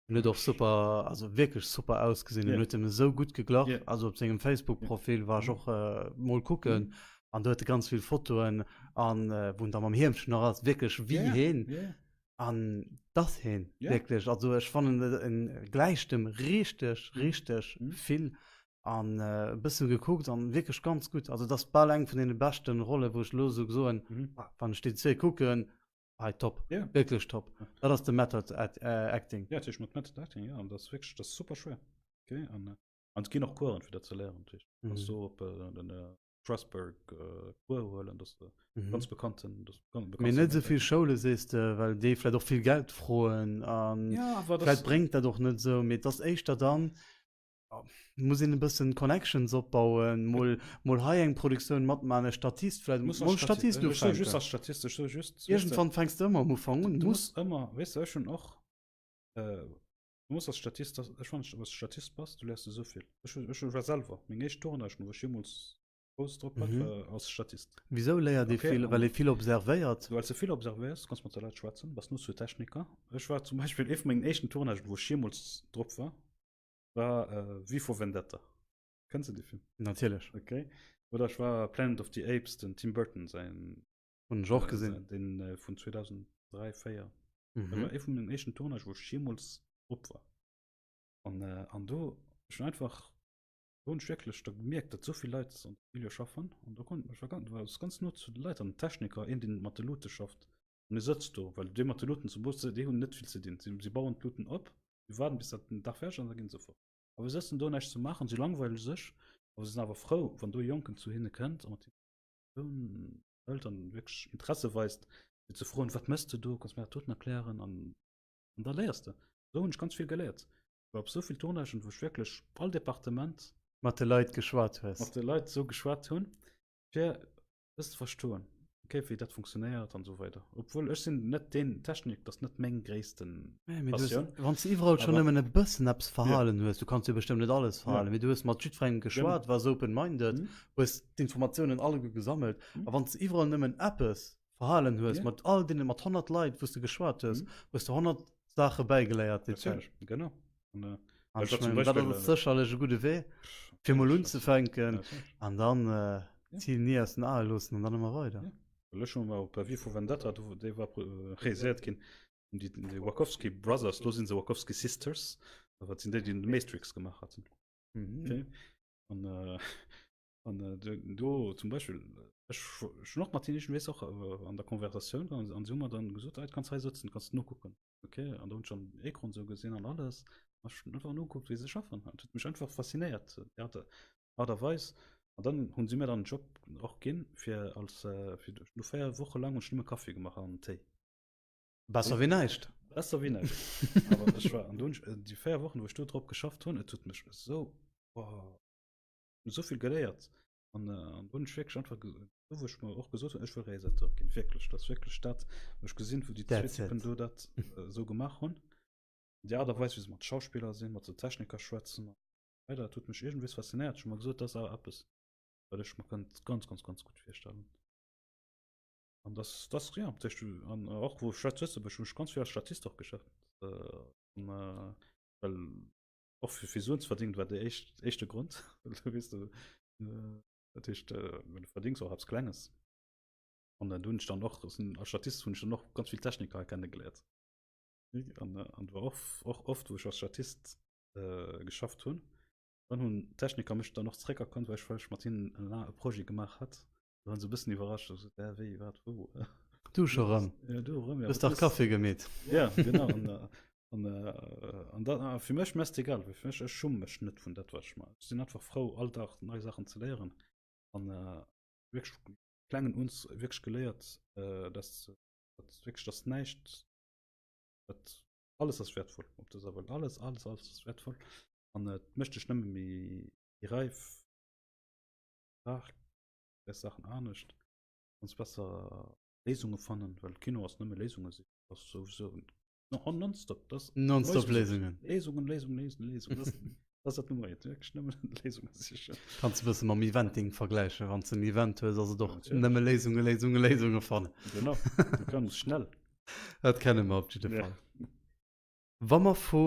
Speaker 1: En huet och super, also wierklech super ausgesinn. En
Speaker 2: Yeah.
Speaker 1: huet em esou gutt geglach.
Speaker 2: Yeah.
Speaker 1: Also op sengem Facebook-Profil war ech och äh, mol kucken.
Speaker 2: Mhm.
Speaker 1: An do huet e ganz vill Fotoen an äh, wou en da mam Hiemchen nach ass, wierklech wéi
Speaker 2: Yeah,
Speaker 1: hien.
Speaker 2: yeah.
Speaker 1: An dass hien
Speaker 2: Yeah.
Speaker 1: wierklech, also ech fannen en gläicht em richteg, richteg
Speaker 2: Mhm.
Speaker 1: vill. An e bëssen gekuckt an wierklech ganz gutt. Also dat ass bal eng vun deene beschten Rollen, wou ech elo esou soen,
Speaker 2: Mhm.
Speaker 1: ah, wann ech déi zwee kucken, hei top,
Speaker 2: Ja.
Speaker 1: wierklech top.
Speaker 2: Ja.
Speaker 1: Dat ass de Method Acting.
Speaker 2: Ja, dat mat Method Acting, ja, an dat ass wierklech, dat ass super schwéier. Okay, an, äh, an et ginn och Coursen fir dat ze léieren, natierlech.
Speaker 1: Mhm.
Speaker 2: Kanns du op äh, den äh, Strasbourg äh, Cours huelen, dat ass de
Speaker 1: Mhm.
Speaker 2: ganz bekannten, das ganz
Speaker 1: Mee
Speaker 2: bekannten
Speaker 1: net esou vill Schoule sees de, well déi vläicht och vill Geld froen an
Speaker 2: Ja, awer
Speaker 1: vläicht
Speaker 2: das,
Speaker 1: bréngt dat och net esou, mee et ass éischter dann, muss een e bëssen Connections opbauen, mol, mol hei eng Produktioun matman, e Statist vläicht,
Speaker 2: muss
Speaker 1: mol Statist
Speaker 2: ech soe just
Speaker 1: ufänken.
Speaker 2: als Statist, ech soe just, weess de,
Speaker 1: Iergendwann fänks de ëmmer am Ufank un,
Speaker 2: du
Speaker 1: muss.
Speaker 2: muss ëmmer, weess de, ech hunn och, äh, du muss als Statist, das, ech fannen, wann s du Statist bass, du léiers esou vill. Ech hunn, ech war selwer, meng éischt Tournagen, wou ech jeemools Fouss drop hat,
Speaker 1: Mhm.
Speaker 2: war als Statist.
Speaker 1: Wisou léiert ee
Speaker 2: Okay,
Speaker 1: vill?
Speaker 2: an
Speaker 1: Well ee vill observéiert.
Speaker 2: well s de vill observéiers, kanns mat de Leit schwätzen, bass no zu Techniker. Ech war zum Beispill ee vu mengen éischten Tournagen, wou ech jeemools drop war, war äh, V for Vendetta. Kennst du de Film?
Speaker 1: Natierlech.
Speaker 2: Okay. Oder ech war Planet of the Apes, den Tim Burton sein
Speaker 1: Hunn ech och
Speaker 2: äh,
Speaker 1: gesinn.
Speaker 2: den äh, vun 2003, 4. Dat
Speaker 1: Mhm.
Speaker 2: war ee vun den éischten Tournage, wou ech jeemools drop war. An, äh, an do ech hun einfach do hunn ech wierklech da gemierkt, datt esou vill Leit an dem Milieu schaffen. An do konnt ech war ganz, war ganz no zu de Leit an den Techniker, een deen mat de Luute schafft. An e sëtzt do, well dee mat de Luuten zum Bus, déi hunn net vill ze dinn. Si, si bauen d'Luuten op, si waarden bis dat den Dag fäerdeg ass an da ginn se fort. Awer se sëtzen do näischt ze maachen, si langweile sech, awer se sinn awer frou, wann do e Jonken zu hinne kënnt a mat hinnen hëlt an wierklech Interesse weist, fir ze froen, wat mëss de do, kanns mir dat doten erklären an an da léiers de. Esou hunn ech ganz vill geléiert. Ech war op esou vill Tournagen, wou ech wierklech all Departement
Speaker 1: Mat de Leit geschwat hues.
Speaker 2: mat de Leit esou geschwat hunn, fir Dës ze verstoen, ok, wéi dat funktionéiert an esou weider. Obwuel ech sinn net deen, Technik, dat ass net meng gréissten
Speaker 1: Passioun. Wann s de iwwerall schonn nëmmen e bëssen eppes verhalen hues, du kanns jo bestëmmt net alles verhalen, mee du hues mat jiddwerengem geschwat, waars open-minded, hues d'Informatiounen alleguer gesammelt. A wann s de iwwerall nëmmen eppes verhalen hues, mat all deene, mat 100 Leit, wou s de geschwat hues, hues de 100 Saache bäigeléiert déi Zäit.
Speaker 2: Natierlech, genau. An,
Speaker 1: An ech mengen, dat ass sécherlech e gudde Wee, fir mol unzefänken an dann d'Zil ni aus den Ae loossen an dann ëmmer weider.
Speaker 2: Ja. Well ech hunn mer op V for Vendetta, do déi war realiséiert ginn, déi, déi Wachowski Brothers, do sinn se Wachowski Sisters, awer dat sinn déi, déi den Matrix gemaach haten.
Speaker 1: Mhm.
Speaker 2: Okay. An, äh, an äh, do zum Beispill, ech ech hunn och mat hinnen, ech weess och an der Konversatioun, an, an si hu mer dann gesot, ah, du kanns hei sëtzen, du kanns nokucken. Okay, an do hunn ech dann den Ecran sou gesinn an alles. An ech hunn einfach nogekuckt, wéi se schaffen. An dat huet mech einfach faszinéiert, déi Art, Art a Weis. An dann hunn si mir dann en Job och ginn, fir als, fir no 4 Woche laang hunn ech nëmme Kaffi gemaach an Téi.
Speaker 1: Besser wéi näischt.
Speaker 2: Besser wéi näischt. Awer ech war, an do hunn ech, déi 4 Wochen, wou ech do drop geschafft hunn, et huet mech esou, boah, esou vill geléiert. An, äh, an do hunn ech wierklech einfach, do wou ech mer och gesot hunn, ech wëll Realisateur ginn, wierklech. Dat ass wierklech dat, wou ech gesinn, wou déi zwee
Speaker 1: That's
Speaker 2: Typen
Speaker 1: it.
Speaker 2: do dat äh, esou gemaach hunn. Déi Aart a Weis, wéi se mat Schauspiller sinn, mat de Techniker schwätzen an esou weider, dat huet mech iergendwees faszinéiert. Ech hu mer gesot, dat ass awer eppes, wat ech mer kënnt ganz, ganz, ganz gutt virstellen. An das, das, ja, dat heescht, an och wou ech war zu Lëtzebuerg, hunn ech ganz vill als Statist och geschafft. Äh, an, äh, well och fir, fir Suen ze verdingen, war der éischt, éischte Grond. Well du weess du, äh, dat heescht, äh, du verdings och eppes Klenges. An dann hunn ech dann och als Statist hunn ech dann och ganz vill Techniker kennegeléiert. An, an war och, och oft, wou ech als Statist äh, geschafft hunn. Dann hunn Techniker mech dann och zréckerkannt, well ech well ech mat hinnen e Projet gemaach hat. Da waren se e bëssen iwwerrascht, also, äh, wéi, wat, wou?
Speaker 1: Du scho rëm?
Speaker 2: Ja, du rëm,
Speaker 1: ja. Hues dach Kaffi gemeet.
Speaker 2: Ja, genau. An, äh, an, äh, an da, äh, fir mech mest egal, well fir mech, ech schumme mech net vun dat, wat ech maachen. Ech sinn einfach frou, all Dag nei Saachen ze léieren. An äh, wierklech vu klengen un wierklech geléiert, äh, dass, dass wierklech, dass näischt, dat alles ass wertvoll op dëser Welt. Alles, alles, alles ass wertvoll. An et äh, mécht dech nëmme méi, méi reif, staark, gesäis Saachen anescht, kanns besser Léisunge fannen, well Kino ass nëmme Léisunge sichen. Ass souwisou no, nonstop.
Speaker 1: Das nonstop Léisungen.
Speaker 2: Léisungen, Léisungen, Léisungen, Léisungen. Das, das ass dat Nummer eent, wierklech nëmmen Léisunge sichen.
Speaker 1: Kanns de bësse mam Eventing vergläichen, wann s de en Event hues, ass et och nëmme Léisunge, Léisunge, Léisunge fannen.
Speaker 2: Genau, du kanns schnell.
Speaker 1: Dat kenne mer op jidde Fall. Wa mer vu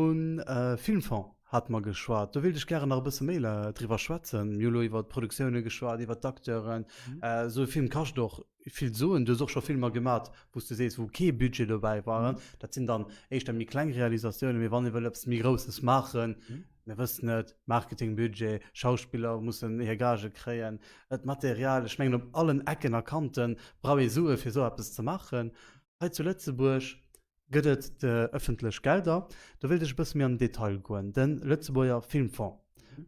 Speaker 1: Filmfonds hate mer geschwat, do wéilt ech gären nach e bësse méi driwwer schwätzen. Mir hu lo iwwer d'Produktioune geschwat, iwwer d'Acteuren. Esou e Film kascht och vill Suen. Du hues och scho Filmer gemat, wou s du sees, wou kee Budget dobäi war. Dat sinn dann éischter méi kleng Realisatiounen. Mee wann ee wëll eppes méi Grousses maachen, mir wëssen et, Marketingbudget, Schauspiller mussen hir Gagë kréien, d'Material, ech mengen op allen Ecken a Kante brauch ee Sue fir esou eppes ze maachen. Hei zu Lëtzebuerg gëtt et ëffentlech Gelder. Do wéilt ech e bësse méi an den Detail goen. De Lëtzebuerger Filmfong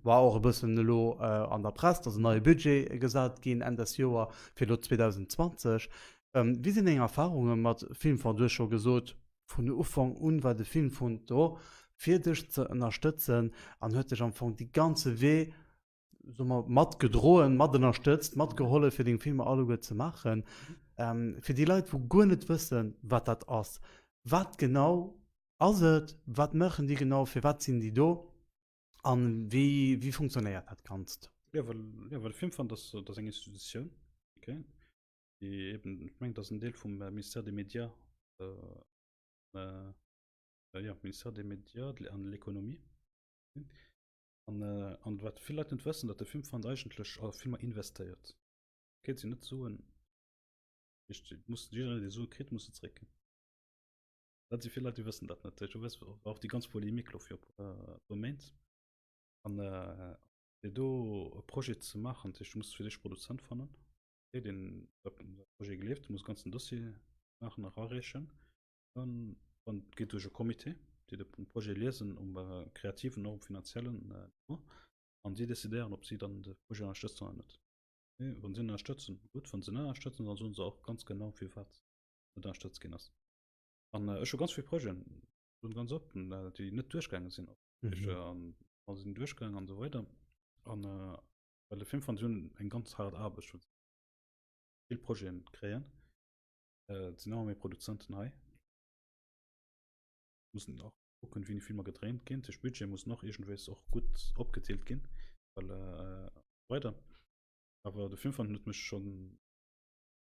Speaker 1: war och e bëssen elo an der Press, et ass en neie Budget gesat ginn Enn des Joer fir elo 2020. Wéi sinn deng Erfarunge mat Filmfong? Du hues scho gesot, vun Ufank un war de Filmfong do fir dech ze ënnerstëtzen an huet dech am Fong dee ganze Wee soe mer, matgedroen, matënnerstëtzt, matgehollef, fir deng Filmer alleguer ze maachen. Ähm, fir déi Leit, wou guer net wëssen, wat dat ass, wat genau ass et, wat maachen déi genau, firwat sinn déi do an wéi, wéi funktionéiert dat Ganzt?
Speaker 2: Ja, well, ja, well de Filmfond ass, dat ass eng Institutioun, okay, déi eben, ech mengen, dat ass en Deel vum Ministère des Médias, äh, äh, ja, Ministère des Médias an de l'Économie. An, äh, an wat vill Leit net wëssen, datt de Filmfond eigentlech a Filmer investéiert. Kritt si net Suen. Ich, muss, jeder, dee Sue kritt, muss se zréckginn. Dat si vill Leit, déi wëssen dat net. Du weess, war och déi ganz Polemik lo fir e puer Méint. An äh, fir do e Projet ze maachen, dat heescht, du muss fir dech Produzent fannen, okay, deen dat Projet gleeft, du muss ganzen Dossier maachen a rareechen. Dann, dann geet duerch e Comité, déi de Projet liesen um äh, kreativen och um finanziellen äh, Niveau. An si decidéieren, ob si dann de Projet ënnerstëtzen oder net. Okay, wann si ënnerstëtzen, gutt, wann se net ënnerstëtzen, dann soen se och ganz genau, firwat net ënnerstëtzt ginn ass. An äh, ech hu ganz vill Projeten, soen ganz oppen, äh, déi net duerchgaange sinn. Mhm. Ech, äh, an, an sinn duerchgaangen an esou weider. An äh, well de Filmfond si hunn eng ganz haart Aarbecht, wou se vill Projeten kréien. Äh, et sinn ëmmer méi Produzenten hei. Mussen och kucken, wéini Filmer gedréint ginn. De Budget muss nach iergendwéis och gutt opgedeelt ginn, well äh, weider. Awer de Filmfond huet mech schonn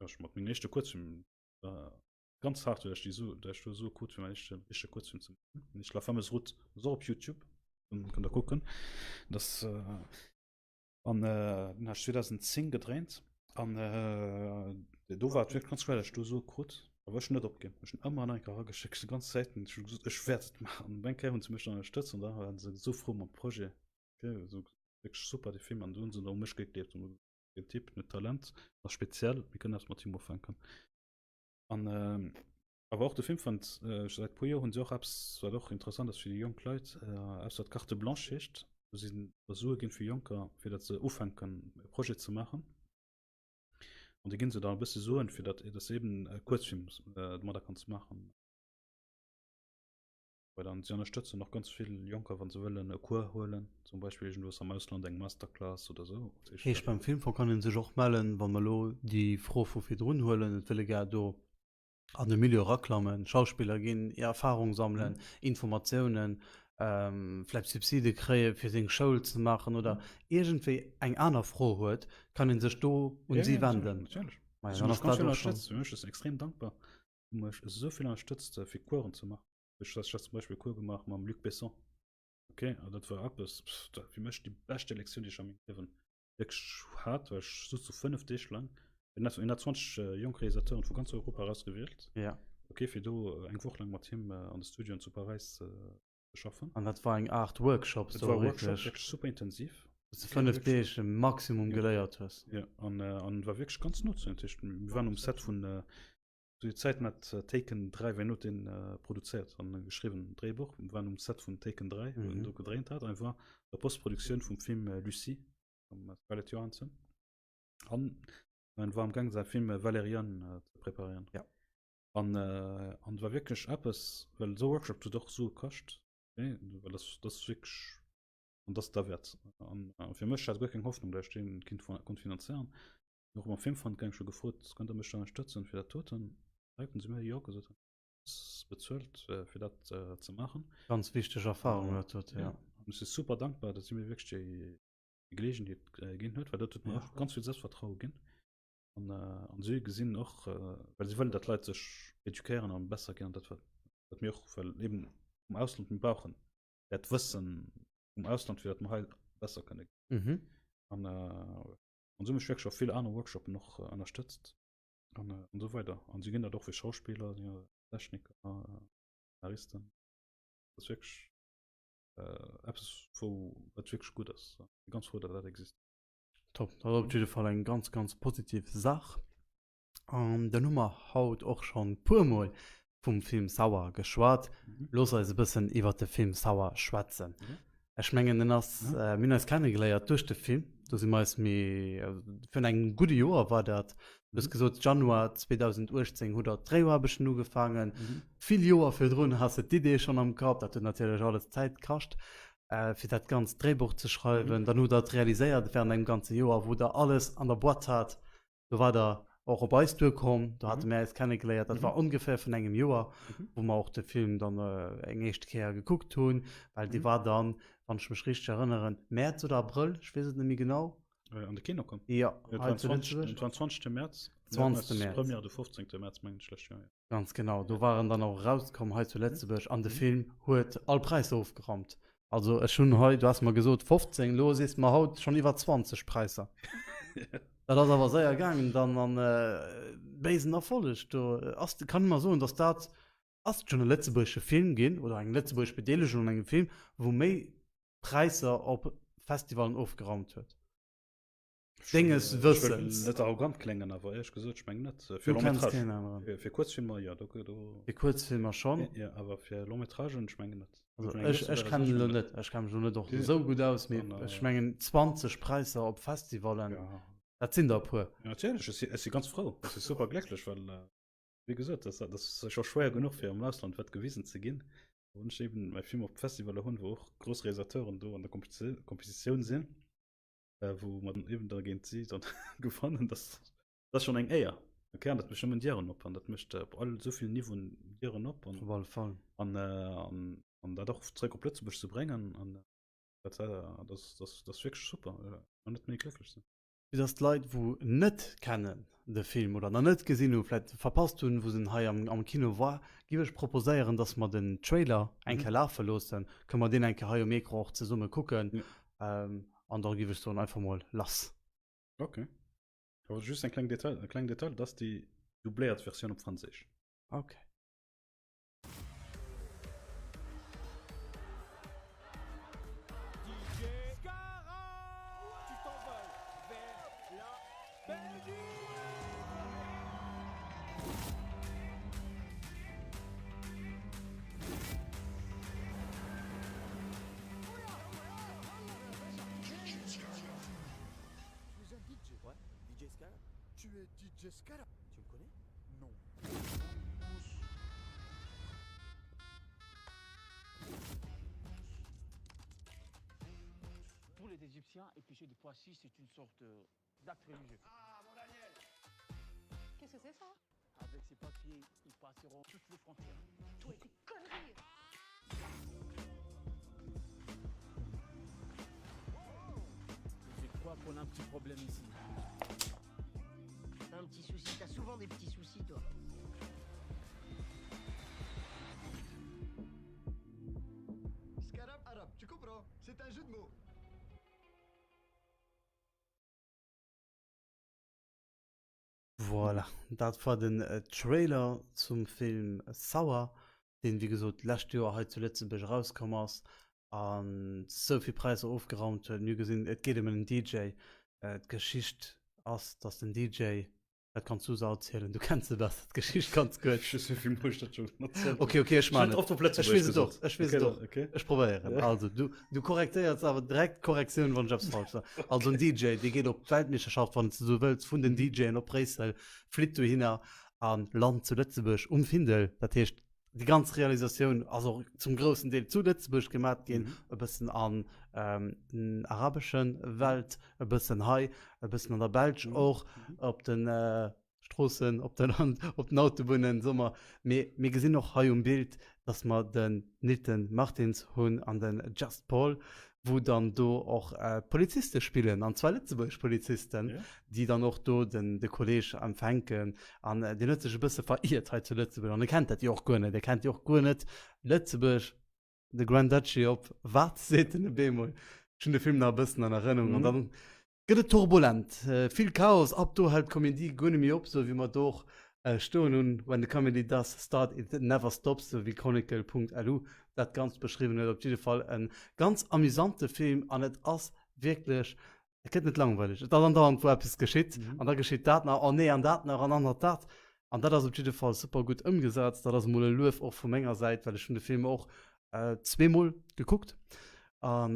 Speaker 2: ja, mat mengem éischte Kuerzfilm äh, ganz hart, well ech déi Su, dat ech do Sue krut fir mäin éischte, éischte Kuerzfilm ze maachen. Nämlech La fameuse route, ass och op YouTube, kënnt der kucken. Das äh, An den hat ech 2010 gedréint an do war et wierklech ganz schwéier, datt ech do Sue krut. Awer ech hunn net opginn. Ech hunn ëmmer nach eng Kéier erageschéckt, déi ganz Zäiten. Ech hu gesot, ech wäert et maachen. An eng Kéier hu se mech dann ënnerstëtzt an da waren se esou frou mam Projet. Esou wierklech super dee Film an do hu se dann u mech gegleeft an hu gesot, deen Typ huet Talent, ass speziell, mir kënnen eppes mat him ufänken. An Awer och de Film fand äh, seit puer Joer hunn se och eppes, wat och interessant ass fir déi jonk Leit, äh, eppes wat Carte Blanche heescht. Do sinn da Sue ginn fir Jonker, fir datt se ufänken e Projet ze maachen. An déi ginn se dann e bësse Suen, fir datt datt se eben e Kuerzfilm äh, domadder kanns maachen. Well dann si ënnerstëtzen och ganz vill Jonker, wa se wëllen e Cours huelen, zum Beispill iergendwou am Ausland eng Masterclass oder sou.
Speaker 1: Heescht beim Filmfong kann ee sech och mellen, wa mer elo déi Fro vu virdrun huelen, et wëlle gär do an de Milieu eraklammen, Schauspiller ginn, Erfahrung sammelen, mhm. Informatiounen, ähm, vläicht Subside kréie fir seng Schoul ze maachen oder mhm. iergendwéi eng aner Fro huet, kann een sech do un ja, si wenden.
Speaker 2: Natierlech. Ma ja, dann ass dat och schon. Ech ass extrem dankbar. Du mech esou vill ënnerstëtzt äh, fir Coursen ze maachen. Ech hat zum Beispill Cours gemaach mam Luc Besson. Okay, an dat war eppes, pff, dat fir mech déi beschte Lektioun, déi ech a mengem Liewen wierklech hat, well ech sot so 5 Deeg lang. En hat, en hat 20 äh, jonk Realisateuren vu ganz Europa erausgewielt.
Speaker 1: Ja.
Speaker 2: Okay, fir do äh, eng Woch lang mat him äh, an de Studioen zu Paräis äh, ze schaffen.
Speaker 1: An dat war eng Art Workshop,
Speaker 2: Dat war Workshop, wierklech super intensiv.
Speaker 1: Wou du 5 Deeg Maximum
Speaker 2: ja.
Speaker 1: geléiert hues.
Speaker 2: Ja, an, äh, an war wierklech ganz no zu. Mir waren um Set vun äh, zu der Zäit mat äh, Taken 3, wenn not den äh, produzéiert an äh, geschriwwen Dréibuch, wir waren um Set vun Taken 3, mhm. wou do gedréint hat, einfach der Postproduktioun vum Film äh, Lucie vum äh, Scarlett Johansson. An en war am Gang säi Film äh, Valerian äh, ze preparéieren.
Speaker 1: Ja.
Speaker 2: An, äh, an war wierklech eppes, well esou Workshop huet och Sue kascht, okay? well das, das ist wierklech an das derwäert. An äh, fir mech hat guer keng Hoffnung, dass ich den Kind konnt finanzéieren. Och mam Filmfond gang schon gefrot, könnt der mech da ënnerstëtzen fir dat doten? Da hätten se mir jo gesot, bezuelt äh, fir dat äh, ze maachen.
Speaker 1: Ganz wichteg Erfahrung dat dote,
Speaker 2: ja. An ech si super dankbar, dass si mir wierklech déi Gelegenheet äh, ginn huet, well dat huet mir och ganz vill Selbstvertraue ginn. An, äh, an si gesinn och, äh, well si wëllen, datt Leit sech edukéieren an besser ginn an dat wat, wat mir och well eben vum Ausland mir brauchen dat Wëssen vum Ausland, fir dat mer hei besser kënne
Speaker 1: ginn. Mhm.
Speaker 2: An, äh, an so mech wierklech och vill aner Workshoppen och äh, ënnerstëtzt an, äh, an so weider. An si ginn dat och fir Schauspiller, Techniker, äh, Szenaristen. Dat ass wierklech äh, eppes wou wat wierklech gutt ass. Bin ganz froh, datt dat existiert.
Speaker 1: Top, dat ass op jidde Fall eng ganz ganz positiv Saach. An dann hu mer haut och schonn puermol vum Film Sauer geschwat.
Speaker 2: Mhm.
Speaker 1: Looss eis e bëssen iwwer de Film Sauer schwätzen.
Speaker 2: Mhm.
Speaker 1: Ech mengen en ass,
Speaker 2: Mhm.
Speaker 1: äh, mir hunn eis kennegeléiert duerch de Film. Do si mer eis méi, äh, virun engem gudde Joer war dat. Du hues
Speaker 2: Mhm.
Speaker 1: gesot, Januar 2018 hutt der d'Dréiaarbechten ugefaangen.
Speaker 2: Mhm.
Speaker 1: Vill Joer virdrun has de d'Idee schonn am Kapp, dat huet natierlech alles Zäit kascht, äh, fir dat ganzt Dréibuch ze schreiwen.
Speaker 2: Mhm.
Speaker 1: Dann hutt der et realiséiert während engem ganze Joer, wou der alles an der Boîte hat. Do war der och op eis duerkomm, do hate
Speaker 2: Mhm.
Speaker 1: mir eis kennegeléiert. Dat
Speaker 2: Mhm.
Speaker 1: war ongeféier vun engem Joer,
Speaker 2: Mhm.
Speaker 1: wou mer och de Film dann äh, eng éischt Kéier gekuckt hunn, well dee
Speaker 2: Mhm.
Speaker 1: war dann, wann ech mech richteg erënneren, Mäerz oder Abrëll, ech weess et net méi genau.
Speaker 2: Äh, an de Kino komm.
Speaker 1: Ja,
Speaker 2: Ja,
Speaker 1: hei zu
Speaker 2: 20,
Speaker 1: Lëtzebuerg.
Speaker 2: den 20. März.
Speaker 1: 20. März.
Speaker 2: Première de 15. März mengen ech lech, ja, ja.
Speaker 1: Ganz genau, do war en dann och erauskomm hei zu Lëtzebuerg an de
Speaker 2: Mhm.
Speaker 1: Film huet all Präisser ofgerammt. Also ech hunn hei, du has mer gesot 15, elo sees de mer haut schonn iwwer 20 Präisser. Dat ass awer séier gaangen dann an äh, béisen Erfolleg. Do ass, kann ee mer soen, datt dat ass et schonn e lëtzebuergesche Film ginn oder eng lëtzebuergesch Bedeelegung un engem Film, wou méi Präisser op Festivalen ofgeraumt huet. Denges Wëssens.
Speaker 2: Net arrogant kléngen, awer éierlech gesot, ech mengen net. Fir
Speaker 1: Du kenns
Speaker 2: Long-métrage.
Speaker 1: keen aneren.
Speaker 2: Fir, fir Kuerzfilmer, jo, do, do.
Speaker 1: Fir Kuerzfilmer schonn.
Speaker 2: Ja, awer fir Long-métragen, ech mengen net.
Speaker 1: Also
Speaker 2: Ech mengen,
Speaker 1: ech, ech
Speaker 2: Lëtzebuerger
Speaker 1: kennen
Speaker 2: sinn
Speaker 1: elo
Speaker 2: ech
Speaker 1: net, ech kenne mech elo net och
Speaker 2: Ja.
Speaker 1: esou gutt aus, mee
Speaker 2: An, äh,
Speaker 1: ech mengen 20 Präisser op Festivalen,
Speaker 2: Ja,
Speaker 1: dat sinn der e puer.
Speaker 2: ja natierlech, ech si, ech si ganz frou, ech si super glécklech, well, äh, wéi gesot, dat, dat ass scho schwéier genuch fir am Ausland wat gewisen ze ginn. Wann ech eben mäi Film op Festivaler hunn, wou och grouss Realisateuren do an der Kompetitioun sinn, äh, wou mer dann eben da géint si dann gewannen, das, das ass schonn eng Éier. Okay, an dat mécht nëmmen Dieren op an dat mécht op all esou villen Niveauen Dieren op an,
Speaker 1: Op alle Fall.
Speaker 2: an, äh, an, an dat och zréck op Lëtzebuerg ze bréngen an dat, äh, das, das, das ass wierklech super. Äh, kann net méi glécklech sinn.
Speaker 1: Fir dass d'Leit wou net kennen de Film oder nach net gesinn hu, vläit verpasst hunn wou en hei am Kino war, giff ech proposéieren dass mer den Trailer eng Kéier lafe loossen. Kënne mer deen eng Kéier hei um Ecran och zesumme kucken an da giff ech soen einfach mol lass.
Speaker 2: Ok. Awer just eng kleng Detail, e kleng Detail, dat ass déi dubléiert Versioun op Franséisch.
Speaker 1: Ok.
Speaker 4: Pour les Égyptiens, éplucher des pois chiches, c'est une sorte euh, d'acte religieux.
Speaker 5: Ah, mon Daniel
Speaker 6: Qu'est-ce que c'est ça
Speaker 4: Avec ces papiers, ils passeront toutes les frontières.
Speaker 6: Toi et tes conneries
Speaker 4: Je crois qu'on a un petit problème ici.
Speaker 5: Un petit souci, t'as souvent des petits soucis, toi.
Speaker 7: Scarab arabe, tu comprends C'est un jeu de mots.
Speaker 1: Voilà, dat war den Trailer zum Film Sour, deen wéi gesot d'lescht Joer hei zu Lëtzebuerg erauskomm ass an sou vill Präisser ofgeraumt huet. Mir hu gesinn, et geet ëm en DJ. D'Geschicht ass, dass den DJ, dat kanns du se erzielen, du kenns se besser, d'Geschicht ganz gutt.
Speaker 2: Ech weess net, wéi muss ech dat schon erzielen?
Speaker 1: Okay, okay, ech man
Speaker 2: et.
Speaker 1: Oft op
Speaker 2: Lëtzebuergesch
Speaker 1: Ech weess et och,
Speaker 2: gesot.
Speaker 1: ech weess et och.
Speaker 2: Okay.
Speaker 1: Ech probéieren. Also, du, du korrektéiers awer direkt d'Korrektioun, wann ech eppes falsch soen. Also en DJ, dee geet op d'Weltmeeschterschaft, wann s de esou wëlls, vun den DJen op Bréissel, flitt dohinner a lant zu Lëtzebuerg um Findel. Dat heescht, déi ganz Realisatioun ass och zum groussen Deel zu Lëtzebuerg gemat ginn, e bëssen an ähm, arabesche Welt, e bëssen hei, e bëssen an der Belsch och, op den äh, Stroossen, op den, op den Autobunnen, soe mer. Mee mir gesinn och hei um Bild, dass mer den Nilton Martins hunn an den Just Paul, wou dann do och Poliziste spillen, an zwar lëtzebuergesch Polizisten, yeah. déi dann och do den, de Kolleg empfänken. An deen huet sech e bësse veriert hei zu Lëtzebuerg. An e kennt dat jo och guer net. E kennt jo och guer net Lëtzebuerg, de Grand Duchy op wat seet en op eemol. Ech hunn de Film nach e bëssen an Erënnung. An dann Gëtt et turbulent, vill Chaos, ab do hält d'Komedie guer net méi op, sou wéi mer do och stoen hunn, When the comedy does start, it never stops, sou wéi Chronicle.lu dat Ganzt beschriwwen huet. Op jidde Fall e ganz amüsante Film an et ass wierklech, et gëtt net langweileg. Et ass andauernd wou eppes geschitt an da geschitt dat nach, oh nee, an dat nach an dann nach dat. An dat ass op jidde Fall super gutt ëmgesat. Dat ass emol e Luef och vu menger Säit, well ech hunn de Film och zweemol gekuckt an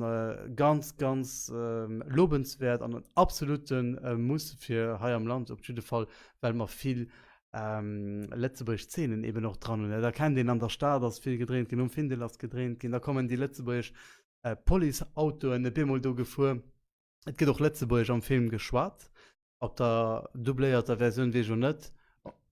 Speaker 1: ganz ganz lobenswäert an en absolute Muss fir hei am Land op jidde Fall, well mer vill lëtzebuergesch Zeenen eben och dran hunn. Da kennt een an der Stad ass vill gedréint ginn, um Findel ass gedréint ginn, da kommen déi lëtzebuergesch Policeautoen op eemol do gefuer. Et gëtt och Lëtzebuergesch am Film geschwat. Op der dubléierter Versioun weess ech jo net.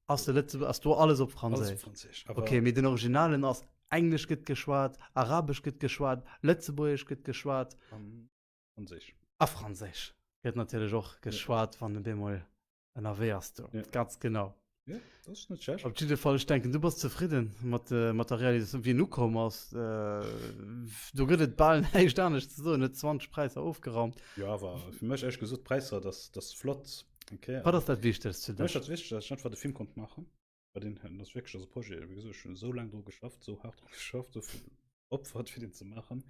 Speaker 1: Ass de Lëtze ass do alles op
Speaker 2: Alles op
Speaker 1: Franséisch?
Speaker 2: Franséisch. Awer
Speaker 1: Okay, mee den Originalen ass Englesch gëtt geschwat, Arabesch gëtt geschwat, Lëtzebuergesch gëtt geschwat.
Speaker 2: An Franséisch.
Speaker 1: A Franséisch gëtt natierlech och geschwat, wann en bemol ënnerwee ass do.
Speaker 2: Ja.
Speaker 1: Ganz genau.
Speaker 2: Ja, dat ass net schlecht.
Speaker 1: Op jidde Fall, ech denken, du bass zefridden mat, mat der Realisatioun, wéi en ukomm ass. Do gëtt et bal näischt anescht ze soen, huet 20 Präisser ofgeraumt.
Speaker 2: Jo, awer fir mech éierlech gesot, d'Präisser, dat ass, dat ass flott. Okay.
Speaker 1: Wat ass dat Wichtegst fir
Speaker 2: Fir mech
Speaker 1: dech?
Speaker 2: dat Wichtegst, datt ech einfach de Film konnt maachen. Bei den, dat ass wierklech ass e Projet, wéi gesot, ech hunn esou laang dru geschafft, esou haart dru geschafft, esou vill opfert fir deen ze maachen.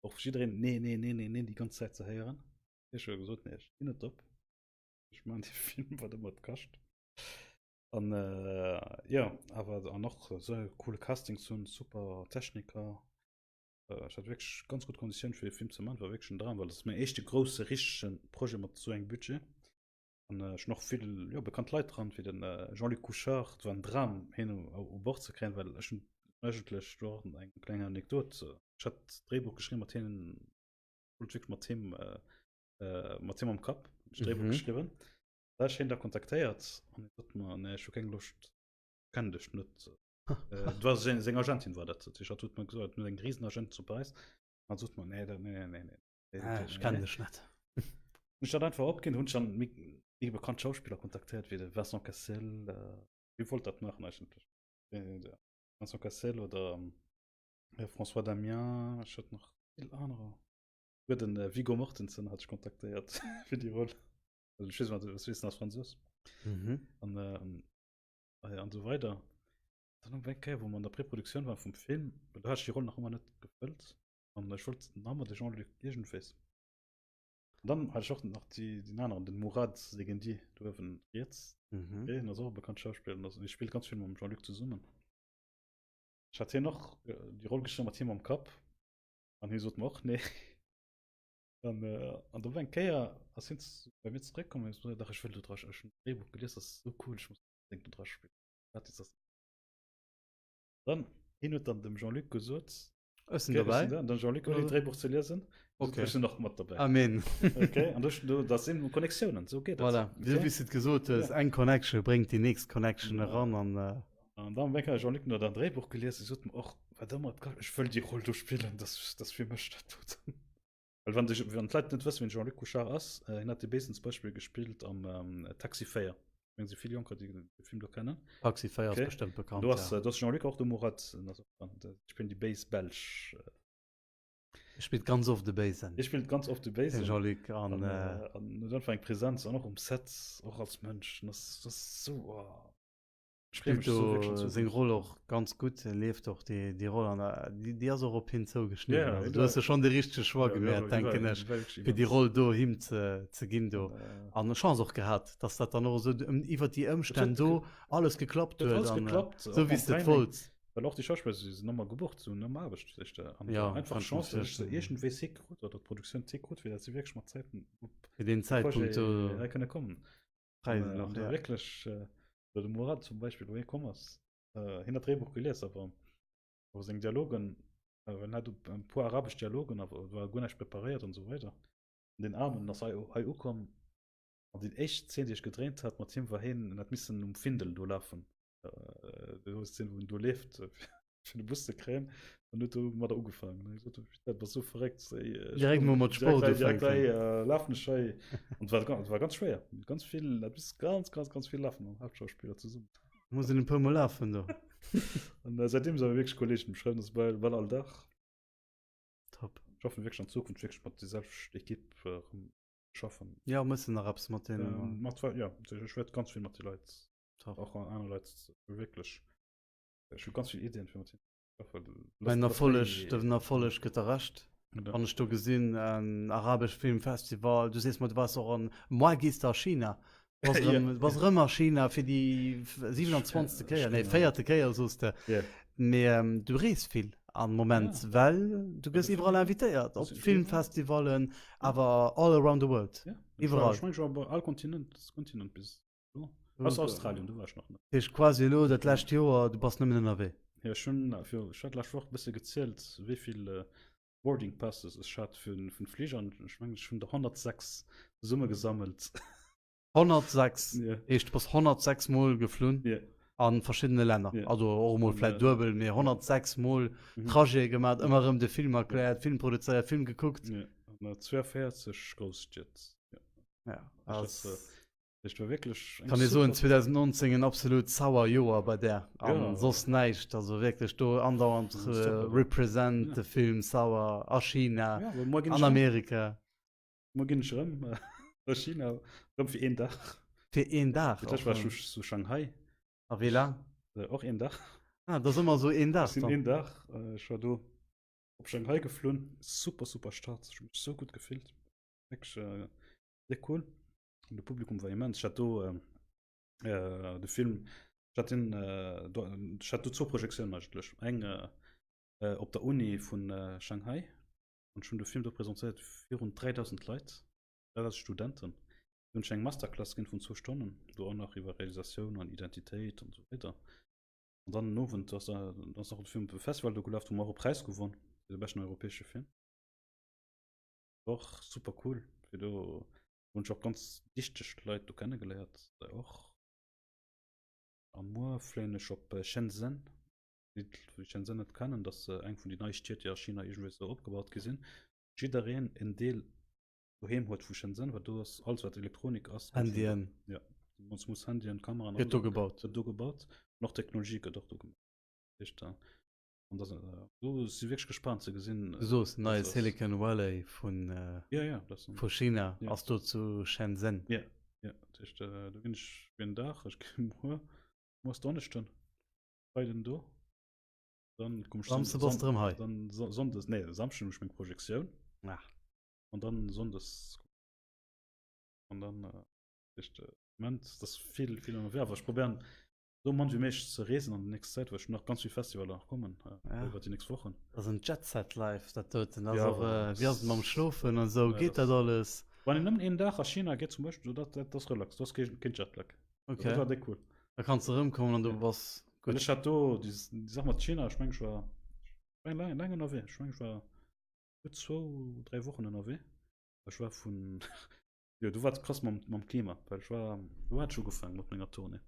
Speaker 2: Och jiddereen nee, nee, nee, nee, nee déi ganz Zäit ze héieren. Ech hu gesot, nee, ech ginn net op. Ech maachen dee Film, wat ëmmer et kascht. An äh, ja, awer an och esou e coole Casting ze hunn, super Techniker. Äh, ech hat wierklech ganz gutt Konditioun fir de Film ze maachen, war wierklech en Dram, well dat ass mäin éischte grousse richtege Projet mat esou engem Budget. An äh, ech hunn och vill jo, bekannt Leit dran, wéi den äh, Jean-Luc Couchard, et war en Dram hien u, u Bord ze kréien, well ech hunn eigentlech do och eng kleng Anekdot, ech hat d'Dréibuch geschriwwen mat hien, wollt wierklech mat him äh, äh, mat him am Kapp ech Dréibuch
Speaker 1: Mhm.
Speaker 2: geschriwwen. Da ech hien da kontaktéiert an hien sot mer, nee, ech hu keng Loscht, kenn dech net. Äh, du war seng, seng Agentin war dat. Dat heescht, hat huet mer gesot, hat eng riesen Agent zu Paris. An sot mer, nee, dat, nee, nee, nee, nee. nee,
Speaker 1: Ah,
Speaker 2: nee,
Speaker 1: ech kenn
Speaker 2: nee.
Speaker 1: dech net.
Speaker 2: Hun ech dat einfach opginn, hunn ech dann méi, méi bekannt Schauspiller kontaktéiert, wéi de Vincent Cassel, äh, wie wollt dat maachen eigentlech? Äh, de Vincent Cassel oder ähm, François Damiens, ech hat nach vill anerer. Souguer den Viggo Mortensen hat ech kontaktéiert fir déi Roll. Also ech weess net, was weess ass Franzos.
Speaker 1: Mhm.
Speaker 2: An, äh, an so weider. Dann op eng Kéier, wou mer an der Preproduktioun war vum Film, well do hat ech déi Roll nach ëmmer net gefëllt. An ech wollt nach ëmmer de Jean-Luc iergendwéis. An dann hat ech och nach déi, den aneren, den Mourad Zeguendi, do uewen riets.
Speaker 1: Mhm.
Speaker 2: Okay, hien ass och e bekannte Schauspiller an ass, hie spillt ganz vill mam Jean-Luc zesummen. Ech hat hien och déi Roll geschriwwen mat him am Kapp. An hie sot mer och nee. An, äh, an do eng Kéier ass hien bei mir zeréckkomm an huet dach ech wëll do dra ech hunn d'Dréibuch gelies, dat ass esou cool, ech muss unbedéngt do dra spillen. Wat ist das? Dann hien huet dann dem Jean-Luc gesot,
Speaker 1: Ech sinn
Speaker 2: okay, ech
Speaker 1: dobäi.
Speaker 2: sinn da. An dann Jean-Luc ouni d'Dréibuch ze liesen, gesot,
Speaker 1: Okay.
Speaker 2: ech sinn och mat dobäi.
Speaker 1: Amen.
Speaker 2: Okay, an do, do, dat sinn Connectiounen, esou geet dat.
Speaker 1: Voilà, esou
Speaker 2: Okay?
Speaker 1: wéi s du et gesot hues,
Speaker 2: Ja.
Speaker 1: eng Connection bréngt déi nächst Connection
Speaker 2: Genau.
Speaker 1: eran an äh,
Speaker 2: An dann eng Kéier Jean-Luc no der Dréibuch gelies, sot mer och, wat ëmmer et kascht, ech wëll déi Roll do spillen, dat ass fir mech dat doten. Well wann de, wann d'Leit net wëssen, wien Jean-Luc Couchard ass, äh, hien hat de Béisen zum Beispill gespillt am ähm, Taxi 4. Ich meng, si vill Jonker, déi de Film do kennen.
Speaker 1: Taxi 4 ass
Speaker 2: Okay.
Speaker 1: bestëmmt bekannt,
Speaker 2: Do ass,
Speaker 1: ja.
Speaker 2: do ass Jean-Luc och de Mourad, en ass och dran. De spillen déi béis Belsch.
Speaker 1: Hie spillt ganz oft de Béisen.
Speaker 2: Hie spillt ganz oft de Béisen.
Speaker 1: De Jean-Luc an.
Speaker 2: An huet einfach eng Präsenz an och um Set, och als Mënsch. An das, das ass sou, oh.
Speaker 1: Spillt do seng Roll och ganz gutt, e lieft och déi, déi Roll an déi, déi ass och op hien zougeschnidden. Also du hues jo schonn de richtege Choix gemeet, denken ech, fir déi Roll do him ze, ze ginn do. An Chance och gehat, dass dat dann och esou iwwer déi Ëmstänn do alles geklappt huet an esou wéi s de et wollts.
Speaker 2: Well och déi Schauspiller si sinn ëmmer gebucht, se hunn ëmmer Aarbecht, seet de. An
Speaker 1: ja,
Speaker 2: einfach Chance, dass se iergendwéi Zéck krut oder d'Produktioun Zéck krut, fir dass si wierklech mat Zäiten
Speaker 1: op fir deen Zäitpunkt do
Speaker 2: hei kënne kommen.
Speaker 1: Fräi sinn och,
Speaker 2: ja. Wierklech, äh, de Mourad zum Beispill, wou hie komm ass, äh, hien hat d'Dréibuch gelies, awer awer seng Dialogen, äh, well en hat e puer arabesch Dialogen, awer war guer näischt preparéiert an esou weider. An deen Aarmen ass hei hei ukomm an déi éischt Zeen, déi ech gedréint hat mat him, war hien, en hat missen um Findel do lafen. Äh, Szene, wou en do leeft, fir de Bus ze kréien, an huet domadder ugefaangen. Ech sot, dat ass sou verréckt.
Speaker 1: Direkt mol mat Sport
Speaker 2: ufänken. Direkt hei lafen ech hei. An et war, et war ganz schwéier. Ganz vill, dat bis ganz, ganz, ganz vill lafen mam Haaptschauspiller zesummen.
Speaker 1: Muss een e puer mol lafen do.
Speaker 2: An säitdeem si mer wierklech Kolleegen. Mir schreiwen ons bal, bal all Dag.
Speaker 1: Top.
Speaker 2: Ech hoffen wierklech an Zukunft wierklech mat déi selwecht Ekipp erëm schaffen.
Speaker 1: Ja, mëss de nach eppes mat deenen?
Speaker 2: Mat, ja, ech wäert ganz vill mat de Leit Top. Och an aner Leit wierklech. Ech hu ganz vill Iddien fir mat hinnen.
Speaker 1: Mäin Erfolleg, den Erfolleg gëtt der Recht. Wann ech do gesinn en arabesch Filmfestival, du sees mer du waars och an, moi gees de a China. Du bass erëm, du bass erëm a China fir déi 27. Kéier, nee véierte Kéier soos de. Mee du rees vill am Moment, well du gëss iwwerall invitéiert op Filmfestivallen, awer all around the world,
Speaker 2: iwwerall. Ech mengen ech war op all Kontinent, Kontinent bis Aus Australien, do war ech nach
Speaker 1: net. Heescht quasi elo dat lescht Joer, du bass nëmmen ënnerwee?
Speaker 2: Jo, ech hunn fir, ech hat d'lescht Woch e bësse gezielt, wéi vill Boarding Passes ech hat vun vun Fliger an ech mengen ech hunn der 106 zesumme gesammelt.
Speaker 1: 106? Yeah. Heescht du bass 106 mol geflunn?
Speaker 2: Yeah.
Speaker 1: A verschiddene Länner? Yeah. Also och emol vläit duebel, mee 106 mol Trajete gemaat, ëmmer erëm de Film erkläert, Film produzéiert, Film gekuckt.
Speaker 2: Yeah, an 42 Grousstied.
Speaker 1: Ja,
Speaker 2: ass. Ech war wierklech
Speaker 1: eng Kann ee soen 2019 en absolut sauer Joer bei där an ja. soss näischt, also wierklech do andauernd äh, represent ja. de Film sauer a China, ja, an Amerika.
Speaker 2: Muer ginn ech erëm äh, a China, erëm fir een Dag.
Speaker 1: Fir een Dag?
Speaker 2: Fir d'lescht war ech zu Shanghai.
Speaker 1: A wéi laang?
Speaker 2: Äh, och een Dag.
Speaker 1: Ah, dat ass ëmmer esou een Dag.
Speaker 2: Sinn een Dag. Äh, ech war do op Shanghai geflunn. Super, super Stad. Ech hu mech sou gutt gefillt. Wierklech äh, sehr cool. An de Publikum war immens. Ech hat do äh, de Film, ech hat den, äh, do, ech hat do zwou Projektiounen eigentlech. Eng äh, op der Uni vun äh, Shanghai an ech hunn de Film do presentéiert virun 3000 Leit, 3000 Studenten. Do hunn ech eng Masterclass ginn vun zwou Stonnen, do och nach iwwer Realisatioun an Identitéit an esou weider. An dann den Owend ass, ass nach de Film op e Festival do gelaf, do hu mer och e Präis gewonn fir de beschten europäesche Film. Och super cool, fir do hunn ech och ganz dichteg Leit do kennegeléiert och. A muer fléien ech op Shenzhen. Déi déi Shenzhen net kennen, dat ass eng vun déi nei Stied, déi a China iergendwéi sou opgebaut gi sinn. Jiddereen en Deel doheem huet vu Shenzhen, well do ass alles wat Elektronik ass.
Speaker 1: Handyen.
Speaker 2: Ja, ons muss Handyen, Kameraen.
Speaker 1: Gëtt do gebaut.
Speaker 2: Gëtt do gebaut. An och Technologie gëtt och do gemaach. Dat heescht, An das, äh, do si wierklech gespannt ze gesinn.
Speaker 1: Du soos neie Silicon Valley vun, äh,
Speaker 2: ja, ja, das,
Speaker 1: vu China
Speaker 2: ja.
Speaker 1: ass do zu Shenzhen.
Speaker 2: Ja, ja. Dat heescht, äh, do ginn ech fir en Dag, ech ginn muer, muer ass Donneschden, Freiden do. Dann komm ech
Speaker 1: Samsde bass de erëm hei.
Speaker 2: Dann Sonndes, nee, Samschden hunn ech meng Projektioun.
Speaker 1: Ah.
Speaker 2: An dann Sonndes. An dann, äh, heescht, äh, Moment, das vill, vill ënnerwee, awer ech probéieren, Sou mann wéi méiglech ze reesen an der nächster Zäit, well ech nach ganz vill Festivaler nach kommen
Speaker 1: ja.
Speaker 2: iwwer déi nächst Wochen.
Speaker 1: Dat ass en Jet Set Life, dat doten. Dat ass och, wéi ass et mam Schlofen an esou, geet dat alles?
Speaker 2: Wann een nëmmen een Dag a China geet zum Beispill, dat, dat ass relax, do ass keen, keen Jetlag.
Speaker 1: Okay.
Speaker 2: Dat war déck cool.
Speaker 1: Da kanns de erëmkommen an du bass
Speaker 2: gutt. Well ech hat do déi, déi Saach mat China, ech meng ech war, ech war laang, laang ënnerwee, ech meng ech war gutt zwou, dräi Wochen ënnerwee. Ech war vun, jo do war et krass mam, mam Klima, well ech war, do hat ech ugefaangen mat menger Tournée.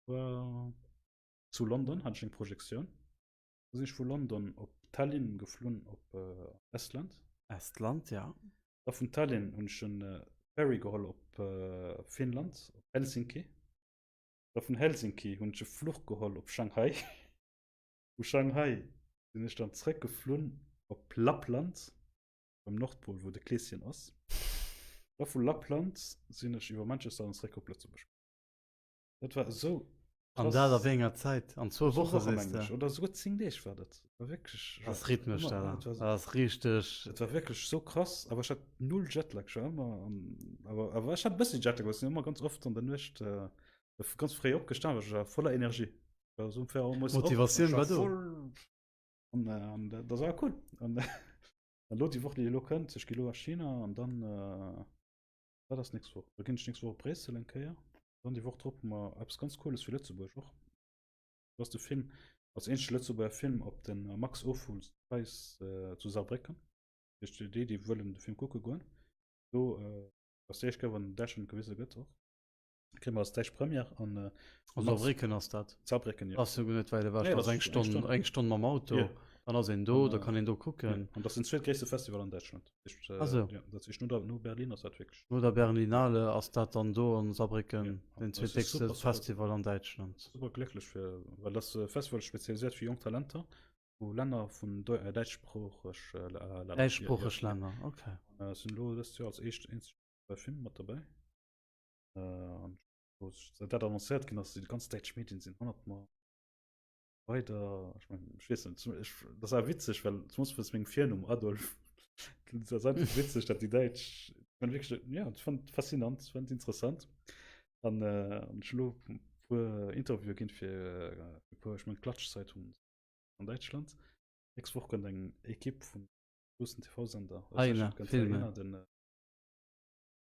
Speaker 2: War zu London hat ech eng Projektioun. Da sinn ech vu London op Tallinn geflunn op äh, Estland.
Speaker 1: Estland, ja.
Speaker 2: Da vun Tallinn hunn ech en äh, Ferry geholl op äh, Finnland, op Helsinki. Da vun Helsinki hunn ech e Fluch geholl op Shanghai. Vu Shanghai sinn ech dann zréckgeflunn op Lappland. beim Nordpol, wou de Kleeschen ass. Da vu Lappland sinn ech iwwer Manchester an zeréck op Lëtzebuerg. Dat war esou
Speaker 1: An dat a wéi enger Zäit? An zwou Woche sees de?
Speaker 2: Oder esouguer 10 Deeg war dat. War wierklech.
Speaker 1: Dat ass rhythmesch dat. Dat ass richteg.
Speaker 2: Dat war wierklech esou krass, awer ech hat null Jetlag. Ech war ëmmer an, awer, awer ech hat e bëssi Jetlag, well ech sinn ëmmer ganz oft an der Nuecht ganz fréi opgestan, well ech war voller Energie. War esou ungefähr moies op,
Speaker 1: Motivatioun war do.
Speaker 2: An, an dat war cool. An elo déi Woch, déi elo kënnt, ech gi elo a China an dann. Dat ass nächst Woch. Da ginn ech nächst Woch op Bréissel eng Kéier. Dann déi Woch drop hu mer eppes ganz Cooles fir Lëtzebuerg och. Do ass de Film als eenzege Lëtzebuerger Film op de Max Ophüls Preis zu Saarbrécken. Dat heescht, déi, déi wëllen de Film kucke goen, do ass déi éischt Kéier, wann en Däitschland gewise gëtt och. Kréie mer als däitsch Première an.
Speaker 1: A Saarbrécken ass dat?
Speaker 2: Saarbrécken, jo.
Speaker 1: Ass jo net wäit ewech, dat ass eng Stonn, eng Stonn mam Auto.
Speaker 2: Jo.
Speaker 1: Dann ass een do, da kann een do kucken.
Speaker 2: An dat ass den zweetgréisste Festival an Däitschland.
Speaker 1: Ah sou.
Speaker 2: Ja, dat heescht no der, no Berlin ass dat wierklech.
Speaker 1: No der Berlinale ass dat dann do an Saarbrécken den zweetdéckste Festival an Däitschland.
Speaker 2: Super glécklech fir, well dat ass e Festival spezialiséiert fir jonk Talenter vu Länner vun däitschsproocheg
Speaker 1: Länner. Däitschsproocheg Länner, okay.
Speaker 2: An sinn elo dëst Joer als éischt eenzeg Film mat derbäi. An wou dat annoncéiert ginn ass, déi ganz däitsch Medien sinn hannert mer weider. Ech mengen, ech weess net, ech, dat ass awer witzeg, well zum Beispill wéinst mengem Virnumm Adolf, dat ass einfach witzeg, datt déi Däitsch, ech mengen wierklech, ja, ech fand faszinant, ech fand interessant. An äh, ech hunn elo e puer Interviewe ginn fir e puer, ech mengen Klatschzeitungen an Däitschland. Nächst Woch kënnt eng Ekipp vun groussen TV-Sender,
Speaker 1: Filme.
Speaker 2: den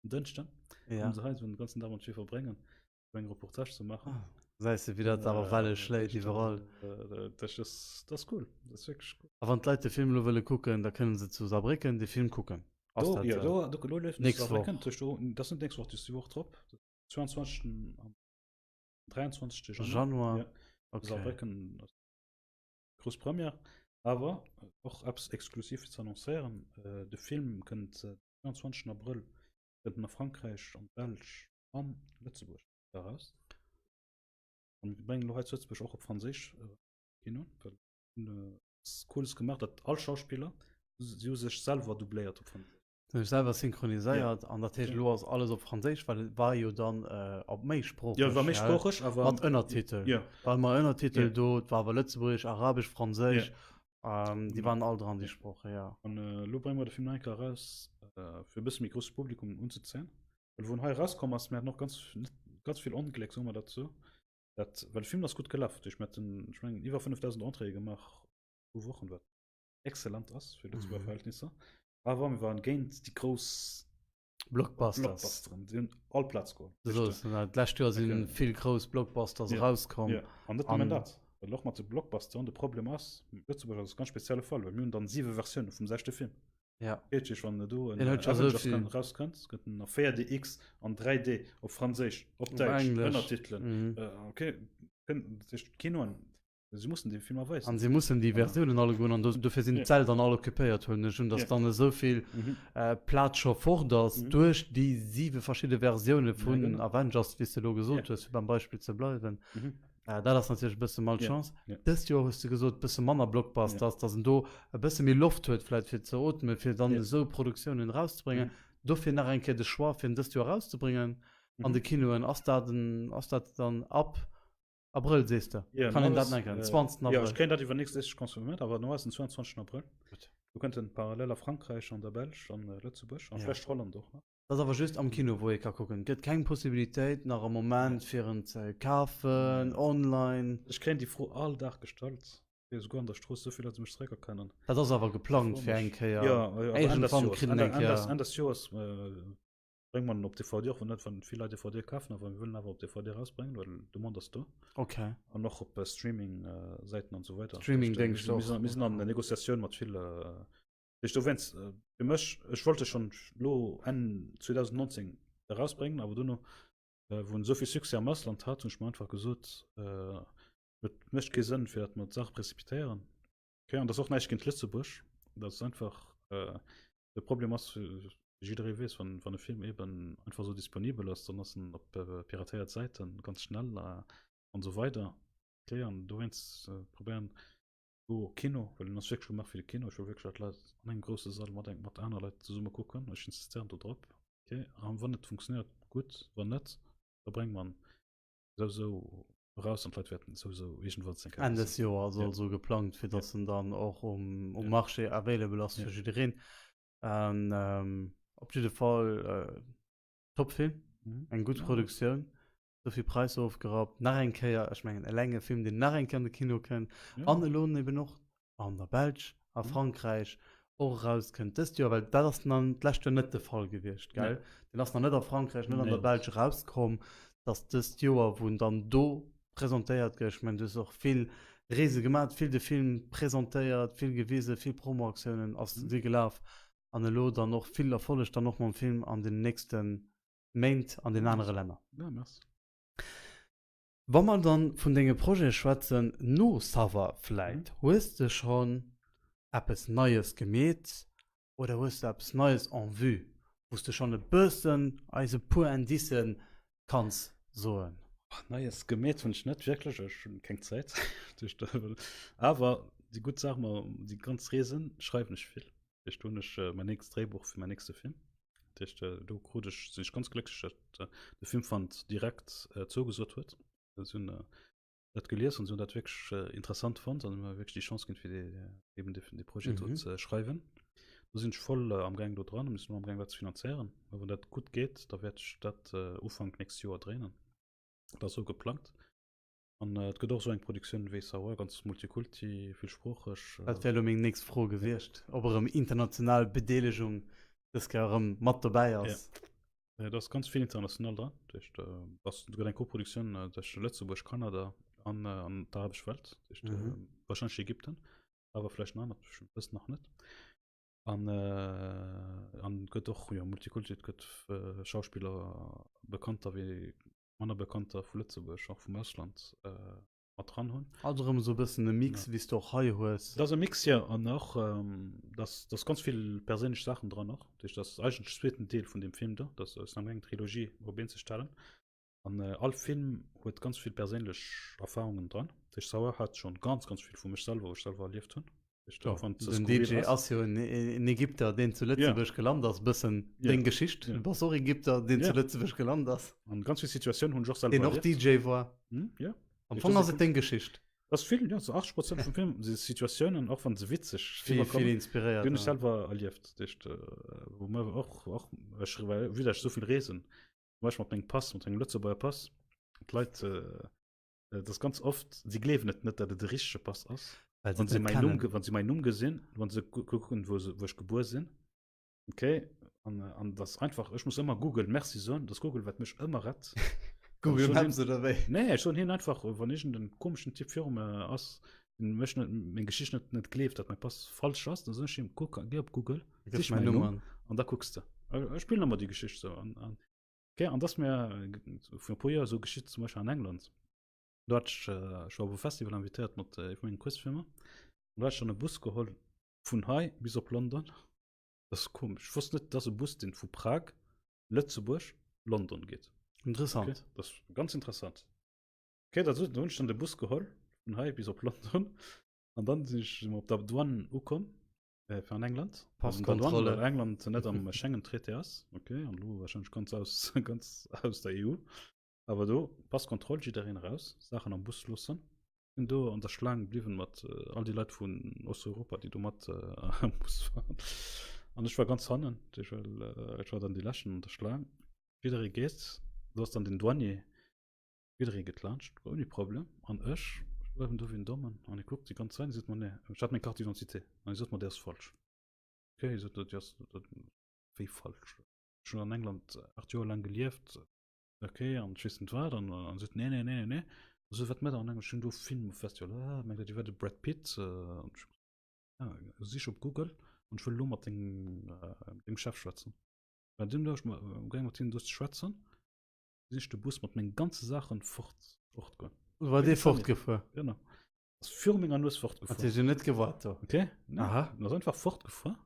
Speaker 2: Dënschden
Speaker 1: ja.
Speaker 2: kommen se hei den ganzen Dag mat mir verbréngen fir eng Reportage ze maachen.
Speaker 1: Ah, Säis de wéi dat awer Welle schléit iwwerall.
Speaker 2: Dat ass dat ass cool, dat ass wierklech cool.
Speaker 1: A wann d'Leit de Film elo wëlle kucken, da kënne se zu Saarbrécken de Film kucken.
Speaker 2: Ass dat, ja, do, do, do leeft
Speaker 1: nächst Woch.
Speaker 2: Saarbrécken, tëscht do, dat ass net nächst Woch, dat ass déi Woch drop, 22. an 23.
Speaker 1: Januar. Januar.
Speaker 2: Ja.
Speaker 1: Okay.
Speaker 2: Saarbrécken ass grouss Première. Awer och eppes exklusiv ze annoncéieren, de Film kënnt 22. Abrëll kënnt en a Frankräich, an d'Belsch an Lëtzebuerg eraus. An mir bréngen elo hei zu Lëtzebuerg och op Franséisch Kino, well mir hunn eppes Cooles gemaach, datt all Schauspiller, si hu sech selwer doubléiert op Franséisch.
Speaker 1: Si hu sech selwer synchroniséiert an dat heescht elo ass alles op Franséisch, well et war jo dann op méisproocheg.
Speaker 2: Jo, et war méisproocheg, awer.
Speaker 1: Mat Ënnertitel.
Speaker 2: Jo.
Speaker 1: War ëmmer Ënnertitel do, et war awer Lëtzebuergesch, Arabesch, Franséisch. Ähm, déi waren all dran, déi Sproche, ja.
Speaker 2: An äh, lo brénge mer de Film nach eng Kéier eraus, äh, fir e bësse méi grousse Publikum unzezéien. Well wou en hei erauskomm ass, mir haten och ganz, net, ganz vill Ongléck, soe mer dat sou. Dat, well de Film ass gutt gelaf. Ech mengen, ech mengen iwwer 5000 Entréeë gemaach pro Wochen, wat exzellent ass fir Lëtzebuerger
Speaker 1: Mhm.
Speaker 2: Verhältnisser. Awer mir waren géint déi grouss
Speaker 1: Blockbusters.
Speaker 2: Blockbusteren, déi hunn all Plaz geholl.
Speaker 1: Du soos, na, d'lescht Joer si
Speaker 2: Okay.
Speaker 1: vill grouss Blockbusters
Speaker 2: Ja.
Speaker 1: erauskomm.
Speaker 2: Ja, an net nëmmen
Speaker 1: An-
Speaker 2: dat. Well och mat de Blockbusteren, de Problem ass, Lëtzebuerg ass e ganz spezielle Fall, well mir hunn dann siwe Versioune vum selwechte Film.
Speaker 1: Ja.
Speaker 2: Heescht, wann do en
Speaker 1: Deen huet scho sou
Speaker 2: Avengers
Speaker 1: vill.
Speaker 2: kënnt, rauskënnt, gëtt en a 4DX, an 3D, op Franséisch, op
Speaker 1: Op
Speaker 2: Däitsch,
Speaker 1: Englesch.
Speaker 2: Ënnertitelen.
Speaker 1: Mhm.
Speaker 2: Äh, okay, kënn, dat heescht, d'Kinoen, Si mussen déi Filmer weisen.
Speaker 1: An si mussen déi Versiounen allegueren, an dofir sinn d'Säll dann all occupéiert, huelen ech un, datt dann esou vill Plaz scho fort ass duerch déi siwe verschidde Versioune vun Avengers, wéi s de elo gesot hues, fir beim Beispill ze bleiwen. Dat ass natierlech e bësse Malchance. Dëst Joer hues de gesot, e bësse manner Blockbusters, datt en do e bësse méi Loft huet vläicht fir ze ootmen, fir dann esou Produktiounen erauszebréngen. Dofir nach eng Kéier de Choix, fir en dëst Joer erauszebréngen an de Kinoen. Ass dat en, ass dat dann ab Abrëll sees de?
Speaker 2: Ja,
Speaker 1: Kann een
Speaker 2: no ass,
Speaker 1: dat nach enken?
Speaker 2: äh,
Speaker 1: 20.
Speaker 2: Ja,
Speaker 1: Abrëll.
Speaker 2: ech kréien dat iwwernächst éischt confirméiert, awer no ass den 22. Abrëll.
Speaker 1: Gutt.
Speaker 2: Do kënnt en parallel a Frankräich, an der Belsch, an äh, Lëtzebuerg an
Speaker 1: Ja.
Speaker 2: vläicht Holland och nach.
Speaker 1: Dat ass awer just am Kino, wou ee ka kucken. Et gëtt keng Possibilitéit nach am Moment, fir en ze kafen, online.
Speaker 2: Ech kréien déi Fro all Dag gestallt, esouguer an der Strooss, esou vill Leit, déi mech zeréckerkennen.
Speaker 1: Dat ass awer geplangt fir eng Kéier.
Speaker 2: Ja, awer Enn des
Speaker 1: Iergendwann
Speaker 2: Joers.
Speaker 1: kritt
Speaker 2: Enn
Speaker 1: en eng
Speaker 2: Enn des,
Speaker 1: Kéier.
Speaker 2: Enn des Joers äh, Brénge mer en op DVD, och wann net wann vill Leit DVD kafen, awer mir wëllen awer op DVD rausbréngen, well Demande ass do.
Speaker 1: Okay.
Speaker 2: An och op Streaming-Säiten an esou weider.
Speaker 1: Streaming-Déngscht
Speaker 2: och. Mir sinn an der Negociatioun mat ville. Ech dowéinst, fir mech, ech wollt e schonn lo Enn 2019 erausbréngen, awer duerno, wou en esou vill Succès am Ausland hat, hunn ech mer einfach gesot, et mécht kee Sënn, fir datt mer d'Saach prezipitéieren. Okay, an dat ass och näischt géint Lëtzebuerg, dat ass einfach De Problem ass, jidderee weess, wann, wann e Film eben einfach esou disponibel ass, dann ass en op äh, piratéiert Säiten ganz schnell äh, an esou weider. Okay, an dowéinst äh, probéieren. Do Kino, well en ass wierklech gemaach fir de Kino. Ech wëll wierklech, datt d'Leit an engem grousse Sall mat eng mat aner Leit zesumme kucken. Ech insistéieren do drop. Okay, an wann et funktionéiert, gutt, wann net, da brénge mer en souwisou eraus an d'Leit wäerten souwisou iergendwann eng
Speaker 1: Kéier Enn des Joer ass also geplangt, fir datt en dann och um um Marché available ass fir jiddereen. An op jidde Fall top Film, eng gutt Produktioun. Souvill Präisser ofgerappt, nach eng Kéier, ech mengen eleng e Film, deen nach eng Kéier an de Kino kënnt an elo eben och an der Belsch, a Frankräich och erauskënnt dëst Joer, well dat ass nach d'lescht Joer net de Fall gewiescht, gell? Deen ass nach net a Frankräich, net an der Belsch erauskomm, dass dëst Joer, wou en dann do presentéiert gëtt, ech mengen, du hues och vill Reese gemaat, vill de Film presentéiert, vill gewisen, vill Promoaktiounen ass si gelaf an elo dann och vill Erfolleg dann och mam Film an den nächsten Méint an den anere Länner.
Speaker 2: Ja, merci.
Speaker 1: Wa mer dann vun denge Projete schwätzen, no Summer vläit, hues de schonn eppes Neies gemeet oder hues de eppes Neies en vue, wou s de schonn e bëssen eis e puer Indicen kanns soen?
Speaker 2: Neies gemeet hunn ech net wierklech, ech hunn keng Zäit. Awer déi gutt Saach, déi ganz Reesen schreiwen ech vill. Ech do hunn ech mäin nächst Dréibuch fir mäin nächste Film. Dat heescht, do krut ech, sinn ech ganz glécklech, datt de Filmfund direkt zougesot huet. Si hunn dat gelies an si hunn dat wierklech interessant fonnt an hu mer wierklech déi Chance ginn, fir dee, eben dee, dee Projet do ze schreiwen. Do sinn ech voll amgaang do dran, mir sinn elo amgaang dat ze finanzéieren. A wann dat gutt geet, da wäert ech dat Ufank nächst Joer dréinen. Dat ass esou geplangt. An et gëtt och esou eng Produktioun wéi Sawa, ganz multikulti, villsproocheg.
Speaker 1: Dat wär elo meng nächst Fro gewiescht, ob erëm international Bedeelegung dës Kéier erëm mat dobäi ass.
Speaker 2: Jo, et ass ganz vill international dran. Dat heescht, et ass, et gëtt eng Koproduktioun tëscht Lëtzebuerg, Kanada an an d'arabesch Welt, dat heescht warscheinlech Ägypten, awer vläicht nach anert, ech wëss nach net. An an et gëtt och, jo, multikulti, et gëtt Schauspiller, bekannter wéi manner bekannter vu Lëtzebuerg, och vum Ausland mat dran hunn.
Speaker 1: Also erëm esou e bëssen e Mix, wéi s de och hei hues.
Speaker 2: Dat ass e Mix, jo. An och, dass, dass ganz vill perséinlech Saachen dran och. Dat heescht, dat ass eigentlech de zweeten Deel vun deem Film do. Dat ass am gaang eng Trilogie op Been ze stellen. An all Film huet ganz vill perséinlech Erfarungen dran. Dat heescht, Sawa hat schonn ganz, ganz vill vu mech selwer, wou ech selwer erlieft hunn.
Speaker 1: Den DJ ass jo en Ägypter, deen zu Lëtzebuerg gelant ass, bëssen deng Geschicht. Du bass och Ägypter, deen zu Lëtzebuerg gelant ass.
Speaker 2: An ganz vill Situatiounen hunn ech och selwer
Speaker 1: erlieft. Deen och DJ war. Am Fong ass et deng Geschicht.
Speaker 2: Dat ass vill, jo, sou 80 Prozent vum Film si Situatiounen, och wann se witzeg
Speaker 1: riwwerkommen. Vill inspiréiert.
Speaker 2: Déi hunn ech selwer erlieft. Dat heescht, wou mer och, och, ech, well vue dat ech esou vill reesen, zum Beispill mat mengem Pass, mat mengem Lëtzebuerger Pass, d'Leit, Dat ass ganz oft, si gleewen et net, datt et de richtege Pass ass.
Speaker 1: Well se
Speaker 2: Wann
Speaker 1: et
Speaker 2: se
Speaker 1: net
Speaker 2: mäin Numm,
Speaker 1: kennen.
Speaker 2: wann se mäin Numm gesinn, wann se gu- kucken, wou se, wou ech gebuer sinn. Okay, an, äh, an das einfach, ech muss ëmmer Google Merci soen, dass Google wat mech ëmmer rett.
Speaker 1: Google
Speaker 2: Schon
Speaker 1: Maps oder wéi?
Speaker 2: Nee, ech soen hien einfach, wann iergend en komeschen Typ viru mir ass, den mech net, meng Geschicht net, net gleeft, datt mäi Pass falsch ass, dann soen ech him, kuck, geh op Google,
Speaker 1: Gëff
Speaker 2: sich
Speaker 1: mäin
Speaker 2: mäin
Speaker 1: Numm
Speaker 2: Numm
Speaker 1: an.
Speaker 2: an da kucks de. Äh, Ech spillen ëmmer déi Geschicht sou an, an Okay, an das mir vun e puer Joer so geschitt zum Beispiel an England. Do hat ich, äh, ich war op e Festival invitéiert mat äh, mengen Quizfilmer. Und da hat ich dann e Bus geholl vun hei bis op London. Das ist komisch. Ich wusste net, dass e Bus den vu Prag, Lëtzebuerg, London geht.
Speaker 1: Interessant.
Speaker 2: Okay, das ist ganz interessant. Okay, da hunn ich dann de Bus geholl vun hei bis op London. An dann sinn ech op der Douane ukomm. Äh, fir an England.
Speaker 1: Passkontrolle.
Speaker 2: Well England net am Schengen-Traité ass. Okay, an elo wahrscheinlech ganz aus, ganz aus der EU. Awer do, Passkontroll, jiddereen raus, Saachen am Bus loossen. Sinn do an der Schlaang bliwwen mat äh, all déi Leit vun Osteuropa, déi do mat äh, am Bus waren. An ech war ganz hannen, ech well, äh, ech war dann déi Leschten an der Schlaang. Jidderee geet, do ass dann den Douanier, Jidderee geet laanscht, ouni Problem. An ech, ech bleiwen do wéi en Dommen an e kuckt déi ganz Zäit an seet mer, nee, ech hat meng Carte d'identité. An hie sot mer, déi ass falsch. Okay, hie sot, déi ass, wéi falsch? Ech hunn an England 8 Joer laang gelieft, okay, an ech weess net wat. An en sot, nee, nee, nee, nee, nee. An sot, wat mécht der an England? Ech hunn do Filmfestival. Ah, mengt der, Dir wäert de Brad Pitt? An ech, ja, sich op Google an ech wëll elo mat dengem, dengem Chef schwätzen. Bei deem do, ech gaang mat him do ze schwätzen. sinn ech de Bus mat mengen ganze Saachen fort fortgoen.
Speaker 1: War dee fortgefuer?
Speaker 2: Genau. Ass viru menger Nues fortgefuer.
Speaker 1: Hat hie net gewaart do?
Speaker 2: Okay. Nee.
Speaker 1: Aha.
Speaker 2: En ass einfach fortgefuer.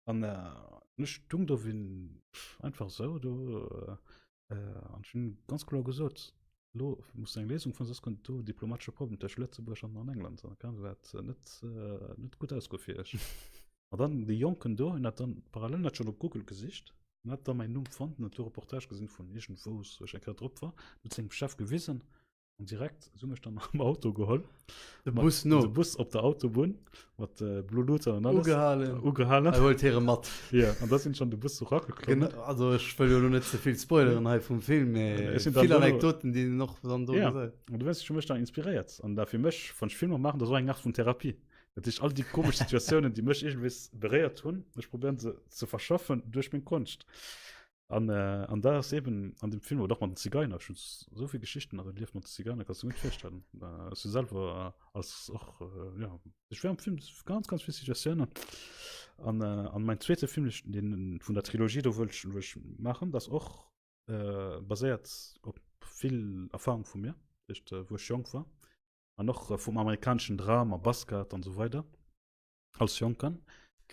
Speaker 2: An äh, ech stung do wéi einfach sou do äh, an ech hunn ganz kloer gesot. Lo muss eng Léisung fannen, soss kënnt do diplomatesche Problem tëscht Lëtzebuerg an England. An kann dat net, äh, net gutt ausgoe fir iech. An dann déi Jonken do hunn dat dann parallel net schonn op Google gesicht an hat da mäin Numm fonnt an huet do Reportage gesinn vun iergendwou, wou ech eng Kéier drop war, huet sengem Chef gewisen an direkt si mech dann am Auto geholl.
Speaker 1: De Bus no.
Speaker 2: De Bus op der Autobunn mat äh, Blue Luther an
Speaker 1: alles. Ugehalen.
Speaker 2: Ugehalen.
Speaker 1: Er huelt hire mat.
Speaker 2: Ja, an da sinn schon de Bus so rageklommen.
Speaker 1: Genau, also ech wëll jo lo net ze vill spoileren hei vum Film, mee
Speaker 2: Ech sinn dann
Speaker 1: vill
Speaker 2: do-
Speaker 1: Anekdoten, déi een och dann do
Speaker 2: Ja.
Speaker 1: gesäit.
Speaker 2: Und du weißt, ich mech dann inspiréiert. An da fir mech, wann ech Filmer machen, das war eng Art vun Therapie. Dat heescht, all déi komesch Situatiounen, déi mech iergendwees beréiert hunn, ech probieren se ze verschaffen duerch meng Konscht. An, äh, an da ass eben an dem Film oder och mat den Zigeiner, ech hunn esou vill Geschichten erlieft mat den Zigeiner, kanns du net virstellen. Äh, ech si selwer äh, als och, äh, ja, ech war am Film ganz, ganz vill Situatiounen. An, äh, an mein zweete Film, den vun der Trilogie, do wëll ech, wëll ech maachen, das och äh, baséiert op vill Erfahrung vu mir, dat heescht, äh, wou ech jonk war. An och äh, vum amerikaneschen Drama, Basket an esou weider. Als Jonken.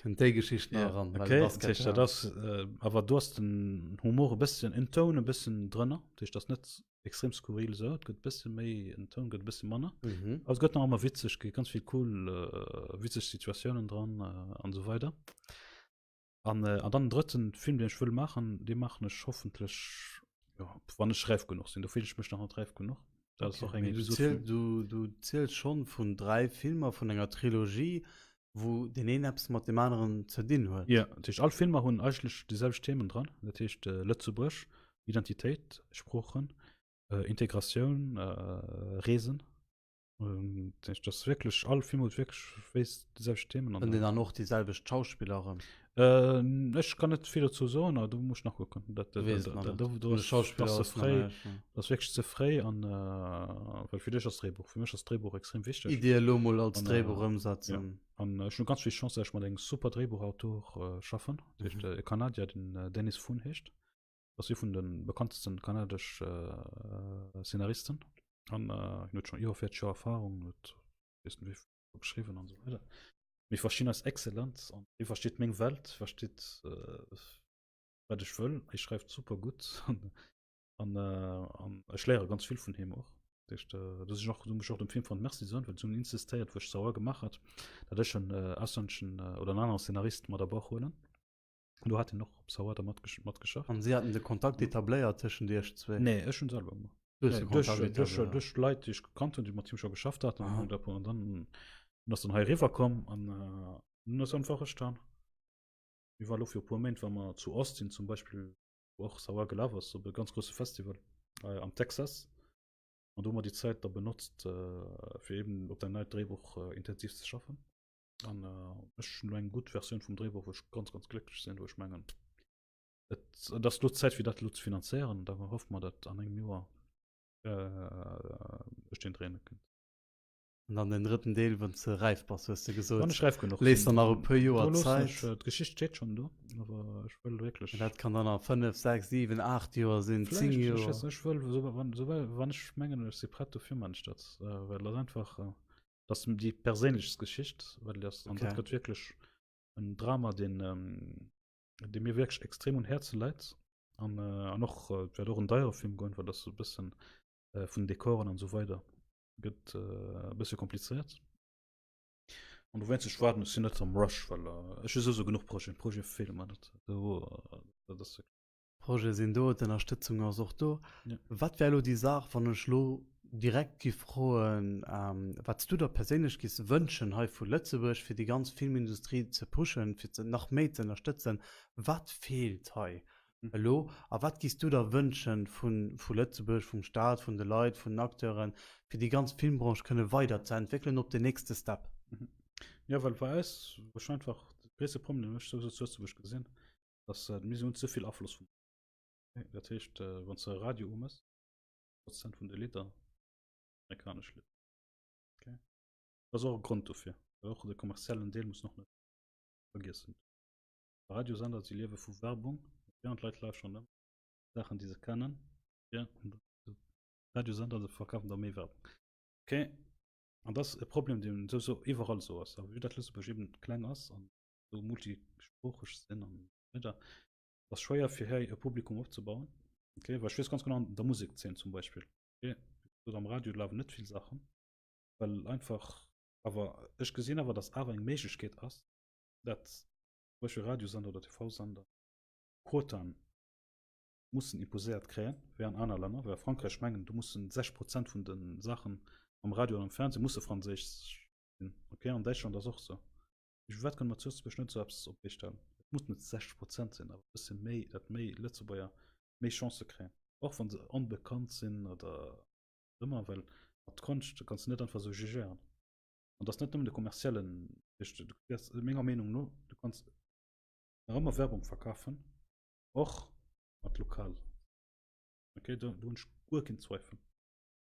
Speaker 1: Kënnt déi Geschicht nach eran.
Speaker 2: Ja, okay, dat heescht, dat ass, äh, awer du hast den Humor e bësschen, en Toun e bësschen drënner. Dat heescht, das net extrem skurril sou, et gëtt bësse méi, en Toun gëtt e bësse manner.
Speaker 1: Mhm.
Speaker 2: Also gëtt nach ëmmer witzeg, gi ganz vill cool äh, witzeg Situatiounen dran äh, an sou weider. An, äh, an dann den drëtten Film, den ech wëll maachen, dee maachen ech hoffentlech, ja, wann ech räif genuch sinn. Do fillen ech mech nach net räif genuch.
Speaker 1: Dat ass och eng Episod vun. Du, du ziels schonn vun 3 Filmer, vun enger Trilogie, wou deen een eppes mat deem aneren ze dinn huet.
Speaker 2: Ja, dat heescht, all Filmer hunn eigentlech déi selwecht Themen dran. Dat heescht, äh, Lëtzebuerg, Identitéit, Sproochen, äh, Integratioun, äh, Reesen. Ähm, dat heescht, das wierklech all Film huet wierklech wéis déi selwecht Themen
Speaker 1: an. Fënnt een dann och déi selwecht Schauspiller erëm?
Speaker 2: Äh, ech kann net vill dozou soen, awer do muss ech nach kucken. Dat,
Speaker 1: Du
Speaker 2: dat,
Speaker 1: weess
Speaker 2: dat,
Speaker 1: et nach
Speaker 2: dat,
Speaker 1: net.
Speaker 2: do, do
Speaker 1: De
Speaker 2: ass,
Speaker 1: Schauspiller
Speaker 2: das ze
Speaker 1: ass nach
Speaker 2: fréi,
Speaker 1: näischt, ne?
Speaker 2: das ass wierklech ze fréi an äh, well fir dech ass Dréibuch, fir mech ass Dréibuch extrem wichteg.
Speaker 1: Idee elo mol als
Speaker 2: An, äh,
Speaker 1: Dréibuch ëmsetzen.
Speaker 2: Ja. An ech hunn ganz vill Chance, dass ech mat engem super Dréibuchautor äh, schaffen, dat heescht,
Speaker 1: Mhm.
Speaker 2: äh, e Kanadier, den äh, Dennis Fun heescht. ass ee vun de bekanntesten kanadesch Szenaristen an hien huet schonn iwwer 40 Joer Erfahrung, huet weess net wéi vill geschriwwen an esou weider. Mir verstinn eis excellent an hie versteet meng Welt, versteet wat ech wëll, hie schreift super gutt an an an ech léiere ganz vill vun him och. Dat heescht do sinn ech och, do muss ech och dem Film van Merci soen, well si hunn insistéiert, wou ech Sauer gemaach hat, datt ech en auslänneschen oder en anere Szenarist mat a Bord huelen. Do hat en och op Sauer da matgeschafft.
Speaker 1: An si haten de Kontakt etabléiert tëschent iech zwee?
Speaker 2: Nee, ech hunn selwer gemaach.
Speaker 1: Du hues de
Speaker 2: Nee, duerch,
Speaker 1: Kontakt
Speaker 2: duerch,
Speaker 1: etabléiert.
Speaker 2: duerch Leit, déi ech gekannt hunn, déi mat him scho geschafft haten.
Speaker 1: Aha.
Speaker 2: An dann, dann ass en hei eriwwer komm an äh, dann ass einfach entstanden. Mir war lo fir e puer Méint, war mer zu Austin zum Beispill, wou och Sauer gelaf ass, op e ganz grousse Festival äh, am Texas. An do hu mer déi Zäit da benotzt, äh, fir eben op dat neit Dréibuch äh, intensiv ze schaffen. An äh, ech hunn eng gutt Versioun vum Dréibuch, wou ech ganz, ganz glécklech sinn, wou ech mengen, et, et ass lo Zäit fir dat lo ze finanzéieren. Da hoffe mer, dat an engem Joer äh, ech den dréine kënnt.
Speaker 1: An dann den drëtten Deel, wann s de räif bass, hues de gesot.
Speaker 2: Wann ech räif genuch
Speaker 1: Léiss
Speaker 2: sinn.
Speaker 1: der nach e puer Joer
Speaker 2: Do loossen
Speaker 1: Zäit.
Speaker 2: ech, äh, d'Geschicht steet schonn do, awer ech wëll wierklech.
Speaker 1: Dat kann dann a 5, 6, 7, 8 Joer sinn, 10
Speaker 2: Vläicht, ech
Speaker 1: Joer.
Speaker 2: weess net, ech wëll, esou, wann, esou, wann ech mengen, ech si prett dofir, man ech dat. Äh, well dat einfach. Äh, Das ass déi perséinlechst Geschicht, well das, an dat
Speaker 1: Okay.
Speaker 2: gëtt wierklech en Drama, deen, ähm, dee mir wierklech extrem un Häerze läit. An, äh, an och, äh, et wäert och en deiere Film goen, well das e bëssen äh, vun Dekoren an esou weider gëtt äh, e bësse komplizéiert. An dowéinst, ech waarden, ech sinn net am Rush, well äh, ech hu souwisou genuch Projeten, Projete feele mer net. Do, äh, dat ass
Speaker 1: D'Projete sinn do, d'Ënnerstëtzung ass och do.
Speaker 2: Ja.
Speaker 1: Wat wär elo déi Saach, wann ech elo direkt giff froen, wat s du der perséinlech giss wënschen hei vu Lëtzebuerg, fir déi ganz Filmindustrie ze pushen, fir ze nach méi ze ënnerstëtzen? Wat feelt hei elo a wat giss du der wënschen vu vu Lëtzebuerg, vum Staat, vun de Leit, vun den Acteuren, fir déi ganz Filmbranche kënne weider ze entwéckelen op den nächste Step?
Speaker 2: Ja, well bei eis wahrscheinlich einfach de gréisste Problem, deen ech souwisou zu Lëtzebuerg gesinn, dass äh, mir hunn ze vill Afloss vum Dat heescht äh, wann du Radio umëss Prozent vun de Lidder amerikanesch Lidder. Okay. Das ass och e Grond dofir. Well och de kommerziellen Deel muss noch net vergiessen. Radiosender si liewe vu Werbung ja, an d'Leit lauschteren ëmmer Saachen déi se kennen. Ja, an Radiosender se verkafen da méi Werbung. Okay. An das ass e Problem, deen souwisou iwwerall sou ass. Awer vue dat Lëtzebuerg eben kleng ass an sou multisproocheg sinn an weider, ass schwéier fir hei e Publikum opzebauen. Okay, well ech weess ganz genau an der Musekszeen zum Beispill. Okay. Sot am Radio lafen net vill Saachen, well einfach awer ech gesinn awer, datt awer eng Méiglechkeet ass, dat zum Beispill Radiosender oder TV-Sender Quotaen mussen imposéiert kréien, wéi an aner Länner, wéi a Frankräich mengen, do mussen 60 Prozent vun de Saachen am Radio an am Fernseh musse franséisch sinn. Okay, an Däitschland ass och esou. Firwat kënne mer zu Lëtzebuerg net esou eppes op d'Bee stellen? Et muss net 60 Prozent sinn, awer e bësse méi, datt méi Lëtzebuerger méi Chancë kréien, och wa se onbekannt sinn oder wat ëmmer, well mat Konscht kanns de net einfach esou jugéieren. An et ass net nëmmen de kommerziellen, menger Meenung no, du kanns nach ëmmer Werbung verkafen, och mat lokal. Okay, do, do hunn ech guer keen Zweifel.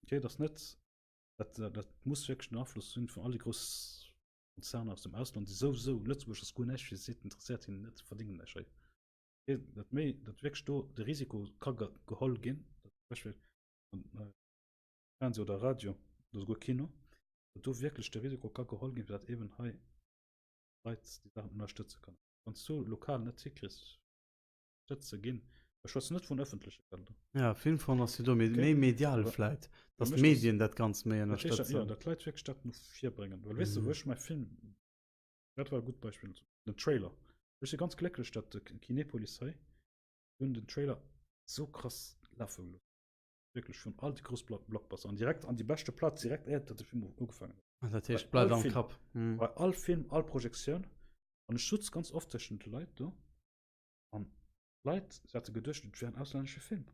Speaker 2: Okay, dat ass net, dat, dat muss wierklech den Afloss sinn vun all déi grouss Konzerner aus dem Ausland, déi souwisou, Lëtzebuerg ass guer näischt fir si, et interesséiert hinnen net, se verdéngen näischt hei. Okay, dat méi, dat wierklech do de Risiko ka ge geholl ginn, dat zum Beispill an Fernseh oder Radio oder souguer Kino, dat do wierklech de Risiko ka geholl ginn, fir dat eben hei Leit déi Saachen ënnerstëtze kënnen. Wann s du lokal net hikriss, ënnerstëtzt ze ginn, ech schwätzen net vun ëffentleche Gelder.
Speaker 1: Ja, Filmfond ass jo do, mee méi medial vläit, datt d'Medien dat Ganzt méi
Speaker 2: ënnerstëtzen. Jo, datt d'Leit wierklech dat no vir bréngen. Well weess de, wou ech mäi Film, dat war e gutt Beispill, den Trailer, ech si ganz glécklech, datt de Kinepolis hei, déi hunn den Trailer esou krass lafe gelooss, wierklech vun all déi grouss Blockbuster an direkt an déi beschte Plaz, direkt éiert datt de Film ugefaangen huet.
Speaker 1: Ah, dat heescht, bleift am Kapp.
Speaker 2: Mhm. Bei all Film, all Projektioun. An ech sutz ganz oft tëschent de Leit do. An d'Leit, se hate geduecht, et wär en auslännesche Film.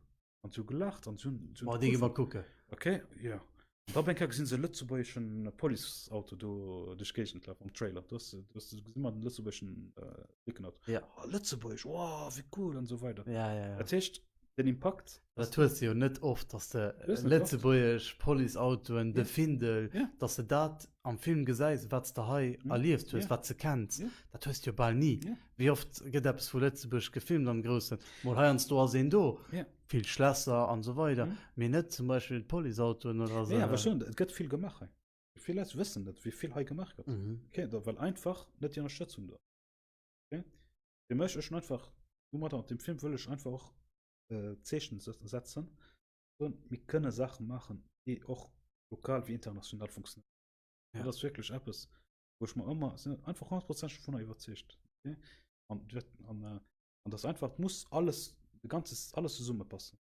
Speaker 2: An se hu gelaacht an se hunn. Se hunn
Speaker 1: Oh, dee gi mer kucken.
Speaker 2: Okay, jo. An da op eng Kéier gesinn se e lëtzebuergeschen Policeauto do duerch d'Géigend lafen am Trailer. Do has de, do has de gesinn mat dem lëtzebuergeschen Flickenauto.
Speaker 1: Ja.
Speaker 2: Oh, Lëtzebuerg, oh, wéi cool an esou weider.
Speaker 1: Ja, ja, ja.
Speaker 2: Dat heescht, den Impakt.
Speaker 1: Dat hues de jo net oft, dass de lëtzebuergesch Policeautoen, de Findel, dass de dat am Film gesäis, wat s de hei erlieft hues, wat s de kenns. Dat hues de jo bal ni. Wéi oft gëtt eppes vu Lëtzebuerg gefilmt am Groussen? Mol heiansdo ass een do, vill Schlässer an esou weider, mee net zum Beispill d'Policeautoen oder
Speaker 2: esou. Jo, awer schon, et gëtt vill gemaach hei. Vill Leit wëssen net, wéi vill hei gemaach gëtt. Okay, well einfach net déi Ënnerstëtzung do ass. Okay. Fir mech, ech hunn einfach domadder mat dem Film wëll ech einfach och äh, Zeechen setzen. Soen, mir kënne Saache maachen, déi och lokal wéi international funktionéieren. Ja. Dat ass wierklech eppes, wou ech mer ëmmer sinn einfach 100% dovunner iwwerzeegt. Okay? An, an, äh, an das einfach muss alles de ganzes alles zesummepassen.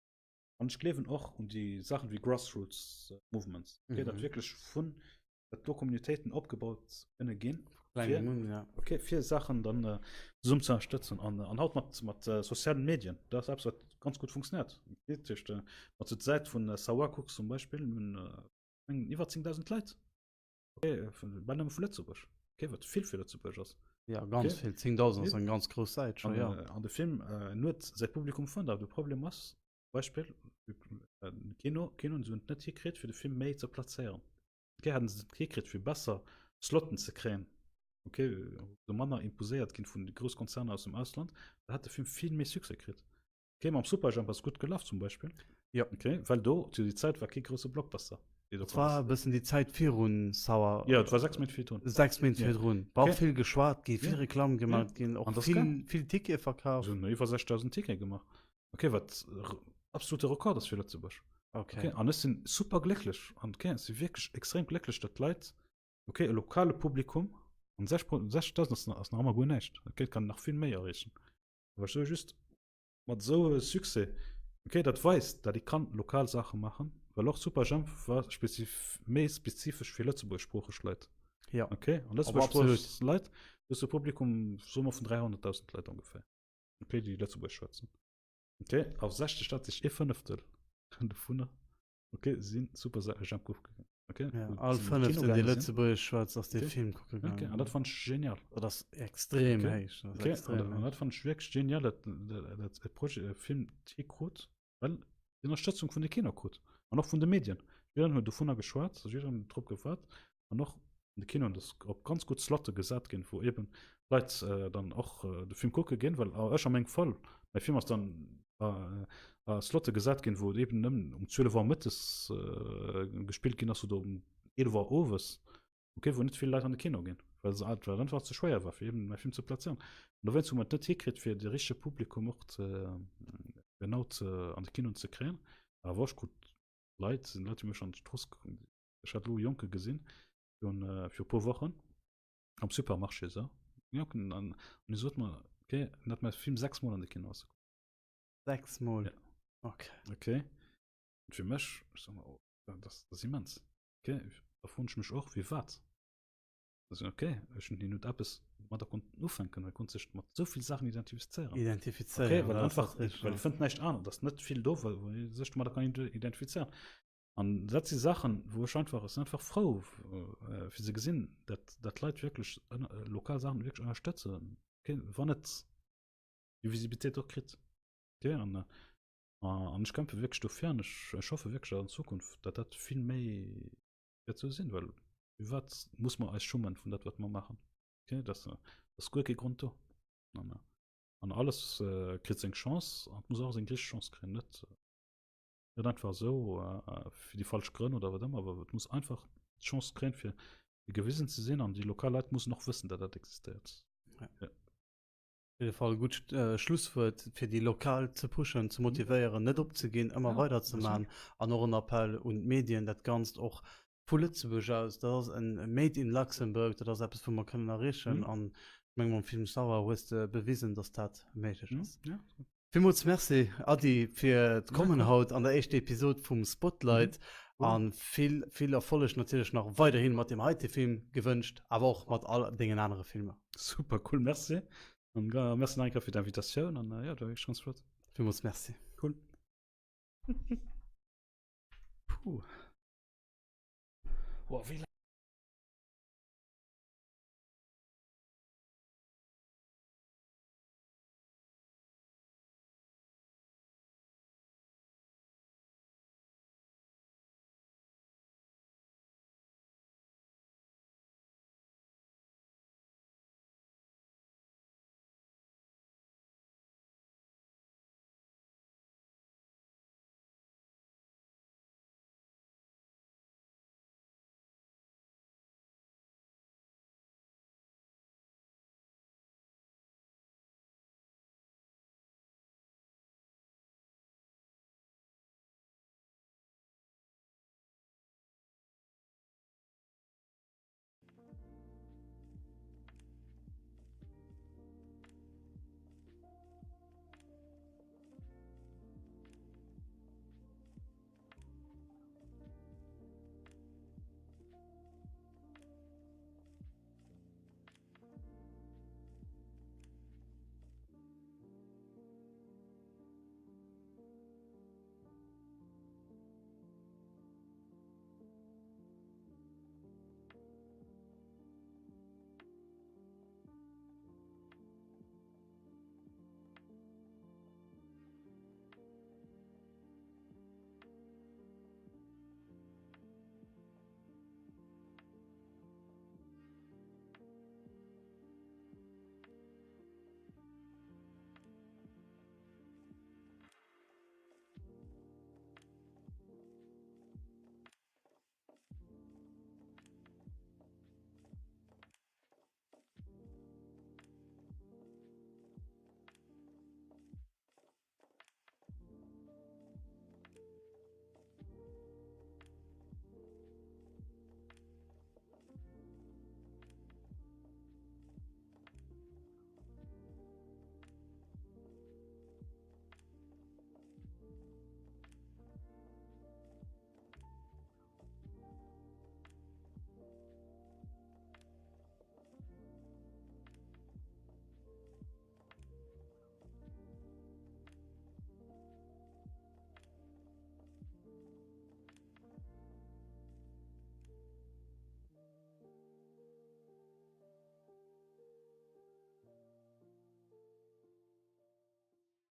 Speaker 2: An ech gleewen och un déi Saachen wéi Grassroots äh, Movements, okay, mhm. dat wierklech vun dat do Communitéiten opgebaut kënne ginn fir, ja. okay, fir Sachen dann äh, zesummen ze ënnerstëtzen an, an haut mat mat äh, sozialen Medien dat ass eppes wat ganz gut funktioniert okay, äh, mat zu Säit vun äh, Sawa kucks zum Beispiel hun, äh, iwwer 10.000 Leit okay, äh, vun, bal nëmme vu Lëtzebuerg okay, wat vill fir Lëtzebuerg ass
Speaker 1: ja ganz okay. vill 10.000 ass eng ganz grouss Säit
Speaker 2: schon, an, ja. äh, an de Film äh, huet säi Publikum fonnt awer de Problem ass Beispill äh, Kino Kino hunn net hikritt fir de Film méi ze plazéieren Okay, hätten se et hikritt fir besser Slotten ze kréien, okay, se manner imposéiert ginn vun de grouss Konzerner aus dem Ausland, da hätt de Film vill méi Succès kritt. Okay, mam Superjhemp ass gutt gelaf zum Beispill.
Speaker 1: Ja.
Speaker 2: Okay, well do zu déi Zäit war kee grousse Blockbuster.
Speaker 1: dee do Et war e bëssen déi Zäit virun Sauer.
Speaker 2: Ja, et war 6 Méint virdrun.
Speaker 1: 6 Méint virdrun. War och vill geschwat ginn, vill Reklamm gemaach ginn, och vill, vill Tickete verkaf.
Speaker 2: Se hunn iwwer 6.000 Tickete gemaach. Okay, wat absolute Rekord ass fir Lëtzebuerg.
Speaker 1: Okay.
Speaker 2: Okay, an ech sinn super glécklech an okay, ech si wierklech extrem glécklech, datt d'Leit, okay, e lokale Publikum an 6.000 ass, ass nach ëmmer guer näischt. Okay, et kann nach vill méi erreechen. Awer ech soe just, mat esou e Succès, okay, dat weist, datt ee kann lokal Saache maachen, well och Superjhemp war spezif méi spezifesch fir lëtzebuergeschsproocheg Leit.
Speaker 1: Ja.
Speaker 2: Okay, an lëtzebuergeschsproocheg Leit, du hues e Publikum, soe mer, vun 300.000 Leit ongeféier. Okay, déi Lëtzebuerg schwätzen. Okay, auf 60 Stadt sich e Fünftel dovunner. Okay, sinn super Jump kucke gegangen. Okay,
Speaker 1: ja, all Fünftel, déi Lëtzebuerg schwätzt, ass dee Film kucke
Speaker 2: gegangen. Okay, an dat fand ich genial.
Speaker 1: Dat ass extrem
Speaker 2: okay.
Speaker 1: héich.
Speaker 2: Das okay. Extrem an, an dat fand ich wirklich genial, dat, dat, dat e Projet, e Film krut, well déi Ënnerstëtzung vun de Kino krut an och vun de Medien. Jiddereen huet dovunner geschwat, jiddereen huet drop gewaart an och an de Kinoen ass op ganz gutt Slotte gesat ginn, wou eben Leit äh, dann och äh, de Film kucke ginn, well äh, ech a mengem Fall, mäi Film ass dann äh, a Slotte gesat ginn, wou eben nëmmen um 12 Auer mëttes äh, gespillt ginn ass oder um 11 Auer owes. Okay, wou net vill Leit an de Kino ginn, well se well einfach ze schwéier war, fir eben mäi Film ze plazéieren. An dowéinst hu mer et net hikritt, fir de richtege Publikum och ze, genau ze, an de Kinoen ze kréien. Awer ech krut. Leit, sinn Leit, déi mech an d'Strooss, ech hat elo e Jonke gesinn virun viru e puer Wochen am Supermarché esou, e Jonken an an hie sot mer, okay, en hat mäi Film 6 mol an de Kino ass e kuckt.
Speaker 1: 6 mol?
Speaker 2: Ja.
Speaker 1: Okay.
Speaker 2: Okay. Und fir mech, ech sot mer, oh, dat ass, dat ass immens. Okay, da froen ech mech och, firwat? Da sot en, okay, ech hunn hien huet eppes domadder konnten ufänken, e konnt sech mat esou vill Saachen identifizéieren.
Speaker 1: Identifizéieren,
Speaker 2: Okay, well
Speaker 1: dat ass
Speaker 2: einfach,
Speaker 1: dat Richtegt,
Speaker 2: well
Speaker 1: ja.
Speaker 2: e fënnt näischt aner, et ass net vill do, wou wou ee sech domadder kann identifizéieren. An dat si Saachen, wou ech einfach, ech sinn einfach frou, fir ze gesinn, dat dat d'Leit wierklech ënner lokal Saachen wierklech ënnerstëtzen, okay, wann et déi Visibilitéit och kritt. Okay, an an ech kämpfe wierklech dofir an ech ech hoffe wierklech, datt an Zukunft, datt dat vill méi wäert esou sinn, well firwat muss mer eis schummen vun dat, wat mer maachen? Okay, dat ass guer kee Grond do. An an alles kritt seng Chance an et muss och seng richteg Chance kréien, net Net einfach esou fir déi falsch Grënn oder wat ëmmer, awer et muss einfach d'Chance kréien, fir gewisen ze sinn an déi lokal Leit mussen och wëssen, datt dat existéiert.
Speaker 1: Ja. Ja. Op jidde Fall gutt äh, Schlusswuert, fir déi lokal ze pushen, ze motivéieren, net opzeginn, ëmmer ja, weider ze maachen an och en Appell un d'Medien, dat Ganzt och vu Lëtzebuerg aus, dat ass en Made in Luxembourg, dat ass eppes, wou mer kënnen erreechen mhm. an ech menge mam Film Sauer hues de bewisen, datt dat méiglech mhm. ass.
Speaker 2: Ja.
Speaker 1: Villmools Merci Ady fir d'Kommen haut an der éischter Episod vum Spotlight an vill vill Erfolleg natierlech nach weiderhin mat deem heite Film gewënscht, awer och mat all dengen anere Filmer.
Speaker 2: Super cool, merci an merci nach eng Kéier fir d'Invitatioun an jo, dat war wierklech ganz flott.
Speaker 1: Villmools Merci.
Speaker 2: Cool. Puh. Wow, wéi.